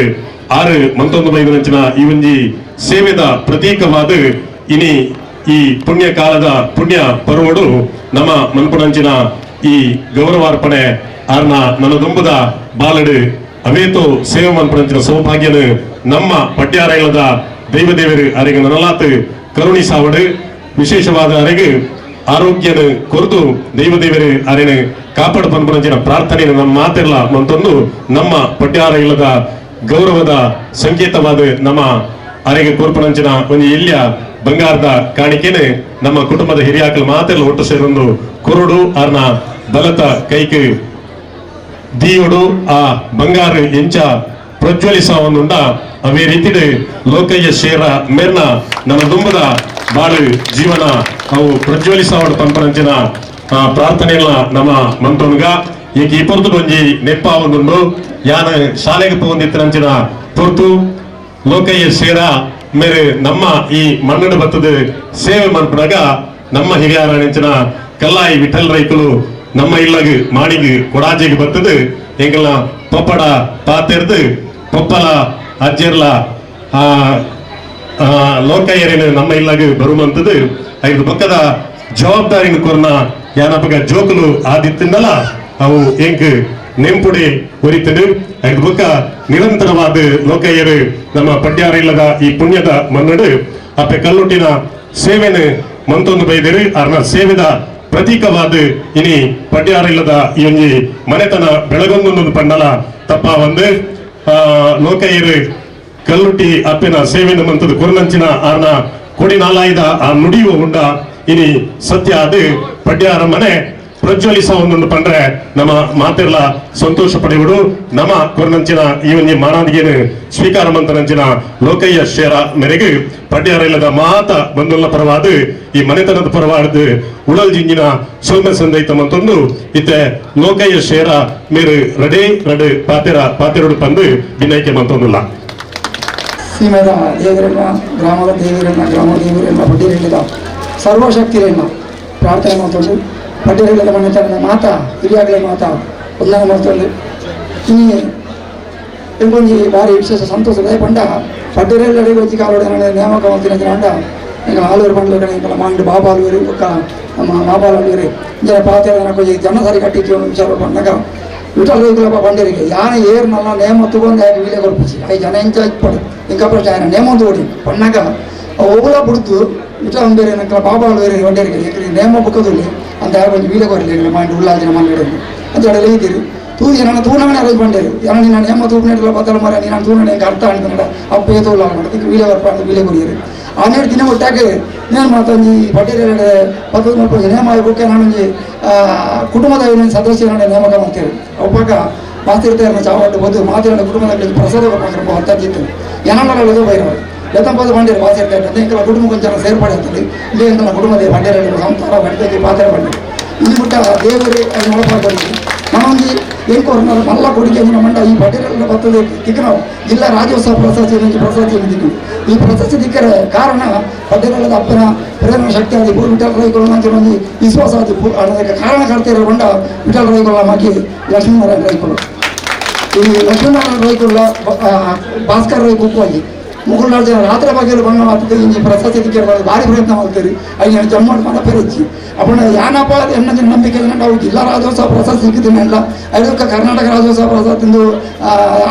6 ಮಂತೊಂದು ಬೈದನಂಚಿನ ಈ ಒಂಜಿ ಸೇವೆದ ಪ್ರತೀಕವಾದ ಇನಿ ಈ ಪುಣ್ಯ ಕಾಲದ ಪುಣ್ಯ ಪರ್ವಡು ನಮ್ಮ ಮನ್ಪುನಂಚಿನ ಈ ಗೌರವಾರ್ಪಣೆ ಆರ್ನ ನನದೊಂಬುದ ಬಾಲಡು ಅವೇತು ಸೇವೆ ಮನ್ಪುನಂಚಿನ ಸೌಭಾಗ್ಯನು ನಮ್ಮ ಪಡ್ಯಾರಲ್ಲದ ದೈವದೇವರು ಅರೆಗೆ ನನಲಾತು ಕರುಣಿಸಾವಡು ವಿಶೇಷವಾದ ಅರೆಗೆ ಆರೋಗ್ಯನ ಕೊರತು ದೈವದೇವರು ಅರೆನ ಕಾಪಾಡು ಪನ್ಪುನಂಚಿನ ಪ್ರಾರ್ಥನೆ ನಮ್ಮ ಮಾತಿರಲ್ಲ ಮಂತೊಂದು ನಮ್ಮ ಪಡ್ಯಾರ ಇಲ್ಲದ ಗೌರವದ ಸಂಕೇತವಾದ ನಮ್ಮ ಅರೆಗೆ ಕೋರ್ಪುನಂಚಿನ ಒಂದು ಎಲ್ಲಿಯ ಬಂಗಾರದ ಕಾಣಿಕೆನೆ ನಮ್ಮ ಕುಟುಂಬದ ಹಿರಿಯಾಕಲು ಮಾತೆಲ್ಲ ಒಟ್ಟು ಸೇರೊಂದು ಕೊರಡು ಆರ್ನ ಬಲತ ಕೈಗೆ ದೀಯೋಡು ಆ ಬಂಗಾರ ಎಂಚ ಪ್ರಜ್ವಲಿಸವನ್ನುಂಡ ಅವೇ ರೀತಿಡು ಲೋಕಯ್ಯ ಶೇರ ಮೇರ್ನ ನನ್ನ ದುಂಬದ ಬಾಳು ಜೀವನ ಅವು ಪ್ರಜ್ವಲಿಸವಡು ಪಂಪನಂಚಿನ ಪ್ರಾರ್ಥನೆಯಲ್ಲ ನಮ್ಮ ಮಂತೊನ್ಗ. ಈಗ ಈ ಪೊರ್ತು ಒಂಜಿ ನೆಪ್ಪ ಒಂದುಂಡು ಯಾನ ಶಾಲೆಗೆ ಪೋಂದಿತ್ತನಂಚಿನ ಪೊರ್ತು ಲೋಕಯ್ಯ ಶೇರ ಮೇರೆ ನಮ್ಮ ಈ ಮಣ್ಣು ಬತ್ತದ ಸೇವೆ ಮನ್ಪುನಾಗ ನಮ್ಮ ಹಿರಿಯರ ಕಲ್ಲಾಯಿ ವಿಠಲ್ ರೈಕುಲು ನಮ್ಮ ಇಲ್ಲಗ್ ಮಾಣಿಗೆ ಕೊಡಾಜಿಗೆ ಬತ್ತದು ಎಂಗಲ ಪಪ್ಪಡ ಪಾತೆರ್ದು ಪಪ್ಪಲ ಅಜ್ಜೆರ್ಲ ಲೋಕಯ್ಯರಿನ ನಮ್ಮ ಇಲ್ಲಗ್ ಬರುವಂತದ್ದು ಐದು ಪಕ್ಕದ ಜವಾಬ್ದಾರಿನ ಕೊರ್ನ ಯಾನಪಗ ಜೋಕುಲು ಆದಿತ್ತಿಂದಲ ಅವು ಎಂಕ್ ನೆಂಪುಡಿ ಒರಿತದು. ಐದು ಪಕ್ಕ ನಿರಂತರವಾದ ಲೋಕಯ್ಯರು ನಮ್ಮ ಪಡ್ಯಾರ ಇಲ್ಲದ ಈ ಪುಣ್ಯದ ಮನ್ನಡು ಅಪ್ಪೆ ಕಲ್ಲುಟ್ಟಿನ ಸೇವೆನು ಮಂತೊಂದು ಬೈದರು ಅರ್ನ ಸೇವೆದ ಪ್ರತೀಕವಾದ ಇನಿ ಪಡ್ಯಾರ ಇಲ್ಲದ ಈ ಒಂಜಿ ಮನೆತನ ಬೆಳಗೊಂದೊಂದು ಪಂಡಲ ತಪ್ಪ ಒಂದು ಲೋಕಯ್ಯರು ಕಲ್ಲುಟ್ಟಿ ಅಪ್ಪೆನ ಸೇವೆನ ಮಂತದ ಕೊರ್ನಂಚಿನ ಆರ್ನ ಕೊಡಿ ನಾಲಾಯ್ದ ಆ ನುಡಿಯುವ ಉಂಡ ಇನಿ ಸತ್ಯ ಅದು ಪಡ್ಯಾರ ಮನೆ ಪ್ರಜ್ವಲಿಸ ಒಂದೊಂದು ಪಂಡ್ರೆ ನಮ್ಮ ಮಾತೆಲ್ಲ ಸಂತೋಷ ಪಡೆಯುವುದು. ನಮ್ಮ ಕೊರ್ನಂಚಿನ ಈ ಒಂಜಿ ಮಾನಾದಿಗೆನು ಸ್ವೀಕಾರ ಮಂತನಂಚಿನ ಲೋಕಯ್ಯ ಶೇರ ಮೇರೆಗೆ ಪಡ್ಯಾರ ಇಲ್ಲದ ಮಾತ ಬಂದುಲ್ಲ ಪರವಾದ ಈ ಮನೆತನದ ಪರವಾದ ಉಡಲ್ ಜಿಂಜಿನ ಸೌಮ್ಯ ಸಂದೈತ ಮಂತೊಂದು ಇತ್ತೆ ಲೋಕಯ್ಯ ಶೇರ ಮೇರು ರಡೆ ರಡೆ ಪಾತೆರ ಪಾತೆರಡು ಪಂದು ವಿನಯಕ್ಕೆ ಮಂತೊಂದುಲ್ಲ. ಸೀಮೆದ ದೇವರನ್ನ ಗ್ರಾಮದ ದೇವರನ್ನ ಗ್ರಾಮ ದೇವರನ್ನ ಪಡ್ಡಿರಲ್ಲದ ಸರ್ವಶಕ್ತಿರನ್ನ ಪ್ರಾರ್ಥನೆ ಮಾಡ್ಕೊಂಡು ಪಡ್ಡಿರಲ್ಲದ ಮನೆತನದ ಮಾತಾ ಹಿರಿಯಾಗಲೇ ಮಾತಾ ಒಂದನ ಮಾಡ್ಕೊಂಡು ಈ ಎಂಕೊಂಜಿ ಭಾರಿ ವಿಶೇಷ ಸಂತೋಷ ಪಂಡ ಪಡ್ಡಿರಲ್ಲಡೆ ಒಂಜಿ ಕಾಲೋಡ ನೇಮಕ ಮಾಡ್ತೀನಿ ಅಂಡ ಈಗ ಆಲೂರು ಪಂಡ್ಲ ಎಂಕಲ ಮಾಂಡು ಬಾಬಾ ಆಲೂರು ಬೊಕ್ಕ ನಮ್ಮ ಮಾಬಾಲ ಆಲೂರು ಇಂಚಿನ ಪಾತೆರ ಒಂಜಿ ಜನ ಸರಿ ಕಟ್ಟಿತ್ತು ವಿಚಾರ ಪಂಡಾಗ ವಿಠಲ ರೈಕುಲಪ್ಪ ಪಂಡರಿಗೆ ಯಾನ ಏರ್ನಲ್ಲ ನೇಮ ತಗೊಂಡು ಯಾಕೆ ವೀಲೆ ಕೊರ್ಪಿಸಿ I ಜನ ಎಂಚ ಇಪ್ಪಡು ಇಂಕ ಪ್ರಶ್ನೆ ಆಯನ ನೇಮ ತೋಡಿ ಪಣ್ಣಾಗ ಒಬ್ಬಲ ಬಿಡ್ತು ವಿಠಲ ಬೇರೆ ನಕ್ಕಲ ಬಾಬಾ ಬೇರೆ వండేರಿಗೆ ಎಂಕ್ಲೆ ನೇಮ ಬುಕ್ಕದುಲ್ಲಿ ಅಂತ ಯಾರು ಒಂಜಿ ವೀಲೆ ಕೊರಲಿ ಎಂಕ್ಲೆ ಮಾಂಡು ಉಳ್ಳಾಲ್ದಿನ ಮನ್ನಡೆ ಅಂತ ಹೇಳಿ ಇದ್ದೀರಿ ತೂದಿ ನಾನು ತೂನವನೇ ಅರೇಂಜ್ ಪಂಡೇರು ಯಾನ ನೀನು ನೇಮ ತೂಪಿನ ಪತ್ತಲ ಮರ ನೀನು ತೂನಡೆ ಎಂಕ್ ಅರ್ಥ ಆಂಡ್ ಅಪ್ಪೇ ತೂಲ ಅದಕ್ಕೆ ವೀಲೆ ಬರ್ಪ ಅಂತ ವೀಲೆ ಕೊರಿಯರು ಆನೇడు ದಿನ ಒಟ್ಟಾಗ నేను ಮಾತೊಂಜಿ ಪಡ್ಡಿರೆ ಪತ್ತು ಮುಲ್ಪ ನೇಮ ಬುಕ್ಕ ನಾನೊಂಜಿ ಕುಟುಂಬದ ಸದಸ್ಯರ ನೇಮಕ ಮಾಡ್ತೇವೆ ಒಬ್ಬಾಗ ಮಾತಿರ್ತಾರೆ ಚಾವಟ್ಟು ಬದು ಮಾತಿರ ಕುಟುಂಬದ ಪ್ರಸಾದ ಕೊಡ್ಬೇಕು ಹತ್ತಜಿತ್ತು ಏನಲ್ಲ ಬೈರವರು ಎತ್ತಂಪದ ಬಂಡಿರು ವಾಸಿರ್ತಾರೆ ಎಂಕಲ ಕುಟುಂಬ ಕೊಂಚ ಸೇರ್ಪಡೆ ಆಗ್ತದೆ ಇಲ್ಲಿ ಎಂಕಲ ಕುಟುಂಬದ ಬಂಡೇರ ಸಂಸಾರ ಬಂಡಿಗೆ ಪಾತ್ರ ಬಂಡಿ ಇಲ್ಲಿ ಮುಟ್ಟ ದೇವರು ಅದು ಒಳಪಡ್ಕೊಂಡು ನಾನೊಂದು ಎಂಕೋರ್ನ ಮಲ್ಲ ಕೊಡುಗೆ ಮಂಡ ಈ ಪಟೇಲ ಬರ್ತದೆ ತಿಕ್ಕನವು ಜಿಲ್ಲಾ ರಾಜ್ಯೋತ್ಸವ ಪ್ರಶಸ್ತಿ ಪ್ರಶಸ್ತಿ ದಿಕ್ಕು ಈ ಪ್ರಶಸ್ತಿ ದಿಕ್ಕರೆ ಕಾರಣ ಪಟೇಲದ ಅಪ್ಪನ ಪ್ರೇರಣಾ ಶಕ್ತಿ ಆದಿ ವಿಠಲ ರೈಕೊಲ್ಲ ಒಂದು ವಿಶ್ವಾಸ ಆದಿ ಅನ್ನೋದಕ್ಕೆ ಕಾರಣಕರ್ತ ಇರಕೊಂಡ ವಿಠಲ ರೈಕೊಲ್ಲ ಮಾಕಿ ಲಕ್ಷ್ಮೀನಾರಾಯಣ ರೈಕೊಲ್ಲ ಈ ಲಕ್ಷ್ಮೀನಾರಾಯಣ ರೈಕೊಲ್ಲ ಭಾಸ್ಕರ್ ರೈ ಕುಪ್ಪಲ್ಲಿ ಮುಗುಳ್ನಾಡು ಜನ ರಾತ್ರಿ ಬಗ್ಗೆ ಬಂಗ ಮಾತದೆ ಇಂಜಿ ಪ್ರಶಸ್ತಿ ದಿಕ್ಕಿರ ಭಾರಿ ಪ್ರಯತ್ನ ಮಾಡ್ತೀರಿ ಐನ ಜಮ್ಮಡ್ ಮಾತ ಪೆರಚ್ಚಿ ಅಪ್ಪಣ ಯಾನಪ್ಪ ಎನ್ನ ನಂಬಿಕೆ ನಾವು ಜಿಲ್ಲಾ ರಾಜ್ಯೋತ್ಸವ ಪ್ರಶಸ್ತಿ ಸಿಕ್ಕಿದ್ದೀನಿ ಅಲ್ಲ ಅದಕ್ಕೆ ಕರ್ನಾಟಕ ರಾಜ್ಯೋತ್ಸವ ಪ್ರಶಸ್ತಿ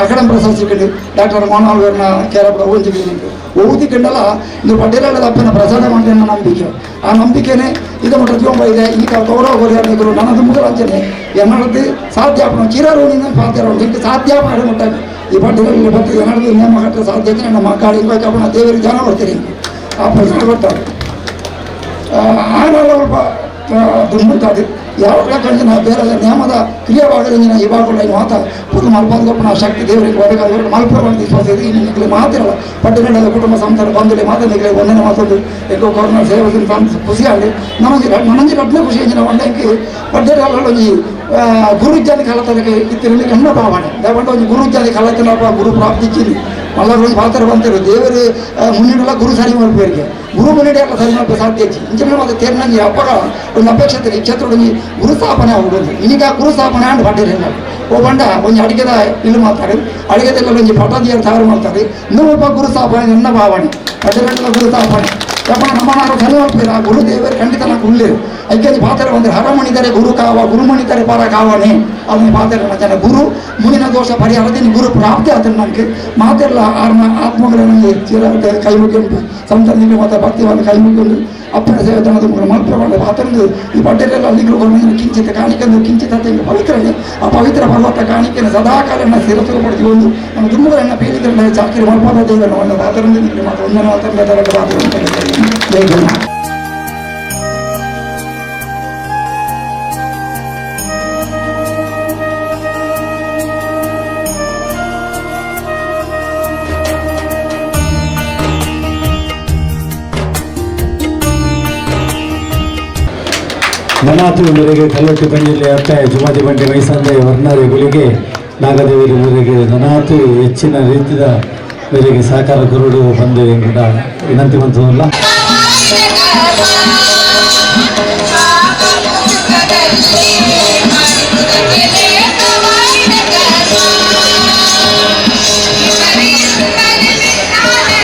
ಅಕಾಡೆಮಿ ಪ್ರಶಸ್ತಿ ಸಿಕ್ಕಿದ್ದು ಡಾಕ್ಟರ್ ಮೋಹನ್ ಅವ್ರನ್ನ ಕೇರಳ ಒಂಜಿದ್ದೀನಿ ಓದಿಕೊಂಡಲ್ಲ ಇದು ಪಡ್ಡೆರಳ್ಳದ ಅಪ್ಪನ ಪ್ರಸಾದ ಮಾಡಿ ಅನ್ನೋ ನಂಬಿಕೆ ಆ ನಂಬಿಕೆನೇ ಇದು ಮಟ್ಟ ಜೀವ ಇದೆ ಈಗ ಗೌರವ ಕೊರಿಯಾರು ನನ್ನದು ಮುಗಲಂಚನೆ ಎನ್ನಡದ್ದು ಸಾಧ್ಯ ಆಪಣ ಚಿರಋಣಿಂದ ಪಾತ್ರ ಇಂಕ ಸಾಧ್ಯ ಮಾಡಿ ಮಟ್ಟ ಈ ಪಡ್ಡೆರಳ್ಳಿ ಬತ್ತು ಎನ್ನಡದು ನೇಮ ಕಟ್ಟ ಸಾಧ್ಯ ನನ್ನ ಮಕ್ಕಳು ಇಂಕ ಅಪ್ಪಣ ದೇವರಿಗೆ ಧ್ಯಾನ ಮಾಡ್ತೀರಿ ಆ ಪ್ರಸಾದ ಕೊಡ್ತಾರೆ ಆನಲ್ಲ ಸ್ವಲ್ಪ ದುಂಬುತ್ತಾರೆ ಯಾವಾಗ ಕಂಜಿನ ಬೇರೆ ನೇಮದ ಕ್ರಿಯೆವಾಗಲಿಂಜಿನ ಇವಾಗಲ ಮಾತ ಪುರು ಮಲ್ಪಾದಪ್ಪನ ಶಕ್ತಿ ದೇವರಿಗೆ ಒದಗಾದ ಮಲ್ಪ ವಿಶ್ವಾಸ ಇದೆ ಇನ್ನು ಮಾತಿರಲ್ಲ ಪಟ್ಟಣದ ಕುಟುಂಬ ಸಂಸಾರ ಬಂಧುಲೆ ಮಾತ ನಿಗಲೆ ಒಂದನೇ ಮಾತೊಂದು ಎಕ್ಕೋ ಕೊರೋನಾ ಸೇವೆ ಖುಷಿ ಆಗಲಿ ನನಗೆ ನನಂಜಿ ರಡ್ನ ಖುಷಿ ಅಂಜಿನ ಒಂದಂಗೆ ಪಡ್ಡೆರಲ್ಲೊಂಜಿ ಗುರುಜ್ಞಾನಿ ಕಲತನಕ್ಕೆ ಇತ್ತಿರಲಿ ಕಣ್ಣ ಭಾವನೆ ದಯವಂಡ ಒಂಜಿ ಗುರುಜ್ಞಾನಿ ಕಲತನಪ್ಪ ಗುರು ಪ್ರಾಪ್ತಿ ಇಚ್ಚಿನಿ ಮಲ್ಲ ರೋಜ್ ಪಾತ್ರ ಬಂತಿರು ದೇವರು ಮುನ್ನಿಡಲ್ಲ ಗುರು ಸರಿ ಮಲ್ಪೇರಿಗೆ ಗುರು ಮುನ್ನಿಡಿ ಎಲ್ಲ ಸರಿ ಮಲ್ಪ ಸಾಧ್ಯ ಇಚ್ಚಿ ಇಂಚಿನ ಮತ್ತೆ ತೇರ್ನಂಜಿ ಅಪ್ಪಗ ಒಂದು ಅಪೇಕ್ಷೆ ಈ ಕ್ಷೇತ್ರದೊಂಜಿ ಗುರು ಸ್ಥಾಪನೆ ಆಗುದು ಇನ್ನೀಗ ಗುರು ಸ್ಥಾಪನೆ ಆಂಡ್ ಪಟ್ಟಿರ ಓ ಬಂಡ ಒಂಜಿ ಅಡಿಗೆದ ಇಲ್ಲು ಮಾಡ್ತಾರೆ ಅಡಿಗೆದೆಲ್ಲ ಒಂಜಿ ಪಟಾದಿಯರು ತಯಾರು ಮಾಡ್ತಾರೆ ಇನ್ನೊಬ್ಬ ಗುರು ಸ್ಥಾಪನೆ ನನ್ನ ಭಾವನೆ ಪಟ್ಟಿರಲ್ಲ ಗುರು ಸ್ಥಾಪನೆ ಯಪ್ಪ ನಮ್ಮನಾರು ಸರಿ ಮಲ್ಪೇರ ಆ ಗುರು ದೇವರು ಖಂಡಿತ నాకు ಉಳ್ಳೇರು ಐಕ್ಯಂಜಿ ಪಾತ್ರ ಬಂದರೆ ಹರಮಣಿದರೆ ಗುರು ಕಾವ ಗುರುಮಣಿದರೆ ಪರ ಕಾವನೆ ಅವನ ಪಾತ್ರ ಜನ ಗುರು ಮುನಿನ ದೋಷ ಪರಿಹಾರದಿಂದ ಗುರು ಪ್ರಾಪ್ತಿ ಆತನ ನನಗೆ ಮಾತೆಲ್ಲ ಆರ್ನ ಆತ್ಮಗಳನ್ನು ಚಿರ ಕೈ ಮುಗಿಯುಂಟು ಸಂತಾನದಲ್ಲಿ ಮಾತ್ರ ಭಕ್ತಿ ಒಂದು ಕೈ ಮುಗಿಯುಂಟು ಅಪ್ಪನ ಸೇವೆ ತನ್ನದು ಮಲ್ಪಗೊಂಡು ಪಾತ್ರಂದು ಈ ಪಡ್ಡೆರೆಲ್ಲ ಅಲ್ಲಿಗಳು ಕಿಂಚಿತ ಕಾಣಿಕೆಂದು ಕಿಂಚಿತ ಪವಿತ್ರನೇ ಆ ಪವಿತ್ರ ಪರ್ವತ ಕಾಣಿಕೆಯನ್ನು ಸದಾಕಾಲನ ಶಿರಸು ಪಡ್ತೀವಿ ಒಂದು ನಮ್ಮ ದುಮ್ಮುಗಳನ್ನು ಪೀಳಿದ್ರೆ ಚಾಕಿರಿ ಮಲ್ಪಾದ ದೇವರನ್ನು ಒಂದು ಪಾತ್ರಂದು ಮಾತ್ರ ಒಂದನೇ ಮಾತ್ರ ಪಾತ್ರ ಜೈ ಗುರು. ನನಾತು ಮೇರೆಗೆ ಕಲ್ಲೊಟ್ಟಿ ಬಂಜಿಲಿ ಅತ್ತೆ ಜುಮಾದಿ ಬಂಡಿ ಮೈಸಂದೆ ವರ್ಣಾರಿ ಗುಳಿಗೆ ನಾಗದೇವಿಯ ಮೇರೆಗೆ ನನಾತು ಹೆಚ್ಚಿನ ರೀತಿಯ ಮೇರೆಗೆ ಸಹಕಾರ ಗುರುಡು ಬಂದು ಎಂಬ ವಿನಂತಿ ಮಂತ್ರವಲ್ಲ.